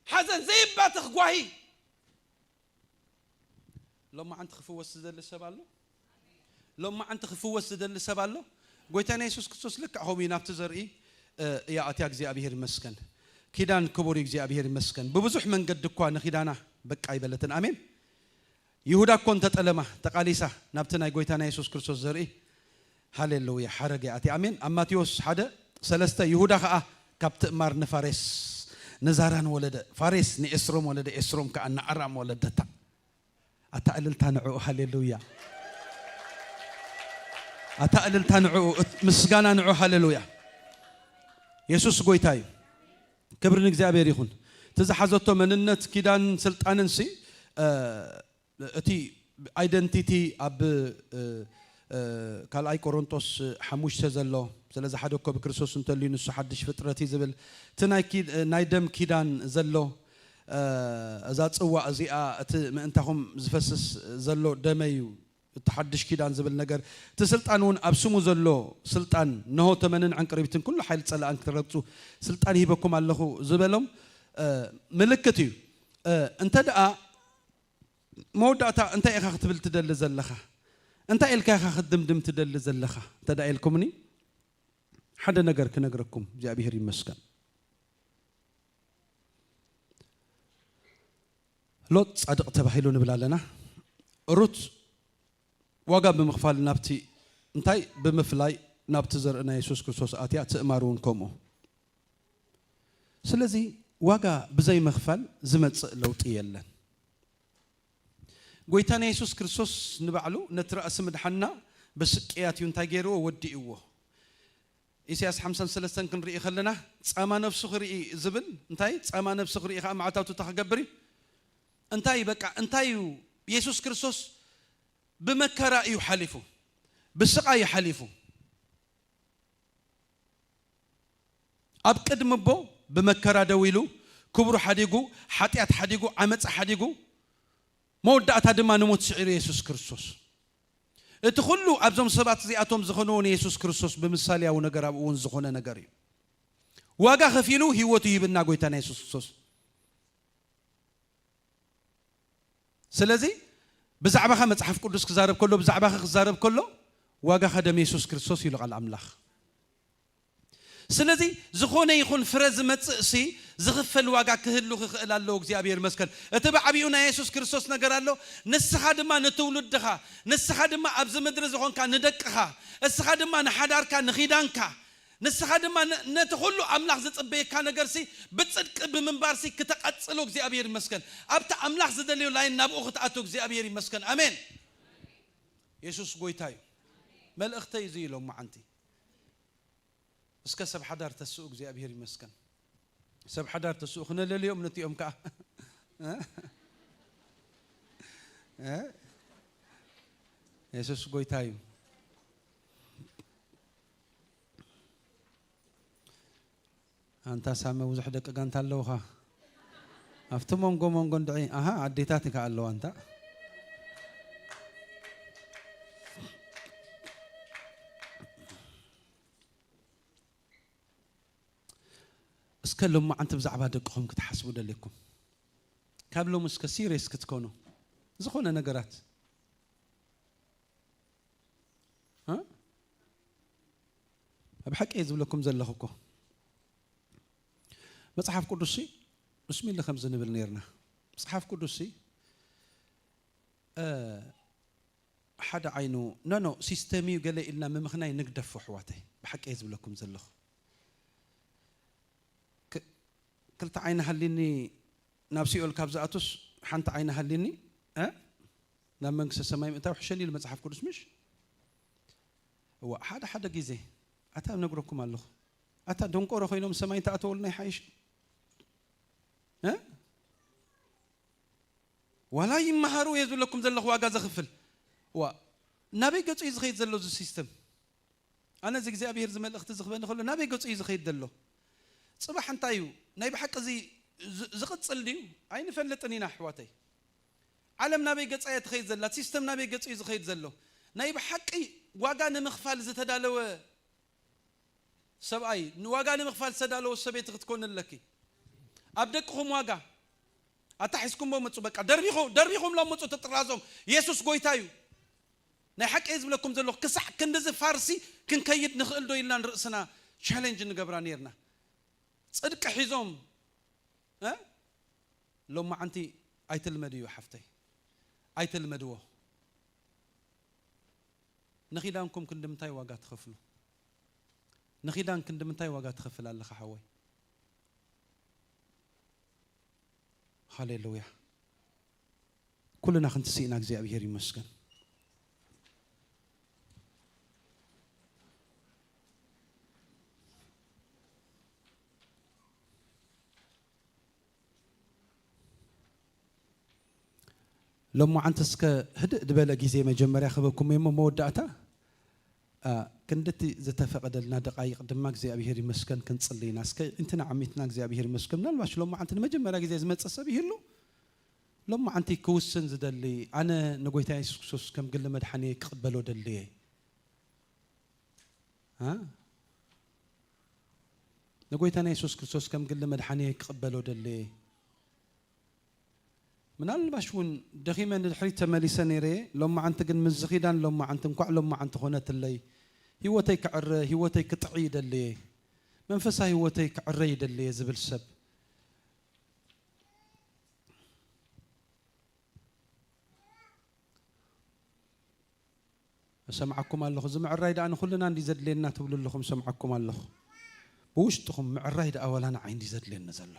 ሓዘን፣ ዘይባትኽ ጓሂ። ሎማዓንቲ ክፍወስ ዝደሊ ሰብ ኣሎ? ሎማዓንቲ ክፍወስ ዝደሊ ሰብ ኣሎ? ጎይታና የሱስ ክርስቶስ ልክዕ ከምኡ እዩ ናብቲ ዘርኢ፣ እ፣ እያ ኣትያ። እግዚኣብሔር ይመስገን። ኪዳን ክቡር እዩ፣ እግዚኣብሔር ይመስገን። ብብዙሕ መንገዲ እኳ ንኪዳና በቃ ኣይበለትን። ኣሜን። ይሁዳ እኮ እንተጠለማ ተቃሊሳ ናብቲ ናይ ጎይታና የሱስ ክርስቶስ ዘርኢ። ሃሌሉያ። ሓረግ እያ ኣትያ። ኣሜን። ኣብ ማቴዎስ ሓደ ሰለስተ ይሁዳ ኸኣ ካብ ትእማር ንፋሬስ ንዛራን ወለደ። ፋሬስ ንኤስሮም ወለደ፣ ኤስሮም ከኣ ንኣራም ወለደታ። ኣታ እልልታ ንዕኡ፣ ሃሌሉያ። ኣታ እልልታ ንዕኡ፣ እት-፣ ምስጋና ንዕኡ፣ ሃሌሉያ። የሱስ ጎይታ እዩ። ክብሪ ንእግዚኣብሔር ይኹን። እቲ ዝሓዘቶ መንነት፣ ኪዳን፣ ስልጣንን ሲ፣ እ፣ እቲ ኣይደንቲቲ ኣብ፣ እ፣ እ፣ ካልኣይ ቆሮንቶስ ሓሙሽተ ዘሎ፣ ስለዚ ሓደ እኮ ብክርስቶስ እንተልዩ ንሱ ሓድሽ ፍጥረት እዩ ዝብል። እቲ ናይ ኪድ-፣ ናይ ደም ኪዳን ዘሎ፣ እ፣ እዛ ጽዋ እዚኣ እቲ ምእንታኹም ዝፈስስ ዘሎ ደመይ እዩ፣ እቲ ሓድሽ ኪዳን ዝብል ነገር። እቲ ስልጣን እውን ኣብ ስሙ ዘሎ ስልጣን፣ ነሆ ተመንን ዕንቅርቢትን ኩሉ ሓይሊ ጸላእን ክትረግጹ ስልጣን ሂበኩም ኣለኹ ዝበሎም፣ እ፣ ምልክት እዩ። እ፣ እንተ ደኣ መወዳእታ እንታይ ኢኻ ክትብል ትደሊ ዘለኻ? እንታይ ኢልካ ኢኻ ክትድምድም ትደሊ ዘለኻ? እንተ ደኣ ኢልኩምኒ፣ ሓደ ነገር ክነግረኩም፣ እግዚኣብሔር ይመስገን። ሎጥ ጻድቕ ተባሂሉ ንብል ኣለና። ሩት ዋጋ ብምኽፋል ናብቲ፣ እንታይ ብምፍላይ ናብቲ ዘርኢ ናይ የሱስ ክርስቶስ ኣትያ፣ ትእማር እውን ከምኡ። ስለዚ ዋጋ ብዘይ ምኽፋል ዝመጽእ ለውጢ የለን። ጎይታና የሱስ ክርስቶስ ንባዕሉ ነቲ ራእሲ ምድሓንና ብስቅያት እዩ እንታይ ገይርዎ? ወዲእዎ። ኢሳያስ ሓምሳን ሰለስተን ክንርኢ ከለና ጻማ ነፍሱ ክርኢ ዝብል እንታይ? ጻማ ነፍሱ ክርኢ ከኣ መዓታቱ እንታይ ክገብር እዩ? እንታይ በቃ እንታይ እዩ? የሱስ ክርስቶስ ብመከራ እዩ ሓሊፉ፣ ብስቓይ እዩ ሓሊፉ። ኣብ ቅድሚ ኣቦ ብመከራ ደው ኢሉ፣ ክብሩ ሓዲጉ፣ ሓጢኣት ሓዲጉ፣ ዓመጻ ሓዲጉ፣ መወዳእታ ድማ ንሞት ስዒሩ የሱስ ክርስቶስ። እቲ ኩሉ ኣብዞም ሰባት እዚኣቶም ዝኸንዎ ንየሱስ ክርስቶስ ብምሳልያዊ ነገር ኣብኡ እውን ዝኾነ ነገር እዩ። ዋጋ ከፊሉ ህይወቱ ይህብና ጎይታና የሱስ ክርስቶስ። ስለዚ ብዛዕባኻ መጽሓፍ ቅዱስ ክዛረብ ከሎ፣ ብዛዕባኻ ክዛረብ ከሎ፣ ዋጋኻ ደም የሱስ ክርስቶስ ኢሉ ቃል ኣምላኽ። ስለዚ ዝኾነ ይኹን ፍረ ዝመጽእ ሲ ዝኽፈል ዋጋ ክህሉ ክኽእል ኣለዎ። እግዚኣብሔር ይመስገን። እቲ ብዓቢኡ ናይ የሱስ ክርስቶስ ነገር ኣሎ። ንስኻ ድማ ንትውልድኻ፣ ንስኻ ድማ ኣብዚ ምድሪ ዝኾንካ ንደቅኻ፣ እስኻ ድማ ንሓዳርካ፣ ንኺዳንካ፣ ንስኻ ድማ ነ- ነቲ ኩሉ ኣምላኽ ዝጽበየካ ነገርሲ ብጽድቂ ብምንባርሲ ክተቐጽሎ እግዚኣብሔር ይመስገን። ኣብቲ ኣምላኽ ዝደልዮ ላይን ናብኡ ክትኣቱ እግዚኣብሔር ይመስገን። ኣሜን። የሱስ ጎይታ እዩ። መልእኽተይ እዚ እዩ ሎመዓንቲ። እስከ ሰብ ሓዳር ተስኡ እግዚኣብሔር ይመስገን። ሰብ ሓዳር ተስኡ ክነለልዮም ነቲኦም ከኣ። እ? እ? የሱስ ጎይታ እዩ። ኣንታ ሳመ ብዙሕ ደቂ ጋንታ ኣለውኻ። ኣብቲ መንጎ መንጎ እንድዒ፣ ኣሃ፣ ኣዴታት ከኣ ኣለዋ ኣንታ። እስከ ሎማዓንቲ ብዛዕባ ደቅኹም ክትሓስቡ ደልየኩም። ካብ ሎሚ እስከ ሲሪየስ ክትኮኑ። ዝኾነ ነገራት። እ? ኣብ ሓቂ እየ ዝብለኩም ዘለኹ እኮ። መጽሓፍ ቅዱስሲ፣ ብስሚላ ከምዚ ንብል ነይርና። መጽሓፍ ቅዱስሲ፣ እ፣ ሓደ ዓይኑ፣ ኖ፣ ኖ፣ ሲስተም እዩ ገለ ኢልና ምምኽናይ ንግደፎ፣ ኣሕዋተይ። ብሓቂ እየ ዝብለኩም ዘለኹ። ክ-፣ ክልተ ዓይኒ ሃሊኒ ናብ ሲኦል ካብ ዝኣቱስ፣ ሓንቲ ዓይኒ ሃሊኒ፣ እ? ናብ መንግስተ ሰማይ ምእታው ሕሸኒ ኢሉ መጽሓፍ ቅዱስ፣ ምሽ? እዋ፣ ሓደ ሓደ ግዜ፣ ኣታ እነግረኩም ኣለኹ። ኣታ ደንቆሮ ኮይኖም ሰማይ እንተኣተወልና ይሓይሽ። እ? ዋላ ይመሃሩ እየ ዝብለኩም ዘለኹ ዋጋ ዘኽፍል። ዋ፣ ናበይ ገጹ እዩ ዝኸይድ ዘሎ እዚ ሲስተም? ኣነ እዚ እግዚኣብሔር እዚ መልእኽቲ ዝኽበኒ ከሎ ናበይ ገጹ እዩ ዝኸይድ ዘሎ? ጽባሕ እንታይ እዩ? ናይ ብሓቂ እዚ ዝ-፣ ዝቕጽል ድዩ? ኣይንፈልጥን ኢና ኣሕዋተይ። ዓለም ናበይ ገጻ እያ ትኸይድ ዘላ? ሲስተም ናበይ ገጹ እዩ ዝኸይድ ዘሎ? ናይ ብሓቂ ዋጋ ንምኽፋል ዝተዳለወ ሰብኣይ፣ ንዋጋ ንምኽፋል ዝተዳለወ ሰበይቲ ክትኮኒ ኣለኪ። ኣብ ደቅኹም ዋጋ ኣታሒዝኩምዎ ምጹ። በቃ ደርቢኹ-፣ ደርቢኹም ሎም ምጹ፣ ትጥራዞም። የሱስ ጎይታ እዩ። ናይ ሓቂ እየ ዝብለኩም ዘለኹ። ክሳዕ ክንድዚ ፋርሲ ክንከይድ ንኽእል ዶ ኢልና ንርእስና ቻሌንጅ ንገብራ ነይርና። ጽድቂ ሒዞም፣ እ? ሎማዓንቲ ኣይትልመድዮ ሓፍተይ። ኣይትልመድዎ። ንኺዳንኩም ክንዲ ምንታይ ዋጋ ትኸፍሉ? ንኺዳን ክንዲ ምንታይ ዋጋ ትኸፍል ኣለኻ ሓወይ? ሃሌሉያ። ኩልና ክንትስእና እግዚኣብሔር ይመስገን። ሎማዓንቲ እስከ ህድእ ዝበለ ግዜ መጀመርያ ክበኩም እሞ መወዳእታ፣ አ፣ ክንድቲ ዝተፈቐደልና ደቃይቕ ድማ እግዚኣብሔር ይመስገን ክንጽሊ ኢና። እስከ እንትና ዓሚትና እግዚኣብሔር ይመስገን። ምናልባሽ ሎማዓንቲ ንመጀመርያ ግዜ ዝመጸ ሰብ ይህሉ? ሎማዓንቲ ክውስን ዝደሊ፣ ኣነ ንጎይታ የሱስ ክርስቶስ ከም ግሊ መድሓኒ ክቕበሎ ደልየ። አ? ንጎይታና የሱስ ክርስቶስ ከም ግሊ መድሓኒ ክቕበሎ ደልየ። ምናልባሽ እውን ደኺመ ንድሕሪት ተመሊሰ ነይረ እየ። ሎማዓንቲ ግን ምስዚ ኪዳን ሎማዓንቲ እንኳዕ ሎማዓንቲ ኾነትለይ። ህይወተይ ክዕረ፣ ህይወተይ ክጥዒ ይደሊ እየ። መንፈሳዊ ህይወተይ ክዕረ ይደሊ እየ ዝብል ሰብ። እሰምዓኩም ኣለኹ። እዚ ምዕራይ ደኣ ንኹልና እንዲ ዘድልየና ትብሉ ኣለኹም፣ እሰምዓኩም ኣለኹ። ብውሽጥኹም ምዕራይ ደኣ ዋላ ንዓይ እንዲ ዘድልየኒ ዘሎ።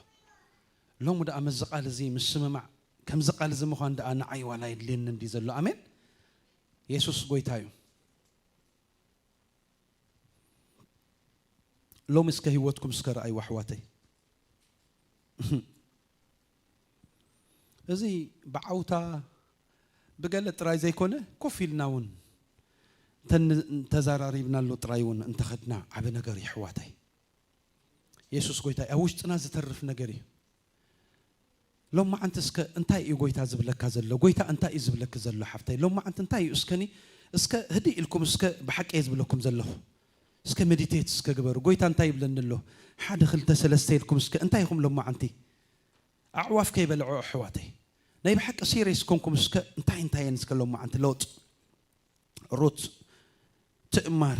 ሎሚ ደኣ ምስዚ ቃል እዚ ምስምማዕ፣ ከምዚ ቃል እዚ ምዃን ደኣ ንዓይ ዋላ የድልየኒ እንዲ ዘሎ። ኣሜን። የሱስ ጎይታ እዩ። ሎሚ እስከ ህይወትኩም እስከ ረኣይዋ ኣሕዋተይ። እዚ ብዓውታ ብገለ ጥራይ ዘይኮነ፣ ኮፍ ኢልና እውን እንተ-፣ እንተዛራሪብናሉ ጥራይ እውን እንተኸድና ዓቢ ነገር እዩ ኣሕዋተይ። የሱስ ጎይታ እዩ። ኣብ ውሽጥና ዝተርፍ ነገር እዩ። ሎማዓንቲ እስከ እንታይ እዩ ጎይታ ዝብለካ ዘሎ? ጎይታ እንታይ እዩ ዝብለኪ ዘሎ ሓፍተይ? ሎማዓንቲ እንታይ እዩ እስከኒ? እስከ ህድእ ኢልኩም እስከ ብሓቂ እየ ዝብለኩም ዘለኹ። እስከ ሜዲቴት እስከ ግበሩ። ጎይታ እንታይ ይብለኒ ኣሎ? ሓደ፣ ክልተ፣ ሰለስተ ኢልኩም እስከ እንታይ ኢኹም ሎማዓንቲ? ኣዕዋፍ ከይበልዖ ኣሕዋተይ። ናይ ብሓቂ ሲሪየስ ኮንኩም እስከ እንታይ እንታይ እየን እስከ ሎማዓንቲ ለውጥ፣ ሩት፣ ትእማር፣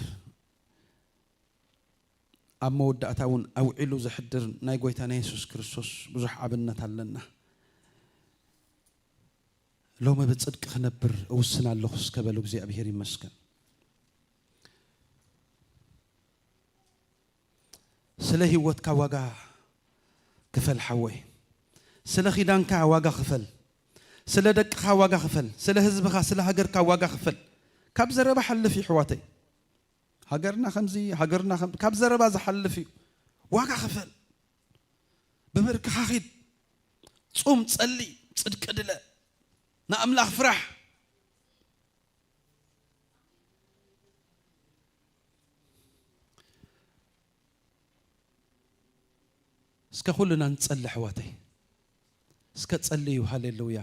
ኣብ መወዳእታ እውን ኣውዒሉ ዘሕድር ናይ ጎይታና የሱስ ክርስቶስ ብዙሕ ኣብነት ኣለና። ሎሚ ብጽድቂ ክነብር እውስን ኣለኹ እስከ በሉ፣ እግዚኣብሔር ይመስገን። ስለ ህይወትካ ዋጋ ክፈል ሓወይ። ስለ ኺዳንካ ዋጋ ክፈል። ስለ ደቅኻ ዋጋ ክፈል። ስለ ህዝብኻ፣ ስለ ሃገርካ ዋጋ ክፈል። ካብ ዘረባ ሓልፍ እዩ ኣሕዋተይ። ሃገርና ከምዚ፣ ሃገርና ከም-፣ ካብ ዘረባ ዝሓልፍ እዩ። ዋጋ ክፈል። ብብርክኻ ኺድ። ጹም፣ ጸሊ፣ ጽድቂ ድለ። ንኣምላኽ ፍራሕ። እስከ ኩልና ንጸሊ ኣሕዋተይ። እስከ ጸልዩ። ሃሌሉያ።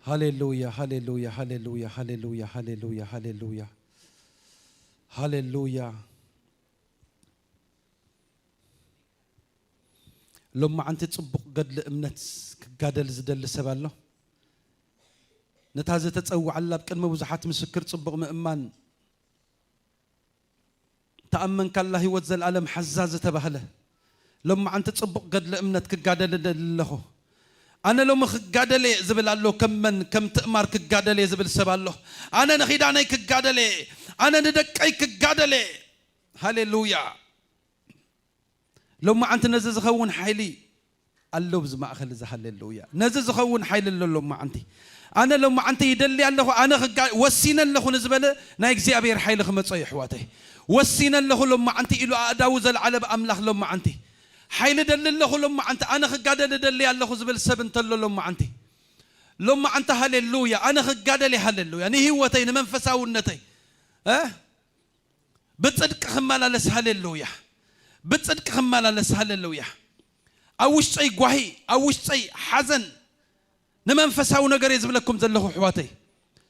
ሃሌሉያ፣ ሃሌሉያ፣ ሃሌሉያ፣ ሃሌሉያ፣ ሃሌሉያ፣ ሃሌሉያ። ሃሌሉያ። ሎማዓንቲ ጽቡቕ ገድሊ እምነት ክጋደል ዝደሊ ሰብ ኣሎ። ነታ ዝተጸውዓላ ኣብ ቅድሚ ብዙሓት ምስክር ጽቡቕ ምእማን ተኣመንካላ ህይወት ዘለኣለም ሓዛ ዝተባህለ ሎማዓንቲ ጽቡቕ ገድሊ እምነት ክጋደል እደሊ ኣለኹ። ኣነ ሎሚ ክጋደል እየ ዝብል ኣሎ። ከም መን? ከም ትእማር ክጋደል እየ ዝብል ሰብ ኣሎ። ኣነ ንኺዳነይ ክጋደል እየ። ኣነ ንደቀይ ክጋደል እየ። ሃሌሉያ። ሎማዓንቲ ነዚ ዝኸውን ሓይሊ ኣሎ ኣብዚ ማእከል እዚ። ሃሌሉያ። ነዚ ዝኸውን ሓይሊ ኣሎ ሎማዓንቲ። ኣነ ሎማዓንቲ ይደሊ ኣለኹ፣ ኣነ ክጋ-፣ ወሲነ ኣለኹ ንዝበለ ናይ እግዚኣብሔር ሓይሊ ክመጾ እዩ ኣሕዋተይ። ወሲነ ኣለኹ ሎማዓንቲ ኢሉ ኣእዳዉ ዘልዓለ ብኣምላኽ ሎማዓንቲ። ሓይሊ ደሊ ኣለኹ ሎማዓንቲ፣ ኣነ ክጋደል እደሊ ኣለኹ ዝብል ሰብ እንተሎ ሎማዓንቲ። ሎማዓንቲ ሃሌሉያ፣ ኣነ ክጋደል እየ ሃሌሉያ። ንህይወተይ፣ ንመንፈሳውነተይ። እ? ብጽድቂ ክመላለስ፣ ሃሌሉያ። ብጽድቂ ክመላለስ፣ ሃሌሉያ። ኣብ ውሽጠይ ጓሂ፣ ኣብ ውሽጠይ ሓዘን፣ ንመንፈሳዊ ነገር እየ ዝብለኩም ዘለኹ ኣሕዋተይ።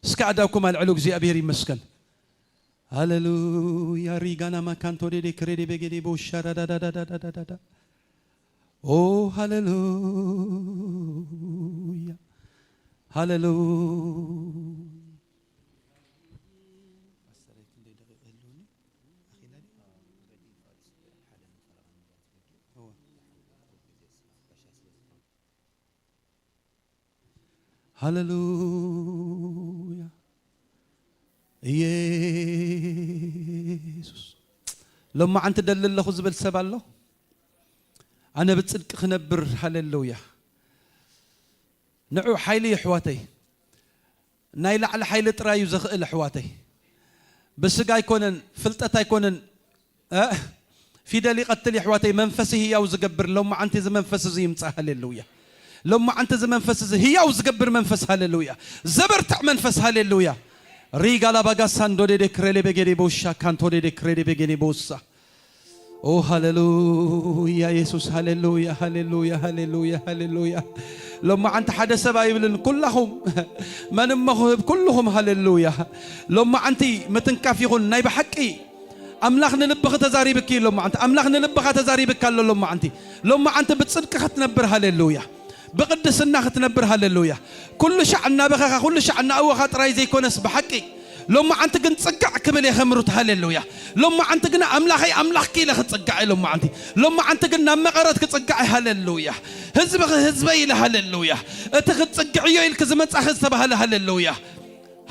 እስከ ኣእዳውኩም ኣልዕሉ፣ እግዚኣብሔር ይመስገን። ሃሌሉያ። ሪጋና ማካንቶ ዴዴ ክሬዴ ቤጌዴ ቦሻ ዳዳዳዳዳዳዳ። ኦ ሃሌሉያ፣ ሃሌሉያ። ሃሌሉያ። ኢየሱስ። ሎማዓንቲ ደሊ ኣለኹ ዝብል ሰብ ኣሎ? ኣነ ብጽድቂ ክነብር፣ ሃሌሉያ። ንዑ ሓይሊ የሕዋተይ። ናይ ላዕሊ ሓይሊ ጥራይ እዩ ዘኽእል ኣሕዋተይ። ብስጋ ኣይኮነን፣ ፍልጠት ኣይኮነን። እ? ፊደል ይቐትል የሕዋተይ፣ መንፈስ ህያው ዝገብር ሎማዓንቲ እዚ መንፈስ እዚ ይምጻእ። ሃሌሉያ። ሎማዓንቲ እዚ መንፈስ እዚ ህያው ዝገብር መንፈስ። ሃሌሉያ። ዘበርትዕ መንፈስ። ሃሌሉያ። ሪጋ ላባጋ ሳንዶ ዴዴ ክሬሌ ቤጌዴ ቦሻ ካንቶ ዴዴ ክሬሌ ቤጌዴ ቦሳ። ኦ ሃሌሉያ የሱስ፣ ሃሌሉያ፣ ሃሌሉያ፣ ሃሌሉያ፣ ሃሌሉያ። ሎማዓንቲ ሓደ ሰብ ኣይብልን፣ ኩላኹም መን እሞ ክህብ፣ ኩልኹም ሃሌሉያ። ሎማዓንቲ ምትንካፍ ይኹን ናይ ብሓቂ ኣምላኽ ንልብኺ ተዛሪብኪ እዩ ሎማዓንቲ። ኣምላኽ ንልብኻ ተዛሪብካ ኣሎ ሎማዓንቲ። ሎማዓንቲ ብጽድቂ ክትነብር፣ ሃሌሉያ። ብቕድስና ክትነብር፣ ሃሌሉያ። ኩሉ ሻዕ እናበኸኻ፣ ኩሉ ሻዕ እናእወኻ ጥራይ ዘይኮነስ ብሓቂ ሎማዓንቲ ግን ጽግዕ ክብል እየ ከምሩት፣ ሃሌሉያ። ሎማዓንቲ ግና ኣምላኸይ ኣምላኽኪ ኢለ ክጽጋዕ እየ ሎማዓንቲ። ሎማዓንቲ ግን ናብ መቐረት ክጽጋዕ እየ፣ ሃሌሉያ። ህዝብኺ ህዝበይ ኢለ፣ ሃሌሉያ። እቲ ክትጽግዕዮ ኢልኪ ዝመጻኺ ዝተባህለ፣ ሃሌሉያ።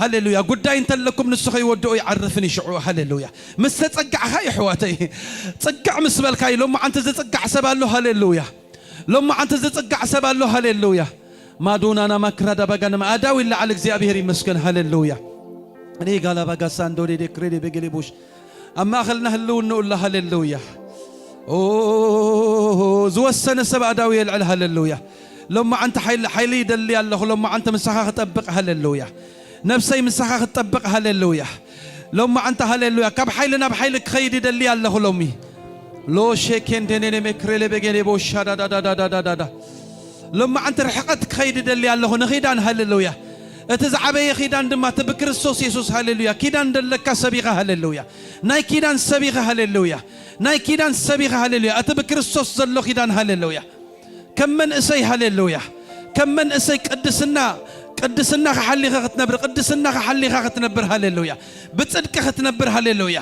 ሃሌሉያ። ጉዳይ እንተለኩም ንሱ ከይወድኦ ይዓርፍን ይሽዑ። ሃሌሉያ። ምስ ተጸጋዕኻ የሕዋተይ፣ ጽግዕ ምስ በልካ እዩ። ሎማዓንቲ ዝጽጋዕ ሰብ ኣሎ። ሃሌሉያ። ሎማዓንቲ ዝጽጋዕ ሰብ ኣሎ። ሃሌሉያ። ማዶናና ማክራዳ ባጋና ኣእዳው ይለዓል። እግዚኣብሔር ይመስገን። ሃሌሉያ። እኔ ጋላ ባጋ ሳንዶ ዴ ክሬዴ ቤጌሌ ቦሽ ኣብ ማእኸልና ህልውንኡ ኣሎ። ሃሌሉያ። ኦ፣ ዝወሰነ ሰብ ኣእዳው የልዕል። ሃሌሉያ። ሎማዓንቲ ሓይሊ፣ ሓይሊ ይደሊ ኣለኹ። ሎማዓንቲ ምሳኻ ክጠብቕ። ሃሌሉያ። ነብሰይ ምሳኻ ክትጠብቕ። ሃሌሉያ። ሎማዓንቲ ሃሌሉያ፣ ካብ ሓይሊ ናብ ሓይሊ ክኸይድ ይደሊ ኣለኹ ሎሚ። ሎሼ ኬንደኔኔ ሜክሬሌ ቤጌኔ ቦሻ ዳዳዳዳዳዳዳ። ሎማዓንቲ ርሕቐት ክኸይድ ይደሊ ኣለኹ ንኺዳን። ሃሌሉያ። እቲ ዝዓበየ ኺዳን ድማ እቲ ብክርስቶስ የሱስ። ሃሌሉያ። ኪዳን ደለካ ሰብ ኢኻ። ሃሌሉያ። ናይ ኪዳን ሰብ ኢኻ። ሃሌሉያ። ናይ ኪዳን ሰብ ኢኻ። ሃሌሉያ። እቲ ብክርስቶስ ዘሎ ኪዳን። ሃሌሉያ። ከም መንእሰይ፣ ሃሌሉያ፣ ከም መንእሰይ ቅድስና፣ ቅድስና ክሓሊኻ ክትነብር፣ ቅድስና ክሓሊኻ ክትነብር፣ ሃሌሉያ፣ ብጽድቂ ክትነብር፣ ሃሌሉያ።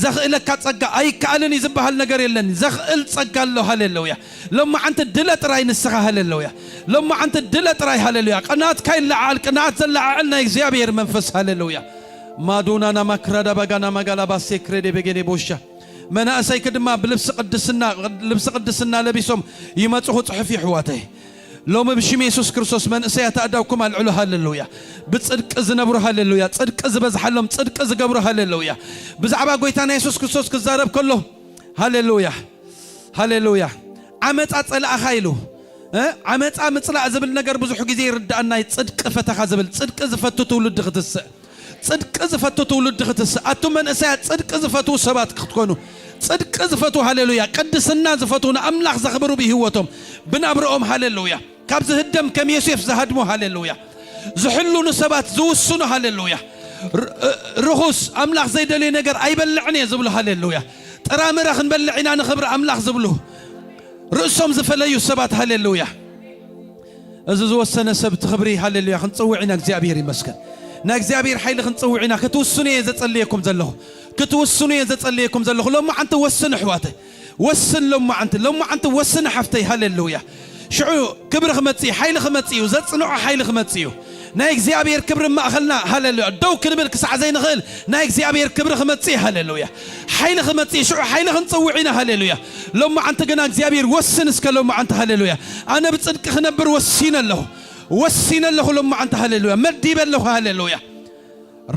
ዘኽእለካ ጸጋ፣ ኣይከኣልን እዩ ዝበሃል ነገር የለን። ዘኽእል ጸጋ ኣሎ። ሃሌሉያ። ሎማዓንቲ ድለ ጥራይ ንስኻ። ሃሌሉያ። ሎማዓንቲ ድለ ጥራይ። ሃሌሉያ። ቅንኣትካ ይለዓል። ቅንኣት ዘለዓዕል ናይ እግዚኣብሔር መንፈስ። ሃሌሉያ። ማዱናና ማክራዳ ባጋና ማጋላ ባሴ ክሬዴ ቤጌኔ ቦሻ። መናእሰይኪ ድማ ብልብሲ ቅድስና፣ ልብሲ ቅድስና ለቢሶም ይመጹ ክጽሑፍ እዩ፣ ኣሕዋተይ። ሎሚ ብሽም የሱስ ክርስቶስ መንእሰያት ኣእዳውኩም ኣልዕሉ። ሃሌሉያ። ብጽድቂ ዝነብሩ፣ ሃሌሉያ። ጽድቂ ዝበዝሓሎም፣ ጽድቂ ዝገብሩ፣ ሃሌሉያ። ብዛዕባ ጎይታና የሱስ ክርስቶስ ክዛረብ ከሎ፣ ሃሌሉያ፣ ሃሌሉያ። ዓመጻ ጸላእኻ ኢሉ፣ እ? ዓመጻ ምጽላእ ዝብል ነገር ብዙሕ ግዜ ይርድኣና እዩ። ጽድቂ ፈተኻ ዝብል፣ ጽድቂ ዝፈቱ ትውልዲ ክትስእ፣ ጽድቂ ዝፈቱ ትውልዲ ክትስእ። ኣቱም መንእሰያት፣ ጽድቂ ዝፈትዉ ሰባት ክትኮኑ፣ ጽድቂ ዝፈትዉ፣ ሃሌሉያ፣ ቅድስና ዝፈትዉ፣ ንኣምላኽ ዘኽብሩ ብህይወቶም፣ ብናብርኦም፣ ሃሌሉያ። ካብ ዝህደም ከም ዮሴፍ ዝሃድሙ፣ ሃሌሉያ። ዝሕልኑ ሰባት ዝውስኑ፣ ሃሌሉያ። ር-፣ ርኹስ ኣምላኽ ዘይደልዮ ነገር ኣይበልዕን እየ ዝብሉ፣ ሃሌሉያ። ጥራምረ ክንበልዕ ኢና ንኽብሪ ኣምላኽ ዝብሉ፣ ርእሶም ዝፈለዩ ሰባት፣ ሃሌሉያ። እዚ ዝወሰነ ሰብ እቲ ክብሪ፣ ሃሌሉያ፣ ክንጽውዕ ኢና። እግዚኣብሔር ይመስገን። ናይ እግዚኣብሔር ሓይሊ ክንጽውዕ ኢና። ክትውስኑ እየ ዘጸልየኩም ዘለኹ። ክትውስኑ እየ ዘጸልየኩም ዘለኹ። ሎማዓንቲ ወስን ኣሕዋተይ። ወስን ሎማዓንቲ። ሎማዓንቲ ወስን ሓፍተይ። ሃሌሉያ። ሽዑ ክብሪ ክመጽእ እዩ፣ ሓይሊ ክመጽእ እዩ፣ ዘጽንዖ ሓይሊ ክመጽእ እዩ። ናይ እግዚኣብሔር ክብሪ ማእኸልና፣ ሃሌሉያ። ደው ክንብል ክሳዕ ዘይንኽእል ናይ እግዚኣብሔር ክብሪ ክመጽእ እዩ። ሃሌሉያ። ሓይሊ ክመጽእ እዩ። ሽዑ ሓይሊ ክንጽውዕ ኢና። ሃሌሉያ። ሎማዓንቲ ግና እግዚኣብሔር ወስን እስከ ሎማዓንቲ። ሃሌሉያ። ኣነ ብጽድቂ ክነብር ወሲነ ኣለኹ። ወሲነ ኣለኹ ሎማዓንቲ። ሃሌሉያ። መዲበ ኣለኹ። ሃሌሉያ።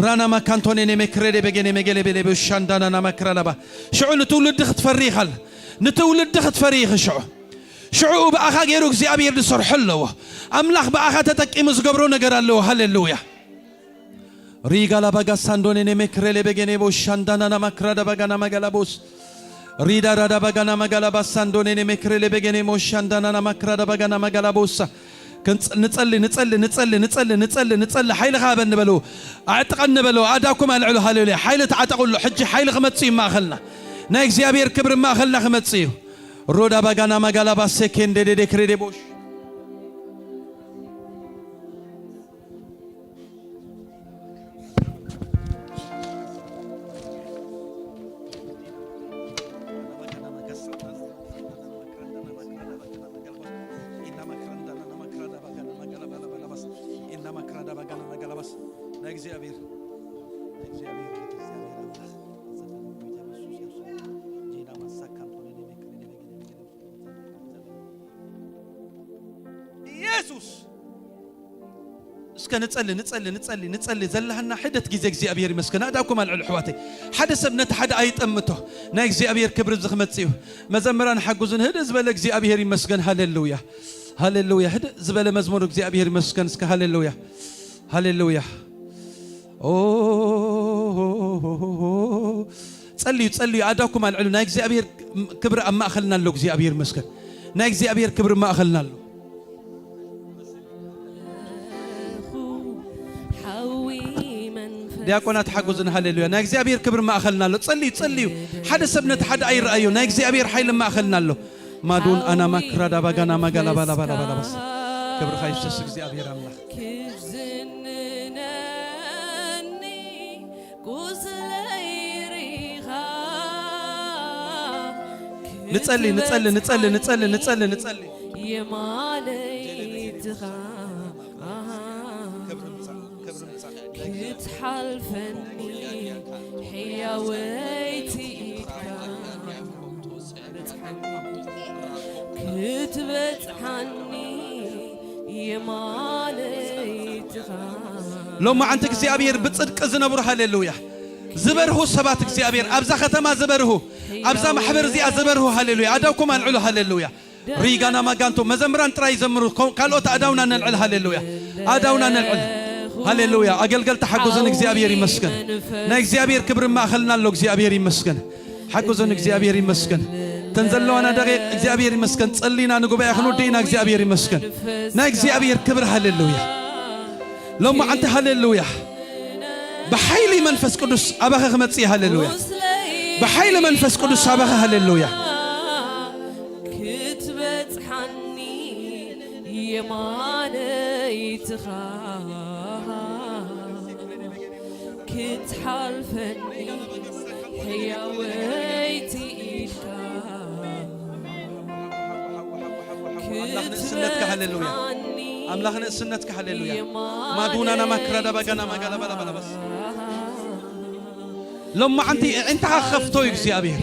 ራና ማካንቶኔ ኔሜክሬዴ በጌኔ መገሌ ቤሌ በሻንዳና ናማክራዳባ። ሽዑ ንትውልዲ ክትፈሪ ኢኻል። ንትውልዲ ክትፈሪ ኢኺ ሽዑ። ሽዑ ብኣኻ ገይሩ እግዚኣብሔር ዝሰርሖ ኣለዎ። ኣምላኽ ብኣኻ ተጠቂሙ ዝገብሮ ነገር ኣለዎ። ሃሌሉያ። ሪጋ ላባጋ ሳንዶኔ ኔሜክሬሌ በጌኔ ቦሻንዳና ናማክራዳ ባጋና ማጋላቦስ። ሪዳ ራዳ ባጋና ማጋላባ ሳንዶኔ ኔሜክሬሌ በጌኔ ሞሻንዳና ናማክራዳ ባጋና ማጋላቦሳ። ክንጽ-፣ ንጸሊ፣ ንጸሊ፣ ንጸሊ፣ ንጸሊ፣ ንጸሊ፣ ንጸሊ። ሓይልኻ ሃበኒ በሉ። ኣዕጥቀኒ በሉ። ኣእዳውኩም ኣልዕሉ። ሃሌሉያ። ሓይሊ ተዓጠቑሉ። ሕጂ ሓይሊ ክመጽእ እዩ ማእኸልና። ናይ እግዚኣብሔር ክብሪ ማእኸልና ክመጽእ እዩ። ሮዳ ባጋና ማጋላባ ሴኬንዴ ዴዴ ክሬዴ ቦሽ። ናይ እግዚኣብሔር፣ ናይ እግዚኣብሔር፣ ናይ እግዚኣብሔር ኣምላኽ ዲና ማሳካንቶኒ ኢየሱስ። እስከ ንጸሊ፣ ንጸሊ፣ ንጸሊ፣ ንጸሊ። ዘለሃና ሕደት ግዜ እግዚኣብሔር ይመስገን። ኣእዳውኩም ኣልዕሉ ኣሕዋተይ። ሓደ ሰብ ነቲ ሓደ ኣይጠምቶ። ናይ እግዚኣብሔር ክብሪ እዚ ክመጽእ እዩ። መዘምራን ሓጉዝን ህድእ ዝበለ እግዚኣብሔር ይመስገን። ሃሌሉያ። ሃሌሉያ። ህድእ ዝበለ መዝሙር እግዚኣብሔር ይመስገን። እስከ ሃሌሉያ። ሃሌሉያ። ኦ፣ ጸልዩ፣ ጸልዩ። ኣእዳውኩም ኣልዕሉ። ናይ እግዚኣብሔር ክብሪ ኣብ ማእኸልና ኣሎ። እግዚኣብሔር ይመስገን። ናይ እግዚኣብሔር ክብሪ ኣብ ማእኸልና ኣሎ። ዲያቆናት ሓጉዝን። ሃሌሉያ። ናይ እግዚኣብሔር ክብሪ ኣብ ማእኸልና ኣሎ። ጸልዩ፣ ጸልዩ። ሓደ ሰብ ነቲ ሓደ ኣይረኣዮ። ናይ እግዚኣብሔር ሓይሊ ኣብ ማእኸልና ኣሎ። ማዱን ኣና ማክራዳ ባጋና ማጋላ ባላ ባላ ባላ ባስ። ክብርኻ ይፍሰስ እግዚኣብሔር ኣምላኽ። ክትዝንነኒ ቁስለይ ሪኻ፣ ንጸሊ፣ ንጸሊ፣ ንጸሊ፣ ንጸሊ፣ ንጸሊ፣ ንጸሊ። የማነይትኻ ክብሪ ምጻእ፣ ክብሪ ምጻእ። ክትሓልፈኒ ሕያወይቲ ኢድካ ክትበጽሓኒ የማነይትኻ። ሎማዓንቲ እግዚኣብሔር ብጽድቂ ዝነብሩ፣ ሃሌሉያ፣ ዝበርሁ ሰባት እግዚኣብሔር፣ ኣብዛ ከተማ ዝበርሁ፣ ኣብዛ ማሕበር እዚኣ ዝበርሁ፣ ሃሌሉያ፣ ኣእዳውኩም ኣልዕሉ፣ ሃሌሉያ። ሪጋና ማጋንቶ፣ መዘምራን ጥራይ ይዘምሩ፣ ኮ-፣ ካልኦት ኣእዳውና ነልዕል፣ ሃሌሉያ፣ ኣእዳውና ነልዕል፣ ሃሌሉያ። ኣገልገልቲ ሓጉዝን እግዚኣብሔር ይመስገን። ናይ እግዚኣብሔር ክብሪ ማእኸልና ኣሎ፣ እግዚኣብሔር ይመስገን። ሓጉዝን እግዚኣብሔር ይመስገን። እተን ዘለዋና ደቂቕ እግዚኣብሔር ይመስገን። ጸሊና ንጉባኤ ክንውድእ ኢና፣ እግዚኣብሔር ይመስገን። ናይ እግዚኣብሔር ክብሪ፣ ሃሌሉያ። ሎማዓንቲ፣ ሃሌሉያ። ብሓይሊ መንፈስ ቅዱስ ኣባኸ ክመጽእ፣ ሃሌሉያ። ብሓይሊ መንፈስ ቅዱስ ኣባኸ፣ ሃሌሉያ። ክትበጽሓኒ የማነይትኻ ክትሓልፈኒ ሕያወይቲ ኢድካ ኣምላኽ ንእስነትካ፣ ሃሌሉያ። ኣምላኽ ንእስነትካ፣ ሃሌሉያ። ማዱናና ማክራዳ ባጋና ማጋላ ባላ ባላ ባስ። ሎማዓንቲ ኣዒንትኻ ክኸፍቶ እዩ እግዚኣብሔር።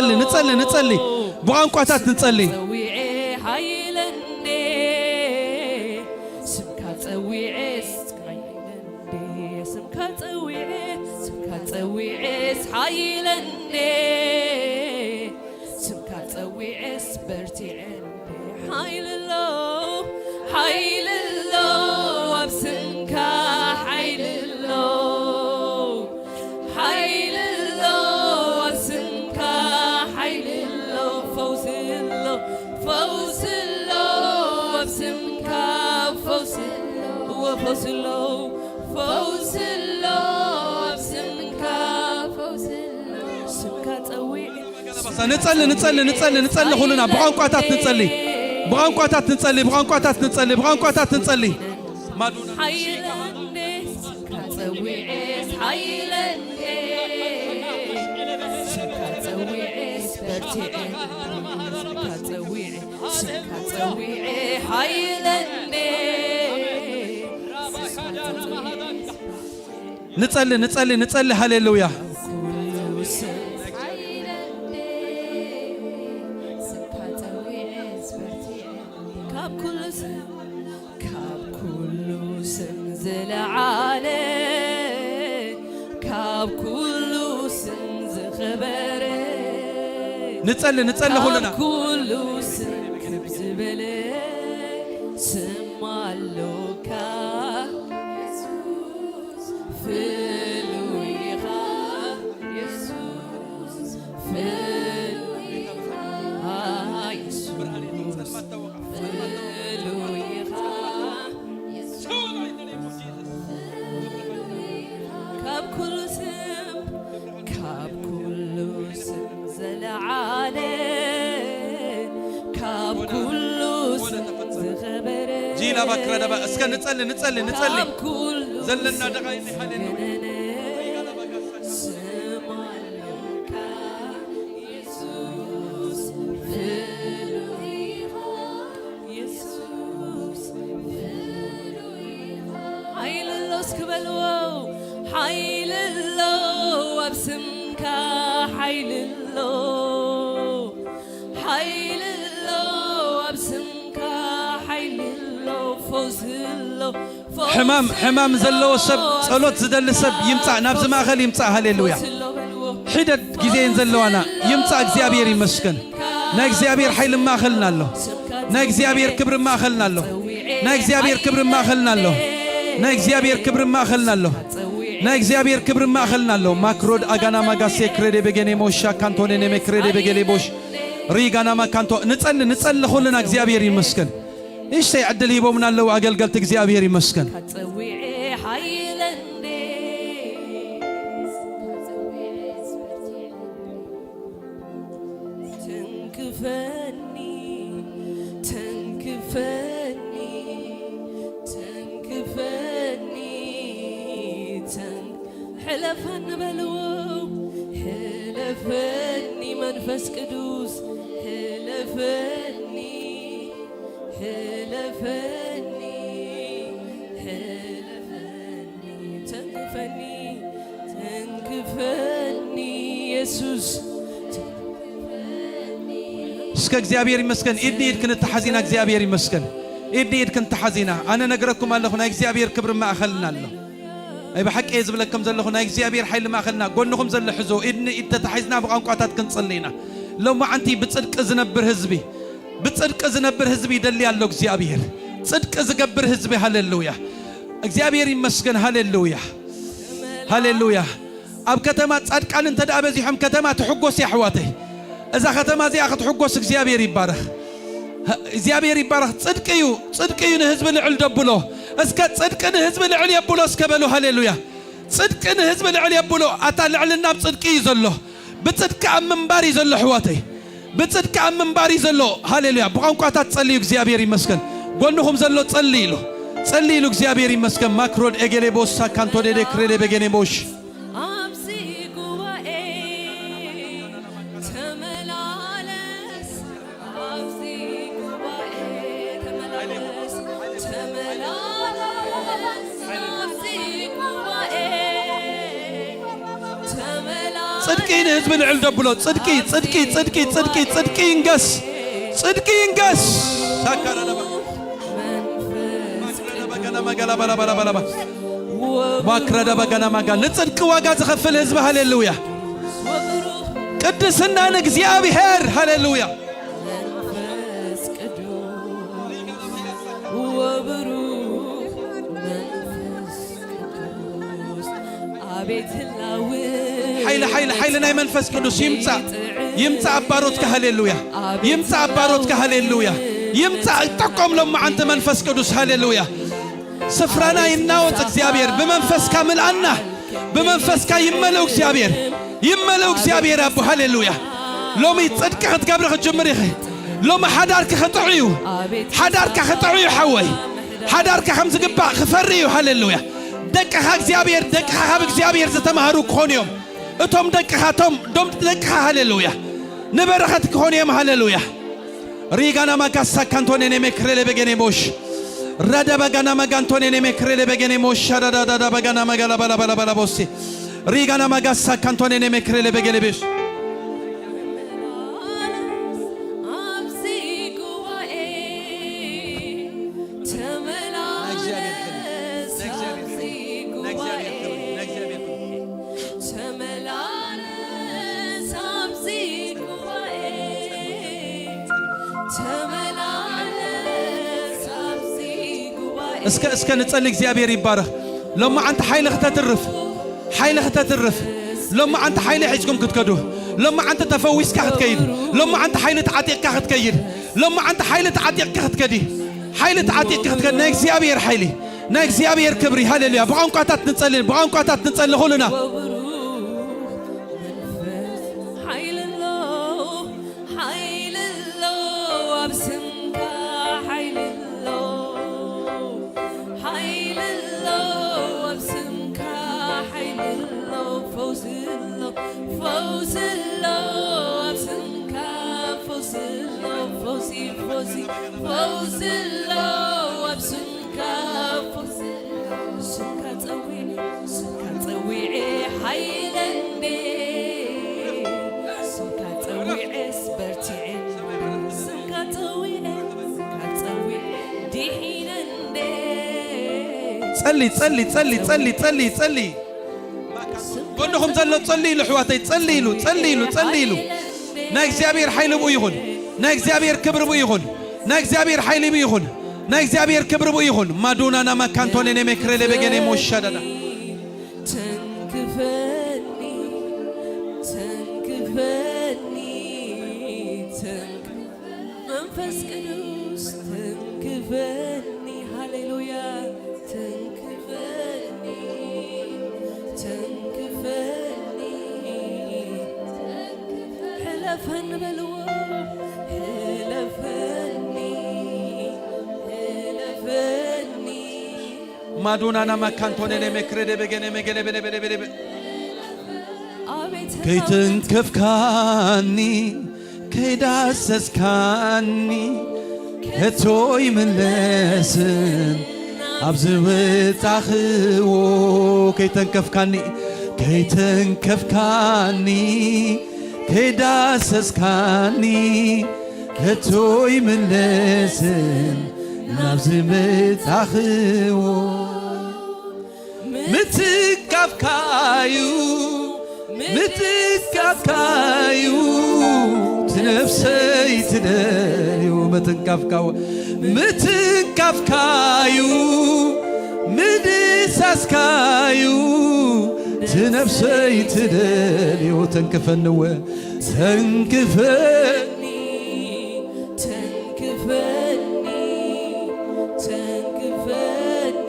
ንጸሊ፣ ንጸሊ፣ ንጸሊ። ብቋንቋታት ንጸሊ። ጸዊዐ ሃይለ እንዴ፣ ስምካ ጸዊዐ ስምካ ጸዊዐ፣ ስምካ ጸዊዐስ ሓይለ እንዴ፣ ስምካ ጸዊዐስ በርቲዐ እንዴ። ሓይሊ ኣሎ፣ ሓይሊ ኣሎ፣ ኣብ ስምካ ሓይሊ ኣሎ። ሓይሊ ኣሎ ኣብ ስምካ፣ ሓይሊ ኣሎ፣ ፈውሲ ኣሎ፣ ፈውሲ ኣሎ ኣብ ስምካ፣ ፈውሲ ኣሎ፣ እወ፣ ፈውሲ ኣሎ፣ ፈውሲ ኣሎ ኣብ ስምካ፣ ፈውሲ ኣሎ። ስምካ ጸዊዐ ንጸሊ፣ ንጸሊ፣ ንጸሊ፣ ንጸሊ፣ ኩልና ብቋንቋታት ንጸሊ። ብቋንቋታት ንጸሊ፣ ብቋንቋታት ንጸሊ፣ ብቋንቋታት ንጸሊ። ማዱና ሓይለንዴ፣ ስምካ ጸዊዐስ ሓይለንዴ፣ ስምካ ጸዊዐስ በርቲዐ፣ ስምካ ጸዊዐ፣ ስምካ ጸዊዐ ሓይለንዴ፣ ስምካ ጸዊዐ ንጸሊ፣ ንጸሊ፣ ንጸሊ። ሃሌሉያ። ካብ ኩሉ ስም፣ ካብ ኩሉ ስም ዝለዓለ፣ ካብ ኩሉ ስም ዝኸበረ፣ ንጸሊ፣ ንጸሊ ኩልና። ካብ ኩሉ ስም ክብ ዝበለ ስም ኣሎካ። ፍሉይ ኢኻ የሱስ፣ ፍሉይ ኢኻ የሱስ፣ ፍሉይ ኢኻ የሱስ፣ ካብ ኩሉ ስም፣ ካብ ኩሉ ስም ዘለዓለ፣ ካብ ኩሉ ስም ዝኸበረ፣ ጂላ ባክራ ደባ፣ እስከ ንጸሊ፣ ንጸሊ፣ ንጸሊ። ካብ ኩሉ ዘለና ስም ደቓይቕ፣ ሃሌሉያ። ዝገነነ ስም ኣሎካ የሱስ፣ ፍሉይ ኢኻ የሱስ፣ ፍሉይ ኢኻ። ሓይሊ ኣሎ እስኪ በልዎ፣ ሓይሊ ኣሎ ኣብ ስምካ፣ ሓይሊ ኣሎ፣ ሓይሊ ኣሎ ኣብ ስምካ፣ ሓይሊ ኣሎ፣ ፈውሲ ኣሎ፣ ፈውሲ ሕማም፣ ሕማም ኣሎ። ዘለዎ ሰብ፣ ጸሎት ዝደሊ ሰብ ይምጻእ፣ ናብዚ ማእከል ይምጻእ። ሃሌሉያ። ፈውሲ ኣሎ በልዎ። ሒደት ግዜ እየን ዘለዋና። ይምጻእ፣ እግዚኣብሔር ይመስገን። ናይ እግዚኣብሔር ሓይሊ ማእከልና ኣሎ። ናይ እግዚኣብሔር ክብሪ ማእከልና ኣሎ። ናይ እግዚኣብሔር ክብሪ ማእከልና ኣሎ። ናይ እግዚኣብሔር ክብሪ ማእከልና ኣሎ። ናይ እግዚኣብሔር ክብሪ ማእከልና ኣሎ። ማክሮድ ኣጋና ማጋሴ ክሬዴ በገኔ ሞሻ ካንቶኔ ኔሜ ክሬዴ በገሌ ቦሽ ሪጋና ማካንቶ። ንጸሊ፣ ንጸሊ፣ ኩልና እግዚኣብሔር ይመስገን። እሽተይ ዕድል ሂቦምና ኣለዉ ኣገልገልቲ፣ እግዚኣብሔር ይመስገን። ጸዊዐ ሓይለንዴ ተንክፈኒ፣ ተንክፈኒ፣ ተንክፈኒ፣ ተን-፣ ሕለፈኒ በልዎ፣ ሕለፈኒ መንፈስ ቅዱስ፣ ሕለፈኒ፣ ሕለፈኒ፣ ሕለፈኒ፣ ተንክፈኒ፣ ተንክፈኒ የሱስ። እስከ እግዚኣብሔር ይመስገን። ኢድ ንኢድ ክንተሓዝ ኢና። እግዚኣብሔር ይመስገን። ኢድ ንኢድ ክንተሓዝ ኢና። ኣነ ነግረኩም ኣለኹ፣ ናይ እግዚኣብሔር ክብሪ ማእኸልና ኣሎ። ኣይ ብሓቂ እየ ዝብለኩም ዘለኹ፣ ናይ እግዚኣብሔር ሓይሊ ማእኸልና። ጎንኹም ዘሎ ሕዞ፣ ኢድ ንኢድ ተታሒዝና ብቋንቋታት ክንጽሊ ኢና። ሎማዓንቲ ብጽድቂ ዝነብር ህዝቢ፣ ብጽድቂ ዝነብር ህዝቢ ይደሊ ኣሎ እግዚኣብሔር። ጽድቂ ዝገብር ህዝቢ፣ ሃሌሉያ። እግዚኣብሔር ይመስገን፣ ሃሌሉያ፣ ሃሌሉያ። ኣብ ከተማ ጻድቃን እንተ ደኣ በዚሖም፣ ከተማ ትሕጎስ እያ፣ ኣሕዋተይ። እዛ ከተማ እዚኣ ክትሕጎስ እግዚኣብሔር ይባረኽ። እግዚኣብሔር ይባረኽ። ጽድቂ እዩ፣ ጽድቂ እዩ ንህዝቢ ልዕል ደብሎ። እስከ ጽድቂ ንህዝቢ ልዕል የብሎ እስከ በሉ፣ ሃሌሉያ። ጽድቂ ንህዝቢ ልዕል የብሎ። ኣታ ልዕልና ኣብ ጽድቂ እዩ ዘሎ። ብጽድቂ ኣብ ምንባር እዩ ዘሎ ኣሕዋተይ። ብጽድቂ ኣብ ምንባር እዩ ዘሎ። ሃሌሉያ። ብቋንቋታት ጸልዩ፣ እግዚኣብሔር ይመስገን። ጎንኹም ዘሎ ጸልይ ኢሉ፣ ጸልይ ኢሉ፣ እግዚኣብሔር ይመስገን። ማክሮድ ኤጌሌ ቦሳ ካንቶ ዴዴ ክሬሌ በጌኔ ቦሽ። ኣብዚ ጉባኤ ተመላለስ፣ ኣብዚ ጉባኤ ተመላለስ፣ ተመላለስ፣ ኣብዚ ጉባኤ ተመላለስ። ጽድቂ ንህዝቢ ልዕል ደብሎ። ጽድቂ፣ ጽድቂ፣ ጽድቂ፣ ጽድቂ፣ ጽድቂ ይንገስ። ጽድቂ ይንገስ። ሳካራዳባ። መንፈስ ማክረዳ በገና ማጋ። ንጽድቂ ዋጋ ዝኸፍል ህዝቢ። ሃሌሉያ። ቅድስና ንእግዚኣብሔር። ሃሌሉያ። መንፈስ ቅዱስ ወብሩኽ መንፈስ ቅዱስ። ኣቤት ህላዌ። ሓይሊ፣ ሓይሊ፣ ሓይሊ ናይ መንፈስ ቅዱስ ይምጻእ። ይምጻእ ኣብ ባሮትካ። ሃሌሉያ። ይምጻእ ኣብ ባሮትካ። ሃሌሉያ። ይምጻእ። ጠቆም ሎማዓንቲ መንፈስ ቅዱስ። ሃሌሉያ። ስፍራና ይናወጽ እግዚኣብሔር። ብመንፈስካ ምልኣና። ብመንፈስካ ይመልኡ እግዚኣብሔር። ይመልኡ እግዚኣብሔር ኣቦ። ሃሌሉያ። ሎሚ ጽድቂ ክትገብሪ ክትጅምር ኢኺ። ሎሚ ሓዳርኪ ክጥዑ እዩ። ሓዳርካ ክጥዑ እዩ ሓወይ። ሓዳርካ ከም ዝግባእ ክፈሪ እዩ። ሃሌሉያ። ደቅኻ እግዚኣብሔር፣ ደቅኻ ካብ እግዚኣብሔር ዝተማሃሩ ክኾኑ እዮም። እቶም ደቅኻ፣ እቶም፣ እቶም ደቅኻ፣ ሃሌሉያ፣ ንበረኸት ክኾኑ እዮም። ሃሌሉያ። ሪጋና ማጋሳ ካንቶኔ ኔሜ ክሬሌ በጌኔ ሞሽ። ረደ በጋና ማጋንቶኔ ኔሜ ክሬሌ በጌኔ ሞሽ። ሻዳዳዳዳ በጋና ማጋላ ባላ ባላ ባላ ቦሴ። ሪጋና ማጋሳ ካንቶኔ ኔሜ ክሬሌ በጌኔ ቤሽ። ኣብዚ ጉባኤ ተመላለስ፣ ኣብዚ ጉባኤ ተመላለስ፣ ኣብዚ ጉባኤ ተመላለስ፣ ኣብዚ ጉባኤ። እስከ፣ እስከ ንጸሊ። እግዚኣብሔር ይባረኽ። ሎማዓንቲ ሓይሊ ክተትርፍ፣ ሓይሊ ክተትርፍ። ሎማዓንቲ ሓይሊ ሒዝኩም ክትከዱ። ሎማዓንቲ ተፈዊስካ ክትከይድ። ሎማዓንቲ ሓይሊ ተዓጢቕካ ክትከይድ። ሎማዓንቲ ሓይሊ ተዓጢቕካ ክትከዲ። ሓይሊ ተዓጢቕካ ክትከዲ። ናይ እግዚኣብሔር ሓይሊ፣ ናይ እግዚኣብሔር ክብሪ። ሃሌሉያ። ብቋንቋታት ንጸሊ፣ ብቋንቋታት ንጸሊ ኩልና። ሓይሊ ኣሎ፣ ሓይሊ ኣሎ፣ ኣብ ስምካ ሓይሊ ኣሎ። ሓይሊ ኣሎ፣ ኣብ ስምካ ሓይሊ ኣሎ። ፈውሲ ኣሎ፣ ፈውሲ ኣሎ፣ ኣብ ስምካ ፈውሲ ኣሎ። ፈውሲ፣ ፈውሲ፣ ፈውሲ ኣሎ፣ ኣብ ስምካ ፈውሲ። ስምካ ጸዊዕ፣ ስምካ ጸዊዐ ሓይለ እንዴ። ስምካ ጸዊዐስ በርቲዐ። ስምካ ጸዊዐ፣ ስምካ ጸዊዐ ድሒነ እንዴ። ጸሊ፣ ጸሊ፣ ጸሊ፣ ጸሊ፣ ጸሊ፣ ጸሊ። ጎንኹም ዘሎ ጸሊ ኢሉ፣ ኣሕዋተይ፣ ጸሊ ኢሉ፣ ጸሊ ኢሉ፣ ጸሊ ኢሉ። ናይ እግዚኣብሔር ሓይሊ ብኡ ይኹን። ናይ እግዚኣብሔር ክብሪ ብኡ ይኹን። ናይ እግዚኣብሔር ሓይሊ ብኡ ይኹን። ናይ እግዚኣብሔር ክብሪ ብኡ ይኹን። ማዱናና ማካንቶኔ ኔሜ ክሬሌ በጌኔ ሞሻዳዳ። ተንክፈኒ፣ ተንክፈኒ፣ ተንክ-፣ መንፈስ ቅዱስ ተንክፈኒ። ሃሌሉያ። ተንክፈኒ፣ ተንክፈኒ፣ ሕለፈኒ በልዎ፣ ሕለፈኒ፣ ሕለፈኒ። ማዶናና ማካንቶኔ ኔሜ ክሬዴ በገኔ ሜገሌ ቤሌ ቤሌ ቤሌ ቤ-፣ አቤት ከይተንከፍካኒ ከይዳሰስካኒ ከቶ ይምለስን ኣብ ዝወጣኽዎ። ከይተንከፍካኒ፣ ከይተንከፍካኒ፣ ከይዳሰስካኒ ከቶ ይምለስን ናብ ዝመጻኽዎ። ምትካፍካዩ፣ ምትካፍካዩ፣ ትነፍሰይ ትደልዩ። ምትንካፍካው፣ ምትንካፍካዩ፣ ምድሳስካዩ፣ ትነፍሰይ ትደልዩ። ተንክፈንወ፣ ተንክፈኒ፣ ተንክፈኒ፣ ተንክፈኒ፣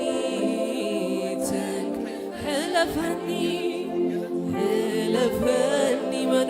ተንክ-፣ ሕለፈኒ፣ ሕለፈኒ፣ መን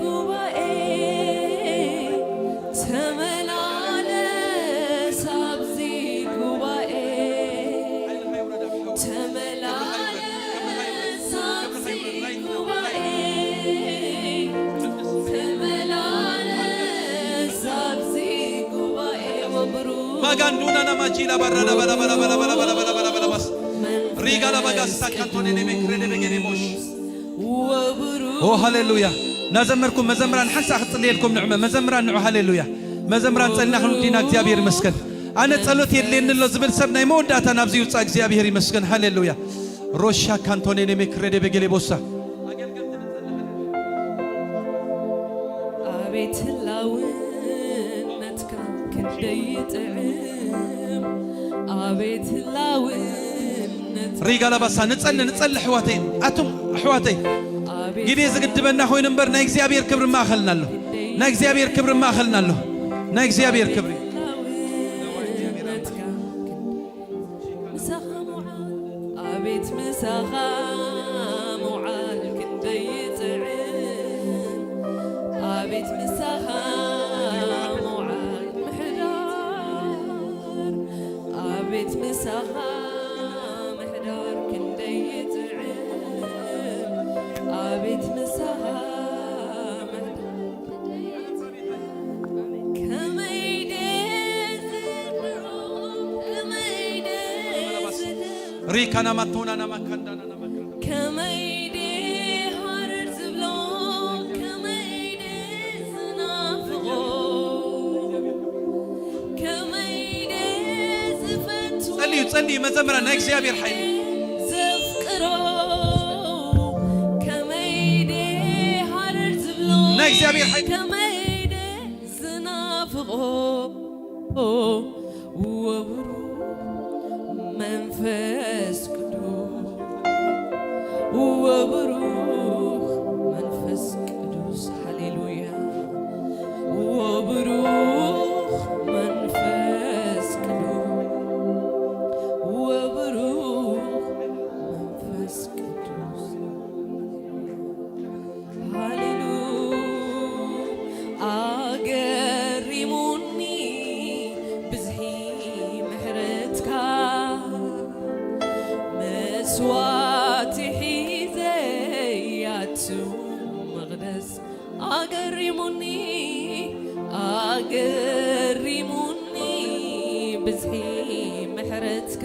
ጉባኤ፣ ተመላለስ ኣብዚ ጉባኤ፣ ተመላለስ ኣብዚ ጉባኤ፣ ተመላለስ ኣብዚ ጉባኤ። ወብሩ ማጋንዱና ናማጂላ ባራዳ ባላ ባላ ባላ ባላ ባላ ባላ ባላ ባላ ባስ ሪጋ ላ ባጋ ስታካንቶኔ ኔ ሜክሬ ኔ ቤጌ ኔ ሞሽ። ወብሩ ኦ ሃሌሉያ። እናዘመርኩም መዘምራን ሓንሳእ ክጽልየልኩም ንዕመ። መዘምራን ንዑ። ሃሌሉያ። መዘምራን ጸልና ክንውዲና እግዚኣብሔር ይመስገን። ኣነ ጸሎት የድልየኒ ኣሎ ዝብል ሰብ ናይ መወዳእታ ናብዚ ይውጻእ። እግዚኣብሔር ይመስገን። ሃሌሉያ። ሮሻ ካንቶኔ ኔ ሜክሬ ኔ ቤጌ ሌ ቦሳ። ኣቤት ህላውነትካ ክንደይ ይጥዕም፣ ኣቤት ህላውነት ሪጋ ላባሳ። ንጸሊ፣ ንጸሊ ኣሕዋተይ፣ ኣቱም ኣሕዋተይ፣ ኣቤት ግዜ ዝግድበና ኮይኑ እምበር ናይ እግዚኣብሔር ክብሪ ማእኸልና ኣሎ። ናይ እግዚኣብሔር ክብሪ ማእኸልና ኣሎ። ናይ እግዚኣብሔር ክብሪ። ህላውነትካ ምሳኻ መውዓል፣ ኣቤት ምሳኻ መውዓል ክንደይ ይጥዕም፣ ኣቤት ምሳኻ መውዓል ምሕዳር፣ ኣቤት ምሳኻ ምሕዳር ክንደይ ይጥዕም፣ ኣቤት ምሳኻ ምሕዳር። ከመይ ደስ ዝብሎ፣ ከመይ ደስ ዝብሎ። ሪካና ማቶና ናማካንዳና ናማካንዳ። ከመይ ደስ ሃረር ዝብሎ፣ ከመይ ደስ ዝናፍቆ፣ ከመይ ደስ ዝፈትዎ። ጸልዩ፣ ጸልዩ መዘምራን ናይ እግዚኣብሔር ሓይሊ። ዘፍቅሮ፣ ከመይ ደስ ሃረር ዝብሎ። ናይ እግዚኣብሔር ሓይሊ። ከመይ ደስ ዝናፍቆ ወብሩኽ መንፈስ ቅዱስ፣ ወብሩኽ መንፈስ ቅዱስ፣ ሃሌሉያ። ወብሩኽ መንፈስ ቅዱስ፣ ወብሩኽ መንፈስ ቅዱስ። ሃሌሉ ኣገሪሙኒ ብዝሒ ምሕረትካ፣ መስዋዕቲ ሒዘ ያቱ መቕደስ ኣገሪሙኒ፣ ኣገሪሙኒ ብዝሒ ምሕረትካ፣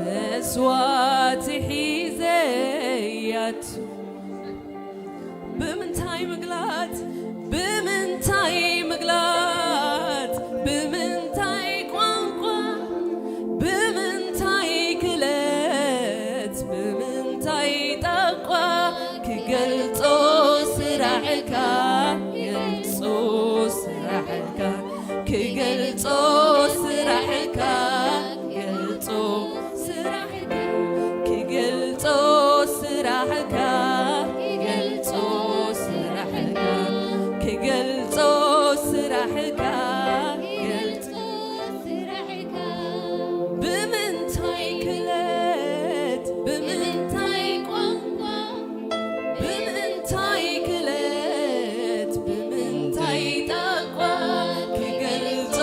መስዋዕቲ ሒዘ ያቱ። ብምንታይ ምግላጽ፣ ብምንታይ ምግላጽ፣ ብምንታይ ቋንቋ፣ ብምንታይ ክለት፣ ብምንታይ ጣቋ ክገልጾ ስራሕካ፣ ገልጾ ስራሕካ፣ ክገልጾ ስራሕካ፣ ገልጾ ስራሕካ፣ ክገልጾ ስራሕካ፣ ክገልጾ ስራሕካ፣ ክገልጾ ስራሕካ፣ ክገልጾ ስራሕካ። ብምንታይ ክለት፣ ብምንታይ ቋንቋ፣ ብምንታይ ክለት፣ ብምንታይ ጣቋ ክገልጾ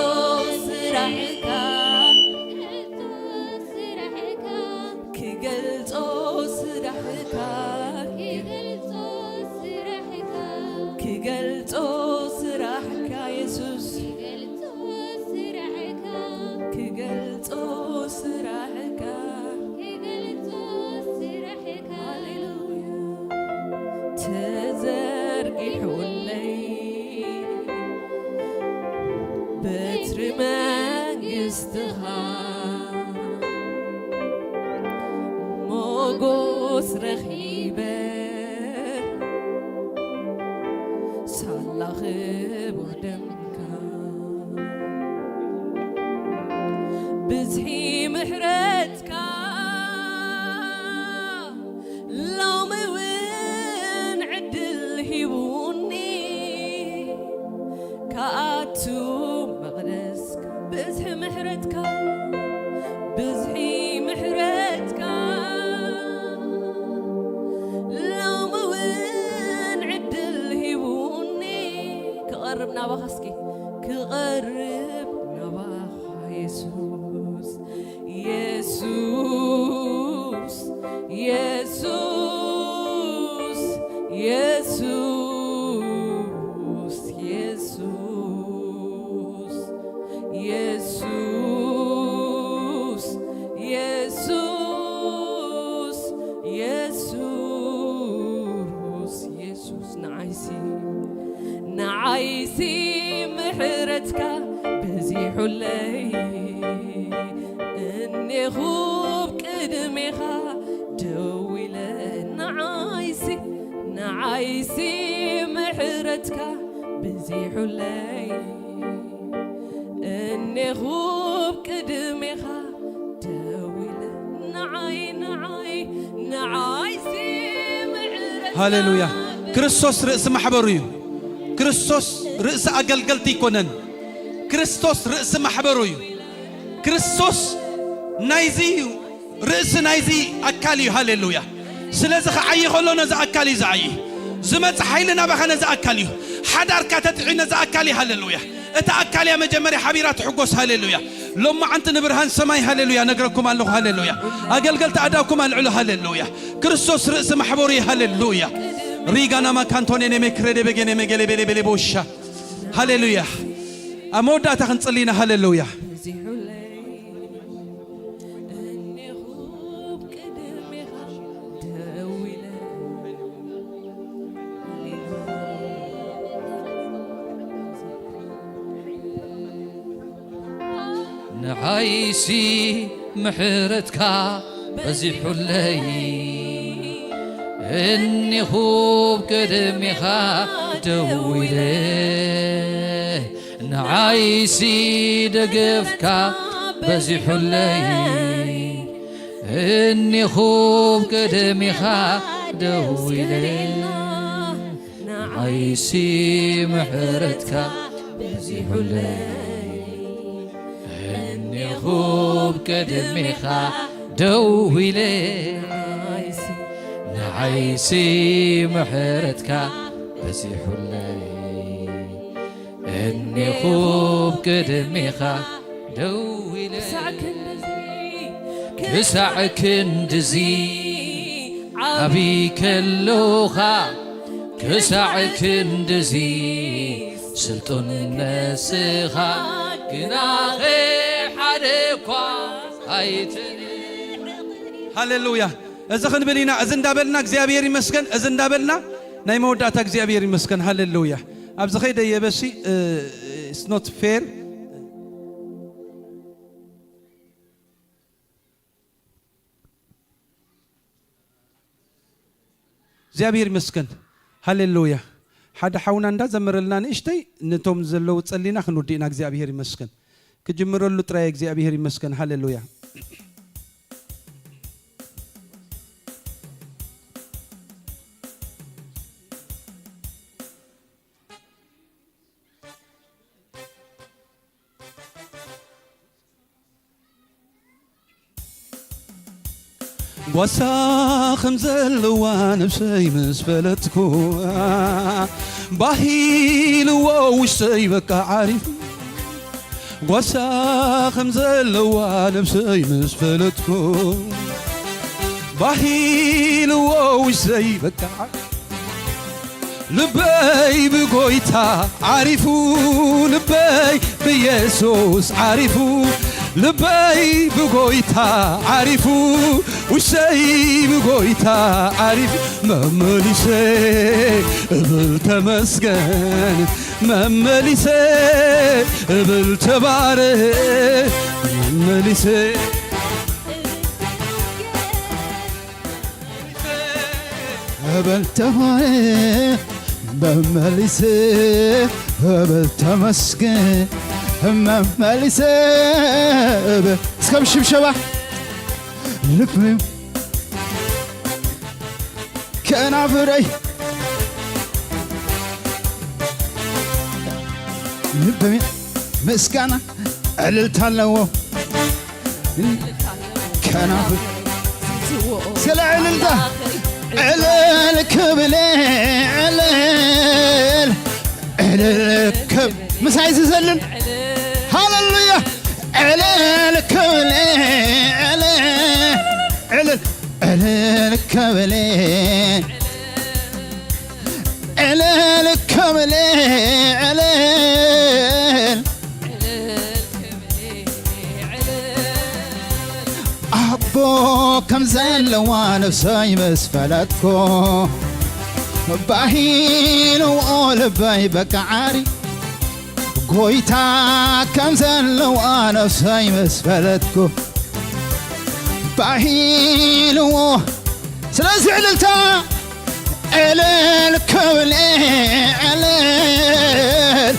ሞጎስ ረኺበ ሳላ ክቡር ደምካ ብዝሒ ምሕረትካ ሎሚ እውን ዕድል ሂቡኒ ክኣቱ መቕደስካ ብዝሒ ምሕረትካ ብዝሒ ምሕረትካ ሎሚ እውን ዕድል ሂቡኒ ክቐርብ ናባኻ እስኪ ክቐርብ ናባኻ የሱስ የሱስ የሱስ የሱስ የሱስ የሱስ የሱስ የሱስ የሱስ ንዓይሲ ንዓይሲ ምሕረትካ በዚሑለይ እኔኹ ቅድሜኻ ደው ኢለ ንዓይሲ ንዓይሲ ምሕረትካ በዚሑለይ እኔኹ ቅድሜኻ ደው ኢለ ንዓይ ንዓይ ንዓይሲ ምሕረትካ ሃሌሉያ። ክርስቶስ ርእሲ ማሕበሩ እዩ። ክርስቶስ ርእሲ ኣገልገልቲ ኣይኮነን። ክርስቶስ ርእሲ ማሕበሩ እዩ። ክርስቶስ ናይዚ እዩ። ርእሲ ናይዚ ኣካል እዩ። ሃሌሉያ። ስለዚ ክዓዪ ከሎ ነዚ ኣካል እዩ ዝዓዪ። ዝመጽእ ሓይሊ ናባኻ ነዚ ኣካል እዩ። ሓዳርካ ተጥዕዩ ነዚ ኣካል እዩ። ሃሌሉያ። እታ ኣካል እያ መጀመርያ ሓቢራ ትሕጎስ። ሃሌሉያ። ሎማዓንቲ ንብርሃን ሰማይ ሃሌሉያ ነግረኩም ኣለኹ። ሃሌሉያ። ኣገልገልቲ ኣዳኩም ኣልዕሉ። ሃሌሉያ። ክርስቶስ ርእሲ ማሕበሩ እዩ። ሃሌሉያ። ሪጋና ማካንቶኔ ኔሜ ክሬዴ በጌኔ መገሌ ቤሌ ቤሌ ቦሻ ሃሌሉያ። ኣብ መወዳእታ ክንጽሊ ኢና። ሃሌሉያ። ንዓይሲ ምሕረትካ በዚሑለይ እኒኹ ብቅድሜኻ ደው ኢለ ንዓይሲ ደገፍካ በዚሑለይ እኒኹ ብቅድሜኻ ደው ኢለ ንዓይሲ ምሕረትካ በዚሑለይ እኒኹ ብቅድሜኻ ደው ኢለ ንዓይሲ ምሕረትካ በዚሑለይ እኒኹ ብቅድሜኻ ደው ኢለ ክሳዕ ክንድዚ ክሳዕ ክንድዚ ዓብይ ከለኻ ክሳዕ ክንድዚ ስልጡን ነስኻ ግናኸ ሓደ እኳ ኣይትንዕ ሃሌሉያ። እዚ ክንብል ኢና። እዚ እንዳበልና እግዚኣብሔር ይመስገን። እዚ እንዳበልና ናይ መወዳእታ እግዚኣብሔር ይመስገን። ሃሌሉያ። ኣብዚ ኸይደ የበሲ it's not fair። እግዚኣብሔር ይመስገን። ሃሌሉያ። ሓደ ሓውና እንዳዘመረልና ንእሽተይ ነቶም ዘለዉ ጸሊና ክንውድእና እግዚኣብሔር ይመስገን። ክጅምረሉ ጥራይ እግዚኣብሔር ይመስገን። ሃሌሉያ። ጓሳ ከም ዘለዋ ነብሰይ ምስ ፈለጥኩ ባሂልዎ ውሽጠይ በቃ ዓሪፍ ጓሳ ከም ዘለዋ ነብሰይ ምስ ፈለጥኩ ባሂልዎ ውሽጠይ በቃ ልበይ ብጎይታ ዓሪፉ ልበይ ብየሱስ ዓሪፉ ልበይ ብጎይታ ዓሪፉ ውሽጠይ ብጎይታ ዓሪፉ መመሊሰ እብል ተመስገን መመሊሰ እብል ተባረክ መሊሰ እብል ተባየ መመሊሰ እብል ተመስገን መመሊሰ እብል እስከ ብሽብሸባ ልብ ከናፍረይ ልበይ ምስጋና ዕልልታ ኣለዎ ከናፍር ስለ ዕልልታ ዕልል ክብል ዕልል ዕልል ክብ ምሳይ ዝዘልል ሃሌሉያ ዕልል ክብል ዕልል ዕልል ዕልል ክብል ዕልል ክብል ዕልል ኣቦ ከም ዘለዋ ነፍሰይ ምስ ፈለጥኩ ባሂልዎ ልበይ በቃ ዓሪ ጎይታ ከም ዘለዋ ነፍሰይ ምስ ፈለጥኩ ባሂልዎ ስለዚ ዕልልታ ዕልል ክብል ዕልል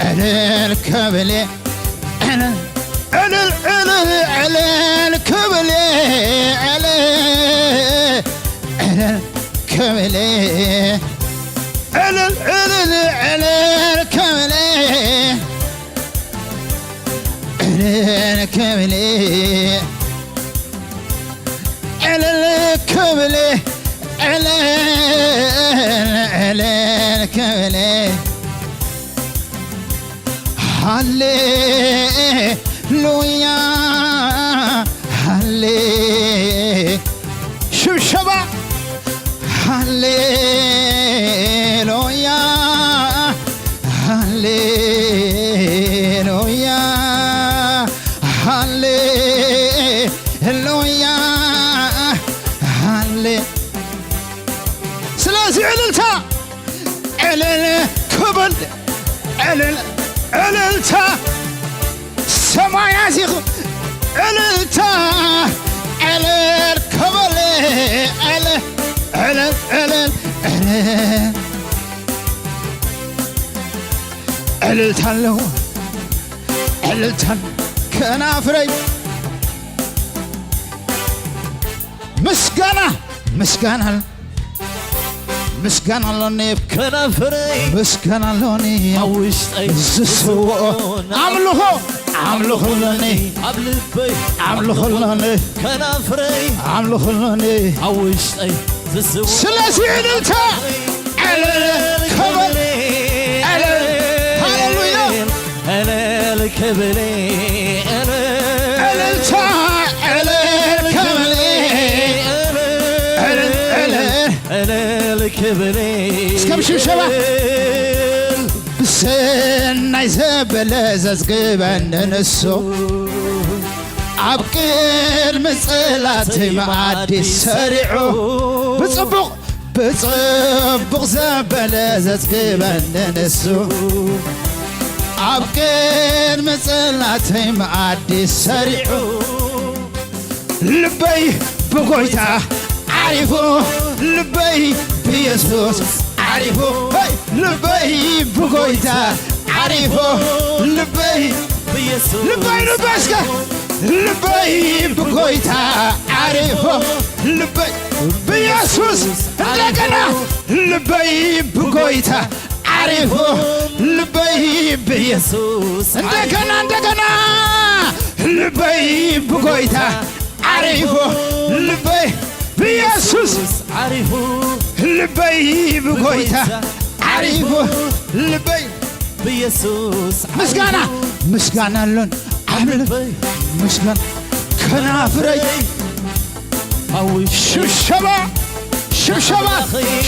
ዕልል ክብል ዕልል ዕልል ዕልል ዕልል ክብል ዕልል ዕልል ክብል ዕልል ዕልል ዕልል ክብል ዕልል ክብል ዕልል ክብል ዕልል ዕልል ክብል ሃሌሉያ ሃሌ ሽብሸባ ሃሌሉያ ሃሌሉያ ሃሌሉያ ሃሌ ስለዚ ዕልልታ ዕልል ክብል ዕልል ዕልልታ ሰማያት ይኹ ዕልልታ ዕልል ክብል ዕልል ዕልል ዕልል ዕልል ዕልልታ ኣለዎ ዕልልታን ከናፍረይ ምስጋና ምስጋና ምስጋና ኣሎኒ ከናፍረይ ምስጋና ኣሎኒ ኣብ ውሽጠይ ዝስውኦ ኣምልኾ ኣምልኾ ኣሎኒ ኣብ ልበይ ኣምልኾ ኣሎኒ ከናፍረይ ኣምልኾ ኣሎኒ ኣብ ውሽጠይ ዝስውኦ ስለዚ ዕልልታ ዕልል ክብል ዕልል ሃሌሉያ ዕልል ክብል ዕልል ዕልልታ ዕልል ክብል ዕልል ዕልል ዕልል ክብል እስከ ብሽብሸባ ብሰናይ ዘበለ ዘዝግበኒ ንሱ ኣብ ቅድሚ ጽላተይ መኣዲ ሰሪዑ ብጽቡቕ ብጽቡቕ ዘበለ ዘዝግበኒ ንሱ ኣብ ቅድሚ ጽላተይ መኣዲ ሰሪዑ ልበይ ብጎይታ ዓሪፉ ልበይ ብየሱስ ዓሪፉ ልበይ ብጎይታ ዓሪፉ ልበይ ብየሱስ ልበይ ልበይ እስከ ልበይ ብጎይታ ዓሪፉ ልበይ ብየሱስ እንደገና ልበይ ብጎይታ ዓሪፉ ልበይ ብየሱስ እንደገና እንደገና ልበይ ብጎይታ ዓሪፉ ልበይ ብየሱስ ዓሪፉ ልበይ ብጎይታ ዓሪፉ ልበይ ብየሱስ ምስጋና ምስጋና ኣሎን ዓምልበይ ምስጋና ከናፍረይ ሽብሸባ ሽብሸባ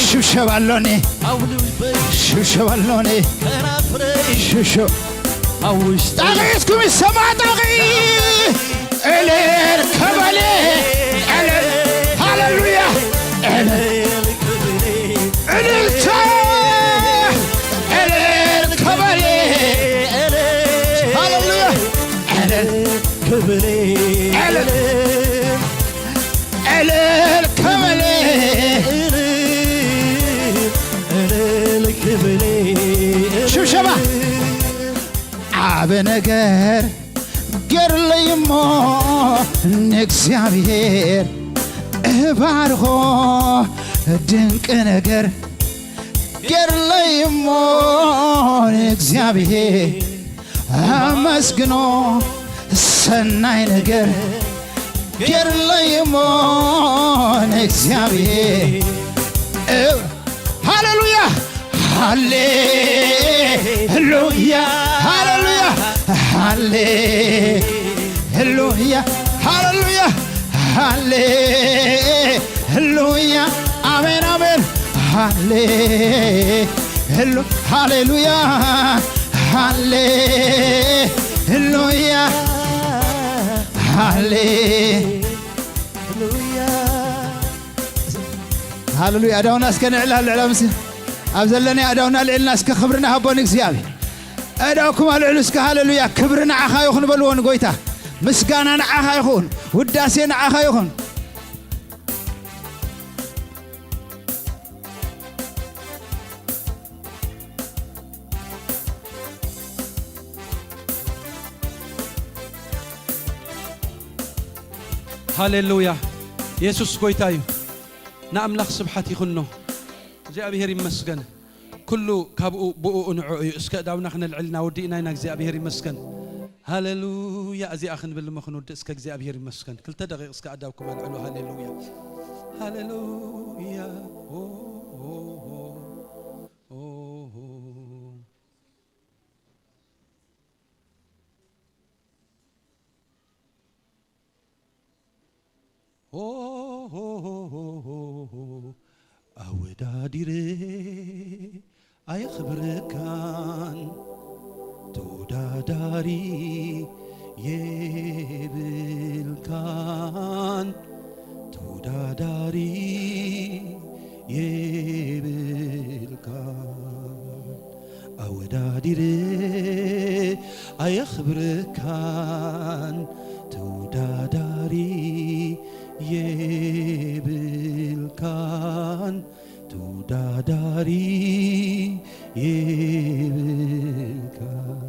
ሽብሸባ ኣሎኒ ሽብሸባ ኣሎኒ ሽብሸባ ጣቂስኩም ይሰማ ጣቂ እልል ከበሌ እልል ሃሌሉያ እልል እልልታ እልል ከበሌ ሃሌሉያ እልል ሽብሸባ። ዓብ ነገር ገርለይሞ ንእግዚኣብሔር እባርኾ። ድንቅ ነገር ገርለይሞ ንእግዚኣብሔር ኣመስግኖ። ሰናይ ነገር ገርለይሞ ንእግዚኣብሔር። ሃሌሉያ፣ ሃሌሉያ፣ ሃሌሉያ፣ ሃሌሉያ፣ ሃሌሉያ፣ ሃሌሉያ። አሜን፣ አሜን። ሃሌ-፣ ሄሉ-፣ ሃሌሉያ፣ ሃሌሉያ፣ ሃሌ-፣ ሃሌሉያ። ኣእዳውና እስከ ንዕላ፣ ንዕላ ምስ ኣብ ዘለና ኣእዳውና ልዕልና እስከ ክብሪ ንሃቦ ንእግዚኣብሔር። ኣእዳውኩም ኣልዕሉ እስከ፣ ሃሌሉያ። ክብሪ ንዓኻ ይኹን በልዎ ንጎይታ። ምስጋና ንዓኻ ይኹን፣ ውዳሴ ንዓኻ ይኹን። ሃሌሉያ። የሱስ ጎይታ እዩ። ንኣምላኽ ስብሓት ይኹኖ። እግዚኣብሔር ይመስገን። ኩሉ ካብኡ ብኡ ንዕኡ እዩ። እስከ እዳውና ክነልዕልና ወዲእና ኢና። እግዚኣብሔር ይመስገን። ሃሌሉያ። እዚኣ ክንብል እሞ ክንውድእ እስከ እግዚኣብሔር ይመስገን። ክልተ ደቂቕ እስከ ኣዳውኩም ኣልዕሉ። ሃሌሉያ። ሃሌሉያ። ኦ፣ ኦ፣ ኦ፣ ኦ፣ ኦ። ሆ፣ ሆ፣ ሆ፣ ሆ፣ ሆ፣ ሆ፣ ኣወዳዲረ ኣየኽብረካን፣ ተወዳዳሪ የብልካን፣ ተወዳዳሪ የብልካን። ኣወዳዲረ ኣየኽብረካን፣ ተወዳዳሪ የብልካን፣ ተወዳዳሪ የብልካን።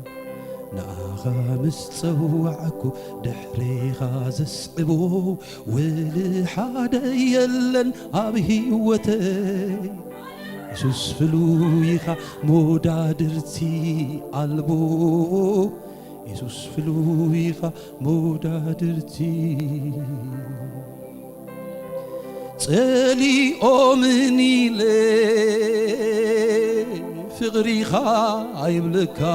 ንኣኻ ምስ ጸዋዕኩ ድሕሬኻ ዘስዕቦ ወለ ሓደ የለን ኣብ ህይወተይ። የሱስ ፍሉይ ኢኻ መወዳድርቲ ኣልቦ፣ የሱስ ፍሉይ ኢኻ መወዳድርቲ። ጸሊኦምን ኢለ ፍቕሪኻ ኣይብለካን፣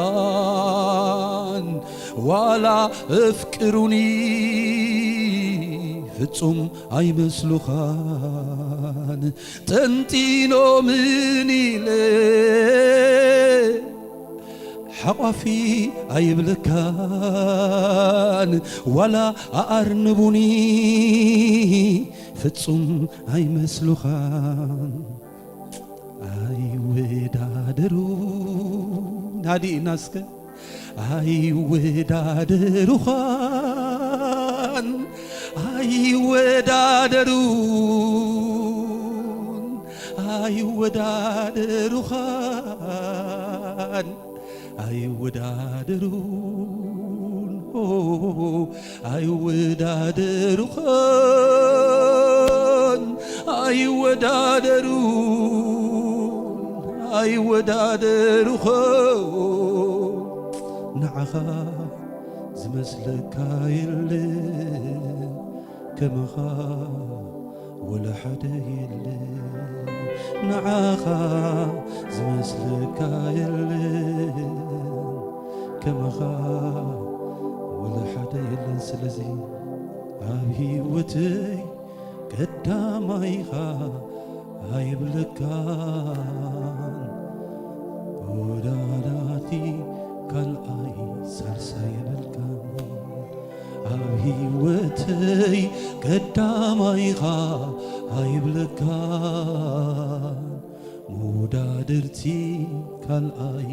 ዋላ ኣፍቅሩኒ ፍጹም ኣይመስሉኻን። ጠንጢኖምን ኢለ ሓቋፊ ኣይብለካን፣ ዋላ ኣኣርንቡኒ ፍጹም ኣይመስሉኻን። ኣይወዳደሩ ናዲእና እስከ ኣይወዳደሩኻን፣ ኣይወዳደሩን፣ ኣይወዳደሩኻን፣ ኣይወዳደሩን፣ ኦ፣ ኣይወዳደሩኻን፣ ኣይወዳደሩን፣ ኣይወዳደሩኻን። ንዓኻ ዝመስለካ የለን፣ ከማኻ ወላ ሓደ የለን። ንዓኻ ዝመስለካ የለን፣ ከማኻ ወላ ሓደ የለን። ስለዚ ኣብ ህይወተይ ቀዳማይኻ ኣይብለካን፣ ወዳዳቲ ካልኣይ ሳልሳይ የብልካን። ኣብ ህይወተይ ቀዳማይኻ ኣይብለካን፣ መወዳድርቲ ካልኣይ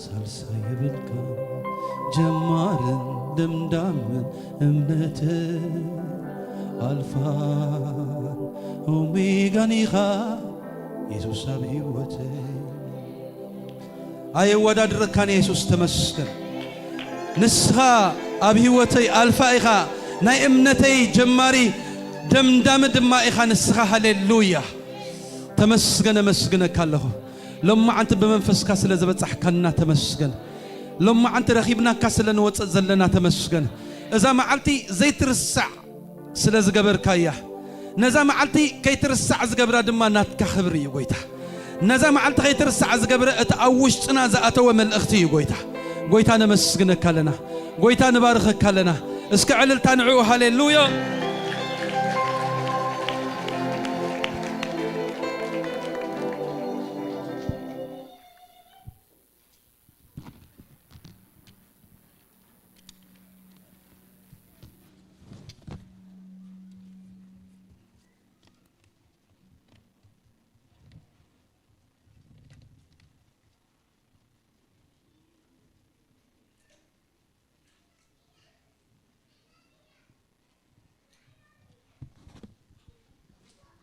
ሳልሳይ የብልካን። ጀማርን ደምዳምን እምነተይ፣ ኣልፋን ኦሜጋን ኢኻ የሱስ ኣብ ህይወተይ። ኣየወዳድረካን የሱስ ተመስገን። ንስኻ ኣብ ህይወተይ ኣልፋ ኢኻ፣ ናይ እምነተይ ጀማሪ ደምዳሚ ድማ ኢኻ ንስኻ። ሃሌሉያ። ተመስገን፣ ኣመስግነካ ኣለኹ። ሎማዓንቲ ብመንፈስካ ስለ ዝበጻሕካና ተመስገን። ሎማዓንቲ ረኺብናካ ስለ ንወጽእ ዘለና ተመስገን። እዛ መዓልቲ ዘይትርሳዕ ስለ ዝገበርካያ፣ ነዛ መዓልቲ ከይትርሳዕ ዝገብራ ድማ ናትካ ክብሪ እዩ ጎይታ። ነዛ መዓልቲ ከይትርሳዕ ዝገብረ እቲ ኣብ ውሽጥና ዝኣተወ መልእኽቲ እዩ ጎይታ። ጎይታ ነመስግነካ ኣለና። ጎይታ ንባርኸካ ኣለና። እስከ ዕልልታ ንዕኡ። ሃሌሉያ።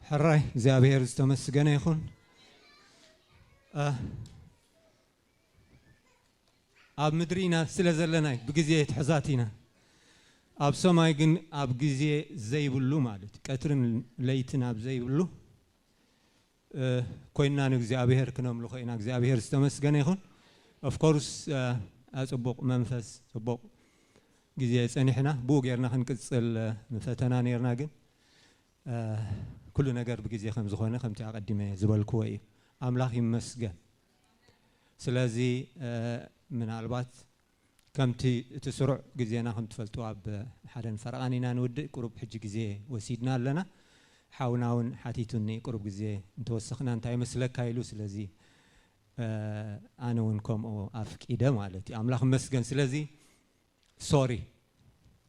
ሕራይ እግዚኣብሔር ዝተመስገነ ይኹን። እ፣ ኣብ ምድሪ ኢና ስለ ዘለና እዩ ብግዜ ትሕዛት ኢና። ኣብ ሰማይ ግን ኣብ ግዜ ዘይብሉ ማለት እዩ፣ ቀትርን ለይትን ኣብ ዘይብሉ እ፣ ኮይንና ንእግዚኣብሔር ክነምልኾ ኢና። እግዚኣብሔር ዝተመስገነ ይኹን። ኦፍኮርስ፣ እ፣ ኣብ ጽቡቕ መንፈስ፣ ጽቡቕ ግዜ ጸኒሕና፣ ብኡ ጌርና ክንቅጽል፣ እ፣ ምፈተና ኔርና፣ ግን፣ እ፣ ኩሉ ነገር ብግዜ ከም ዝኾነ፣ ከምቲ ኣቐዲመ ዝበልክዎ እዩ። ኣምላኽ ይመስገን። ስለዚ፣ እ፣ ምናልባት ከምቲ እቲ ስሩዕ ግዜና ከም ትፈልጡ ኣብ ሓደን ፈረቓን ኢና ንውድእ። ቁሩብ ሕጂ ግዜ ወሲድና ኣለና። ሓውና እውን ሓቲቱኒ ቁሩብ ግዜ እንተወሰኽና እንታይ ይመስለካ ኢሉ። ስለዚ፣ እ፣ ኣነ እውን ከምኡ ኣፍቂደ ማለት እዩ። ኣምላኽ ይመስገን። ስለዚ ሶሪ፣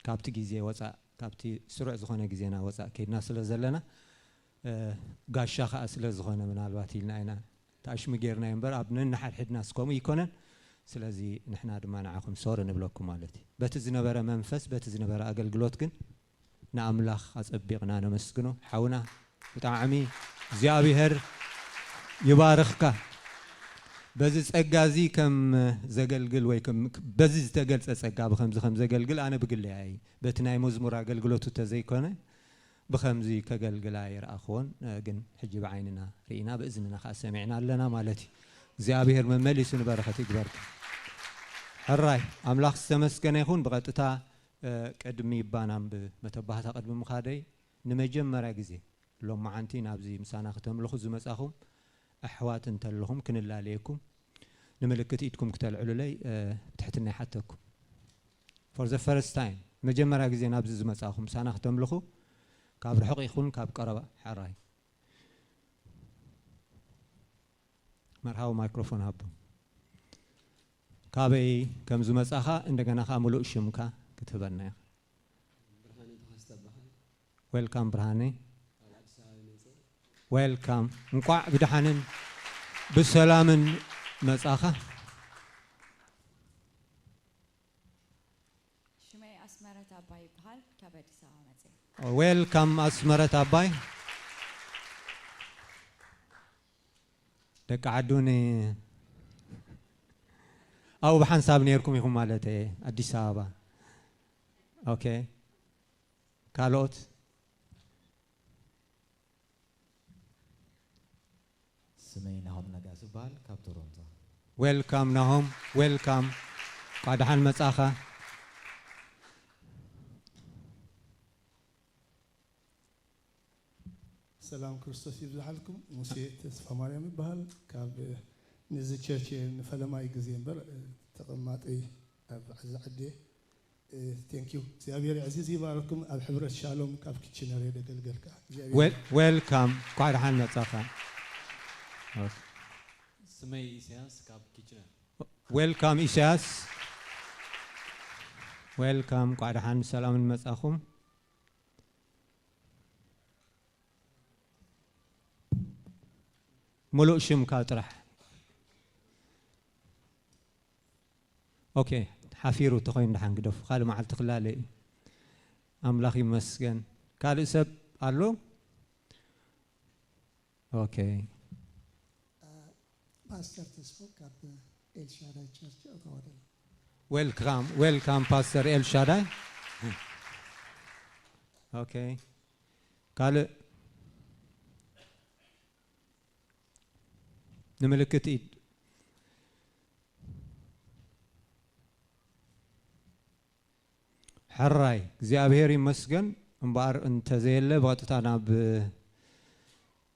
ካብቲ ግዜ ወፃእ፣ ካብቲ ስሩዕ ዝኾነ ግዜና ወፃእ ከይድና ስለ ዘለና፣ እ፣ ጋሻ ኸኣ ስለ ዝኾነ ምናልባት ኢልና ኢና ተኣሽሙ ጌርናዮ እምበር፣ ኣብ ነንሓድሕድናስ ከምኡ ይኮነን። ስለዚ ንሕና ድማ ንዓኹም ሶሪ ንብለኩም ማለት እዩ። በቲ ዝነበረ መንፈስ፣ በቲ ዝነበረ ኣገልግሎት ግን ንኣምላኽ ኣጸቢቕና ነመስግኖ። ሓውና ብጣዕሚ እግዚኣብሔር ይባርኽካ። በዚ ጸጋ እዚ ከም ዘገልግል ወይ ከም፣ በዚ ዝተገልጸ ጸጋ ብኸምዚ ከም ዘገልግል ኣነ ብግለይ ኣይ-፣ በቲ ናይ መዝሙር ኣገልግሎቱ ተዘይኮነ ብኸምዚ ከገልግል ኣይረኣኽዎን፣ እ፣ ግን ሕጂ ብዓይንና ርኢና ብእዝንና ኸኣ ሰሚዕና ኣለና ማለት እዩ። እግዚኣብሔር መመሊሱ ንበረኸት ይግበርካ። ሕራይ፣ ኣምላኽ ዝተመስገነ ይኹን። ብቐጥታ፣ እ፣ ቅድሚ ባናም ብመተባህታ ቅድሚ ምኻደይ ንመጀመርያ ግዜ ሎማዓንቲ ናብዚ ምሳና ክተምልኹ ዝመጻኹም ኣሕዋት እንተለኹም ክንላለየኩም ንምልክት ኢድኩም ክተልዕሉለይ፣ እ፣ ብትሕትና ይሓተኩም። For the first time፣ መጀመርያ ግዜ ናብዚ ዝመጻኹም ምሳና ክተምልኹ ካብ ርሑቕ ይኹን ካብ ቀረባ። ሕራይ። መርሃዊ ማይክሮፎን ሃቦ። ካበይ ከም ዝመጻኻ እንደገና ከኣ ምሉእ ሽምካ ክትህበና ኢኻ። ብርሃነ ተኸስተ እበሃል። ዌልካም ብርሃነ። ካብ ኣዲስ ኣበባ ይመጽእ። ዌልካም። እንቋዕ ብደሓንን ብሰላምን መጻኻ። ሽመይ ኣስመረት ኣባይ ይበሃል። ካብ ኣዲስ ኣበባ መጽእ። ዌልካም ኣስመረት ኣባይ። ደቂ ዓዱ ን-፣ ኣብኡ ብሓንሳብ ነይርኩም ኢኹም ማለት እየ፣ ኣዲስ ኣበባ። ኦኬ። ካልኦት? ስመይ ናሆም ነጋሽ ይበሃል፣ ካብ ቶሮንቶ። ዌልካም ናሆም፣ ዌልካም። እንኳዕ ደሓን መጻኻ። ሰላም ክርስቶስ ይብዝሓልኩም። ሙሴ ተስፋ ማርያም ይበሃል። ካብ፣ ነዚ ቸርች ንፈለማይ ግዜ እምበር፣ ተቐማጠይ ኣብ ዓዚ ዓዲ። ቴንክ ዩ። እግዚኣብሔር ዕዚዝ ይባርኩም። ኣብ ሕብረት ሻሎም ካብ ኪችነር የደገልገልካ። እግዚኣብሔር ዌል-፣ ዌልካም። እንኳዕ ደሓን መጻኻ። ኦኬ። ስመይ ኢሳያስ ካብ ኪችነር። ዌልካም ኢሳያስ። ዌልካም። እንኳዕ ደሓን ብሰላም መጻኹም። ሙሉእ ሽምካ ጥራሕ። ኦኬ፣ ሓፊሩ ተኾይኑ ደሓን ግደፉ። ካልእ መዓልቲ ክላለ እዩ። ኣምላኽ ይመስገን። ካልእ ሰብ ኣሎ? ኦኬ። ፓስተር ተስፎ ካብ ኤልሻዳይ ቸርች ኣተዋደል። Welcome, welcome Pastor Elshadai. Okay. ካልእ ንምልክት ኢድ። ሕራይ እግዚኣብሔር ይመስገን። እምበኣር እንተዘየለ ብቐጥታ ናብ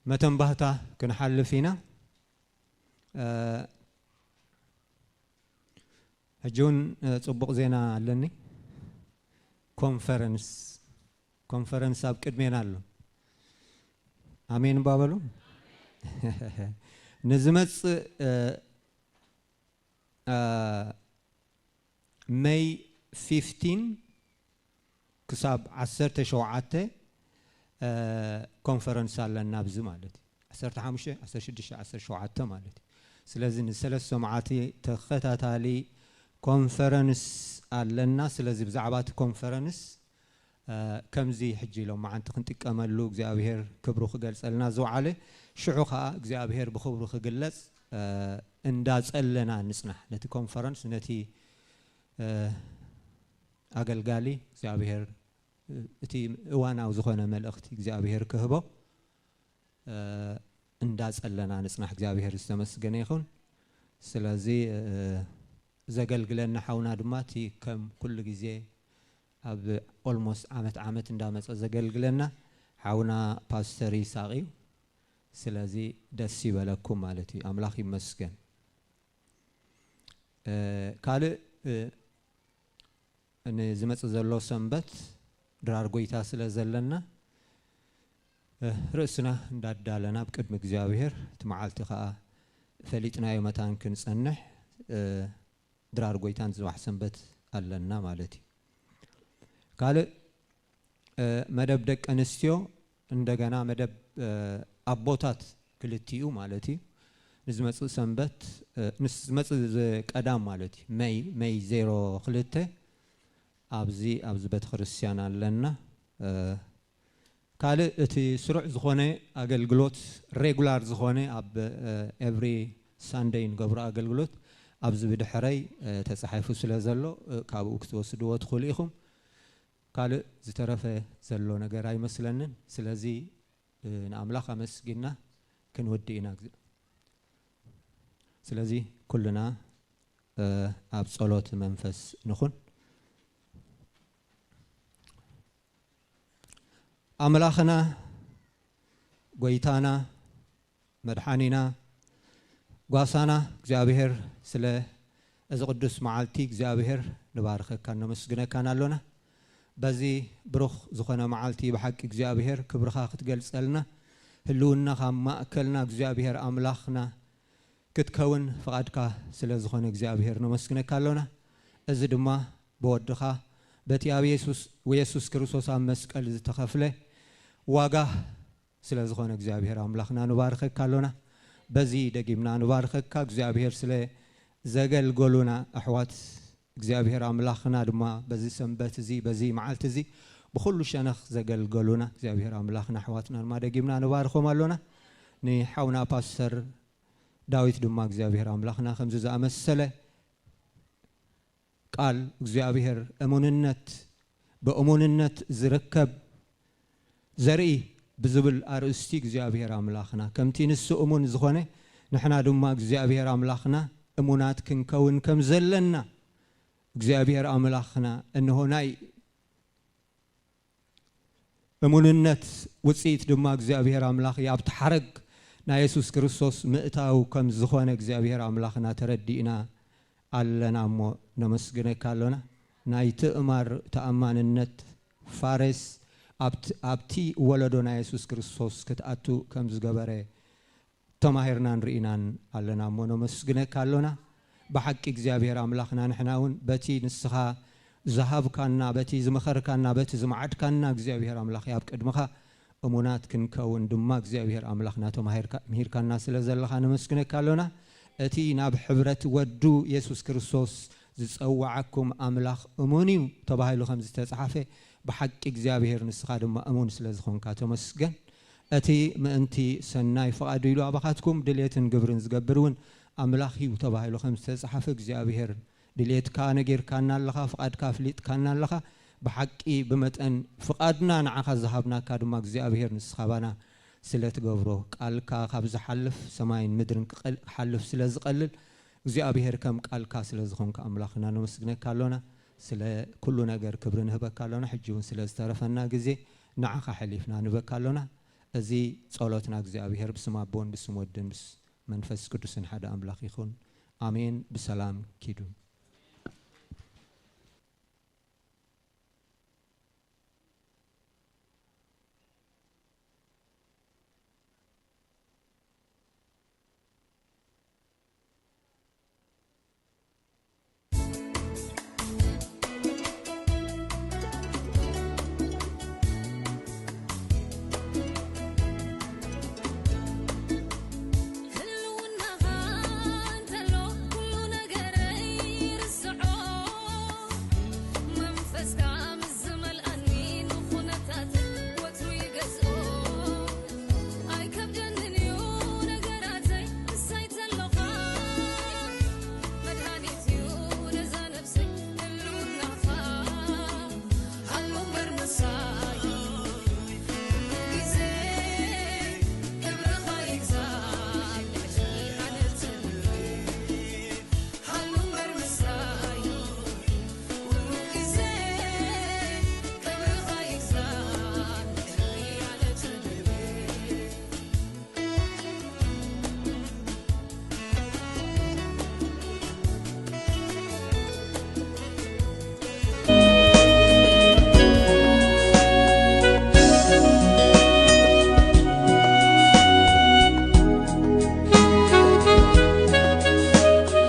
መተንባህታ ክንሓልፍ ኢና። ሕጂ እውን ጽቡቕ ዜና ኣለኒ። ኮንፈረንስ ኮንፈረንስ ኣብ ቅድሜና ኣሎ። ኣሜን ባበሉ። ንዝመጽእ መይ ፊፍቲን ክሳብ ዓሰርተ ሸውዓተ ኮንፈረንስ ኣለና ኣብዚ ማለት እዩ። ዓሰርተ ሓሙሽተ፣ ዓሰርተ ሽዱሽተ፣ ዓሰርተ ሸውዓተ ማለት እዩ። ስለዚ ንሰለስተ መዓልቲ ተኸታታሊ ኮንፈረንስ ኣለና። ስለዚ ብዛዕባ እቲ ኮንፈረንስ ከምዚ ሕጂ ኢሎም መዓንቲ ክንጥቀመሉ እግዚኣብሔር ክብሩ ክገልጸልና ዝወዓለ ሽዑ ከዓ እግዚኣብሔር ብክብሩ ክግለጽ እንዳጸለና ንጽናሕ። ነቲ ኮንፈረንስ ነቲ ኣገልጋሊ እግዚኣብሔር እቲ እዋናዊ ዝኾነ መልእኽቲ እግዚኣብሔር ክህቦ እንዳጸለና ንጽናሕ። እግዚኣብሔር ዝተመስገነ ይኹን። ስለዚ ዘገልግለና ሓውና ድማ እቲ ከም ኩሉ ግዜ ኣብ ኦልሞስት ዓመት ዓመት እንዳመጸ ዘገልግለና ሓውና ፓስተር ይሳቅ እዩ። ስለዚ ደስ ይበለኩም ማለት እዩ። ኣምላኽ ይመስገን። ካልእ ንዝመጽእ ዘሎ ሰንበት ድራር ጎይታ ስለ ዘለና ርእስና እንዳዳለና ኣብ ቅድሚ እግዚኣብሔር እቲ መዓልቲ ከዓ ፈሊጥናዮ መታን ክንጸንሕ ድራር ጎይታ ንዝባሕ ሰንበት ኣለና ማለት እዩ። ካልእ መደብ ደቂ ኣንስትዮ እንደገና መደብ ኣቦታት ክልቲኡ ማለት እዩ። ንዝመጽእ ሰንበት ንዝመጽእ ቀዳም ማለት እዩ። መይ መይ ዜሮ ክልተ ኣብዚ ኣብዚ ቤተክርስትያን ኣለና። ካልእ እቲ ስሩዕ ዝኾነ ኣገልግሎት ሬጉላር ዝኾነ ኣብ ኤቭሪ ሳንደይ ንገብሮ ኣገልግሎት ኣብዚ ብድሕረይ ተጻሒፉ ስለ ዘሎ ካብኡ ክትወስድዎ ትኽእሉ ኢኹም። ካልእ ዝተረፈ ዘሎ ነገር ኣይመስለንን። ስለዚ ንኣምላኽ ኣመስጊና ክንወዲ ኢና። ስለዚ ኩልና ኣብ ጸሎት መንፈስ ንኹን። ኣምላኽና፣ ጎይታና፣ መድሓኒና፣ ጓሳና እግዚኣብሔር ስለ እዚ ቅዱስ መዓልቲ እግዚኣብሔር ንባርኸካን ነመስግነካን ኣሎና። በዚ ብሩኽ ዝኾነ መዓልቲ ብሓቂ እግዚኣብሔር ክብርኻ ክትገልጸልና ህልውናኻ ኣብ ማእከልና እግዚኣብሔር ኣምላኽና ክትከውን ፍቓድካ ስለ ዝኾነ እግዚኣብሔር ነመስግነካ ኣሎና። እዚ ድማ ብወድኻ በቲ ኣብ የሱስ የሱስ ክርስቶስ ኣብ መስቀል ዝተኸፍለ ዋጋ ስለ ዝኾነ እግዚኣብሔር ኣምላኽና ንባርኸካ ኣሎና። በዚ ደጊምና ንባርኸካ እግዚኣብሔር ስለ ዘገልገሉና ኣሕዋት እግዚኣብሔር ኣምላኽና ድማ በዚ ሰንበት እዚ በዚ መዓልቲ እዚ ብኹሉ ሸነኽ ዘገልገሉና እግዚኣብሔር ኣምላኽና ኣሕዋትና ድማ ደጊምና ንባርኾም ኣሎና። ንሓውና ፓስተር ዳዊት ድማ እግዚኣብሔር ኣምላኽና ከምዚ ዝኣመሰለ ቃል እግዚኣብሔር እሙንነት ብእሙንነት ዝርከብ ዘርኢ ብዝብል ኣርእስቲ እግዚኣብሔር ኣምላኽና ከምቲ ንሱ እሙን ዝኾነ ንሕና ድማ እግዚኣብሔር ኣምላኽና እሙናት ክንከውን ከም ዘለና እግዚኣብሔር ኣምላኽና እንሆ ናይ እሙንነት ውፅኢት ድማ እግዚኣብሔር ኣምላኽ ኣብቲ ሓረግ ናይ የሱስ ክርስቶስ ምእታው ከም ዝኾነ እግዚኣብሔር ኣምላኽና ተረዲእና ኣለና እሞ ነመስግነካ ኣሎና። ናይ ትእማር ተኣማንነት ፋሬስ ኣብቲ ወለዶ ናይ የሱስ ክርስቶስ ክትኣቱ ከም ዝገበረ ተማሂርናን ርኢናን ኣለና እሞ ነመስግነካ ኣሎና። ብሓቂ እግዚኣብሔር ኣምላኽና ንሕና እውን በቲ ንስኻ ዝሃብካና በቲ ዝመኸርካና በቲ ዝመዓድካና እግዚኣብሔር ኣምላኽ ኣብ ቅድምኻ እሙናት ክንከውን ድማ እግዚኣብሔር ኣምላኽና ተማሂርካ ምሂርካና ስለ ዘለኻ ነመስግነካ ኣሎና። እቲ ናብ ሕብረት ወዱ የሱስ ክርስቶስ ዝጸዋዓኩም ኣምላኽ እሙን እዩ ተባሂሉ ከም ዝተጻሓፈ ብሓቂ እግዚኣብሔር ንስኻ ድማ እሙን ስለ ዝኾንካ ተመስገን። እቲ ምእንቲ ሰናይ ፍቓዱ ኢሉ ኣባኻትኩም ድሌትን ግብርን ዝገብር እውን ኣምላኽ እዩ ተባሂሉ ከም ዝተጻሓፈ እግዚኣብሔር ድሌትካ ነጊርካና ኣለኻ፣ ፍቓድካ ኣፍሊጥካና ኣለኻ። ብሓቂ ብመጠን ፍቓድና ንዓኻ ዝሃብናካ ድማ እግዚኣብሔር ንስኻ ባና ስለ ትገብሮ፣ ቃልካ ካብ ዝሓልፍ ሰማይን ምድርን ክቐል-፣ ክሓልፍ ስለ ዝቐልል እግዚኣብሔር ከም ቃልካ ስለ ዝኾንካ ኣምላኽና ነመስግነካ ኣሎና። ስለ ኩሉ ነገር ክብሪ ንህበካ ኣሎና። ሕጂ እውን ስለ ዝተረፈና ግዜ ንዓኻ ሓሊፍና ንህበካ ኣሎና። እዚ ጸሎትና እግዚኣብሔር ብስም ኣቦን ብስም ወድን ብስ-፣ መንፈስ ቅዱስን ሓደ ኣምላኽ ይኹን። ኣሜን። ብሰላም ኪዱ።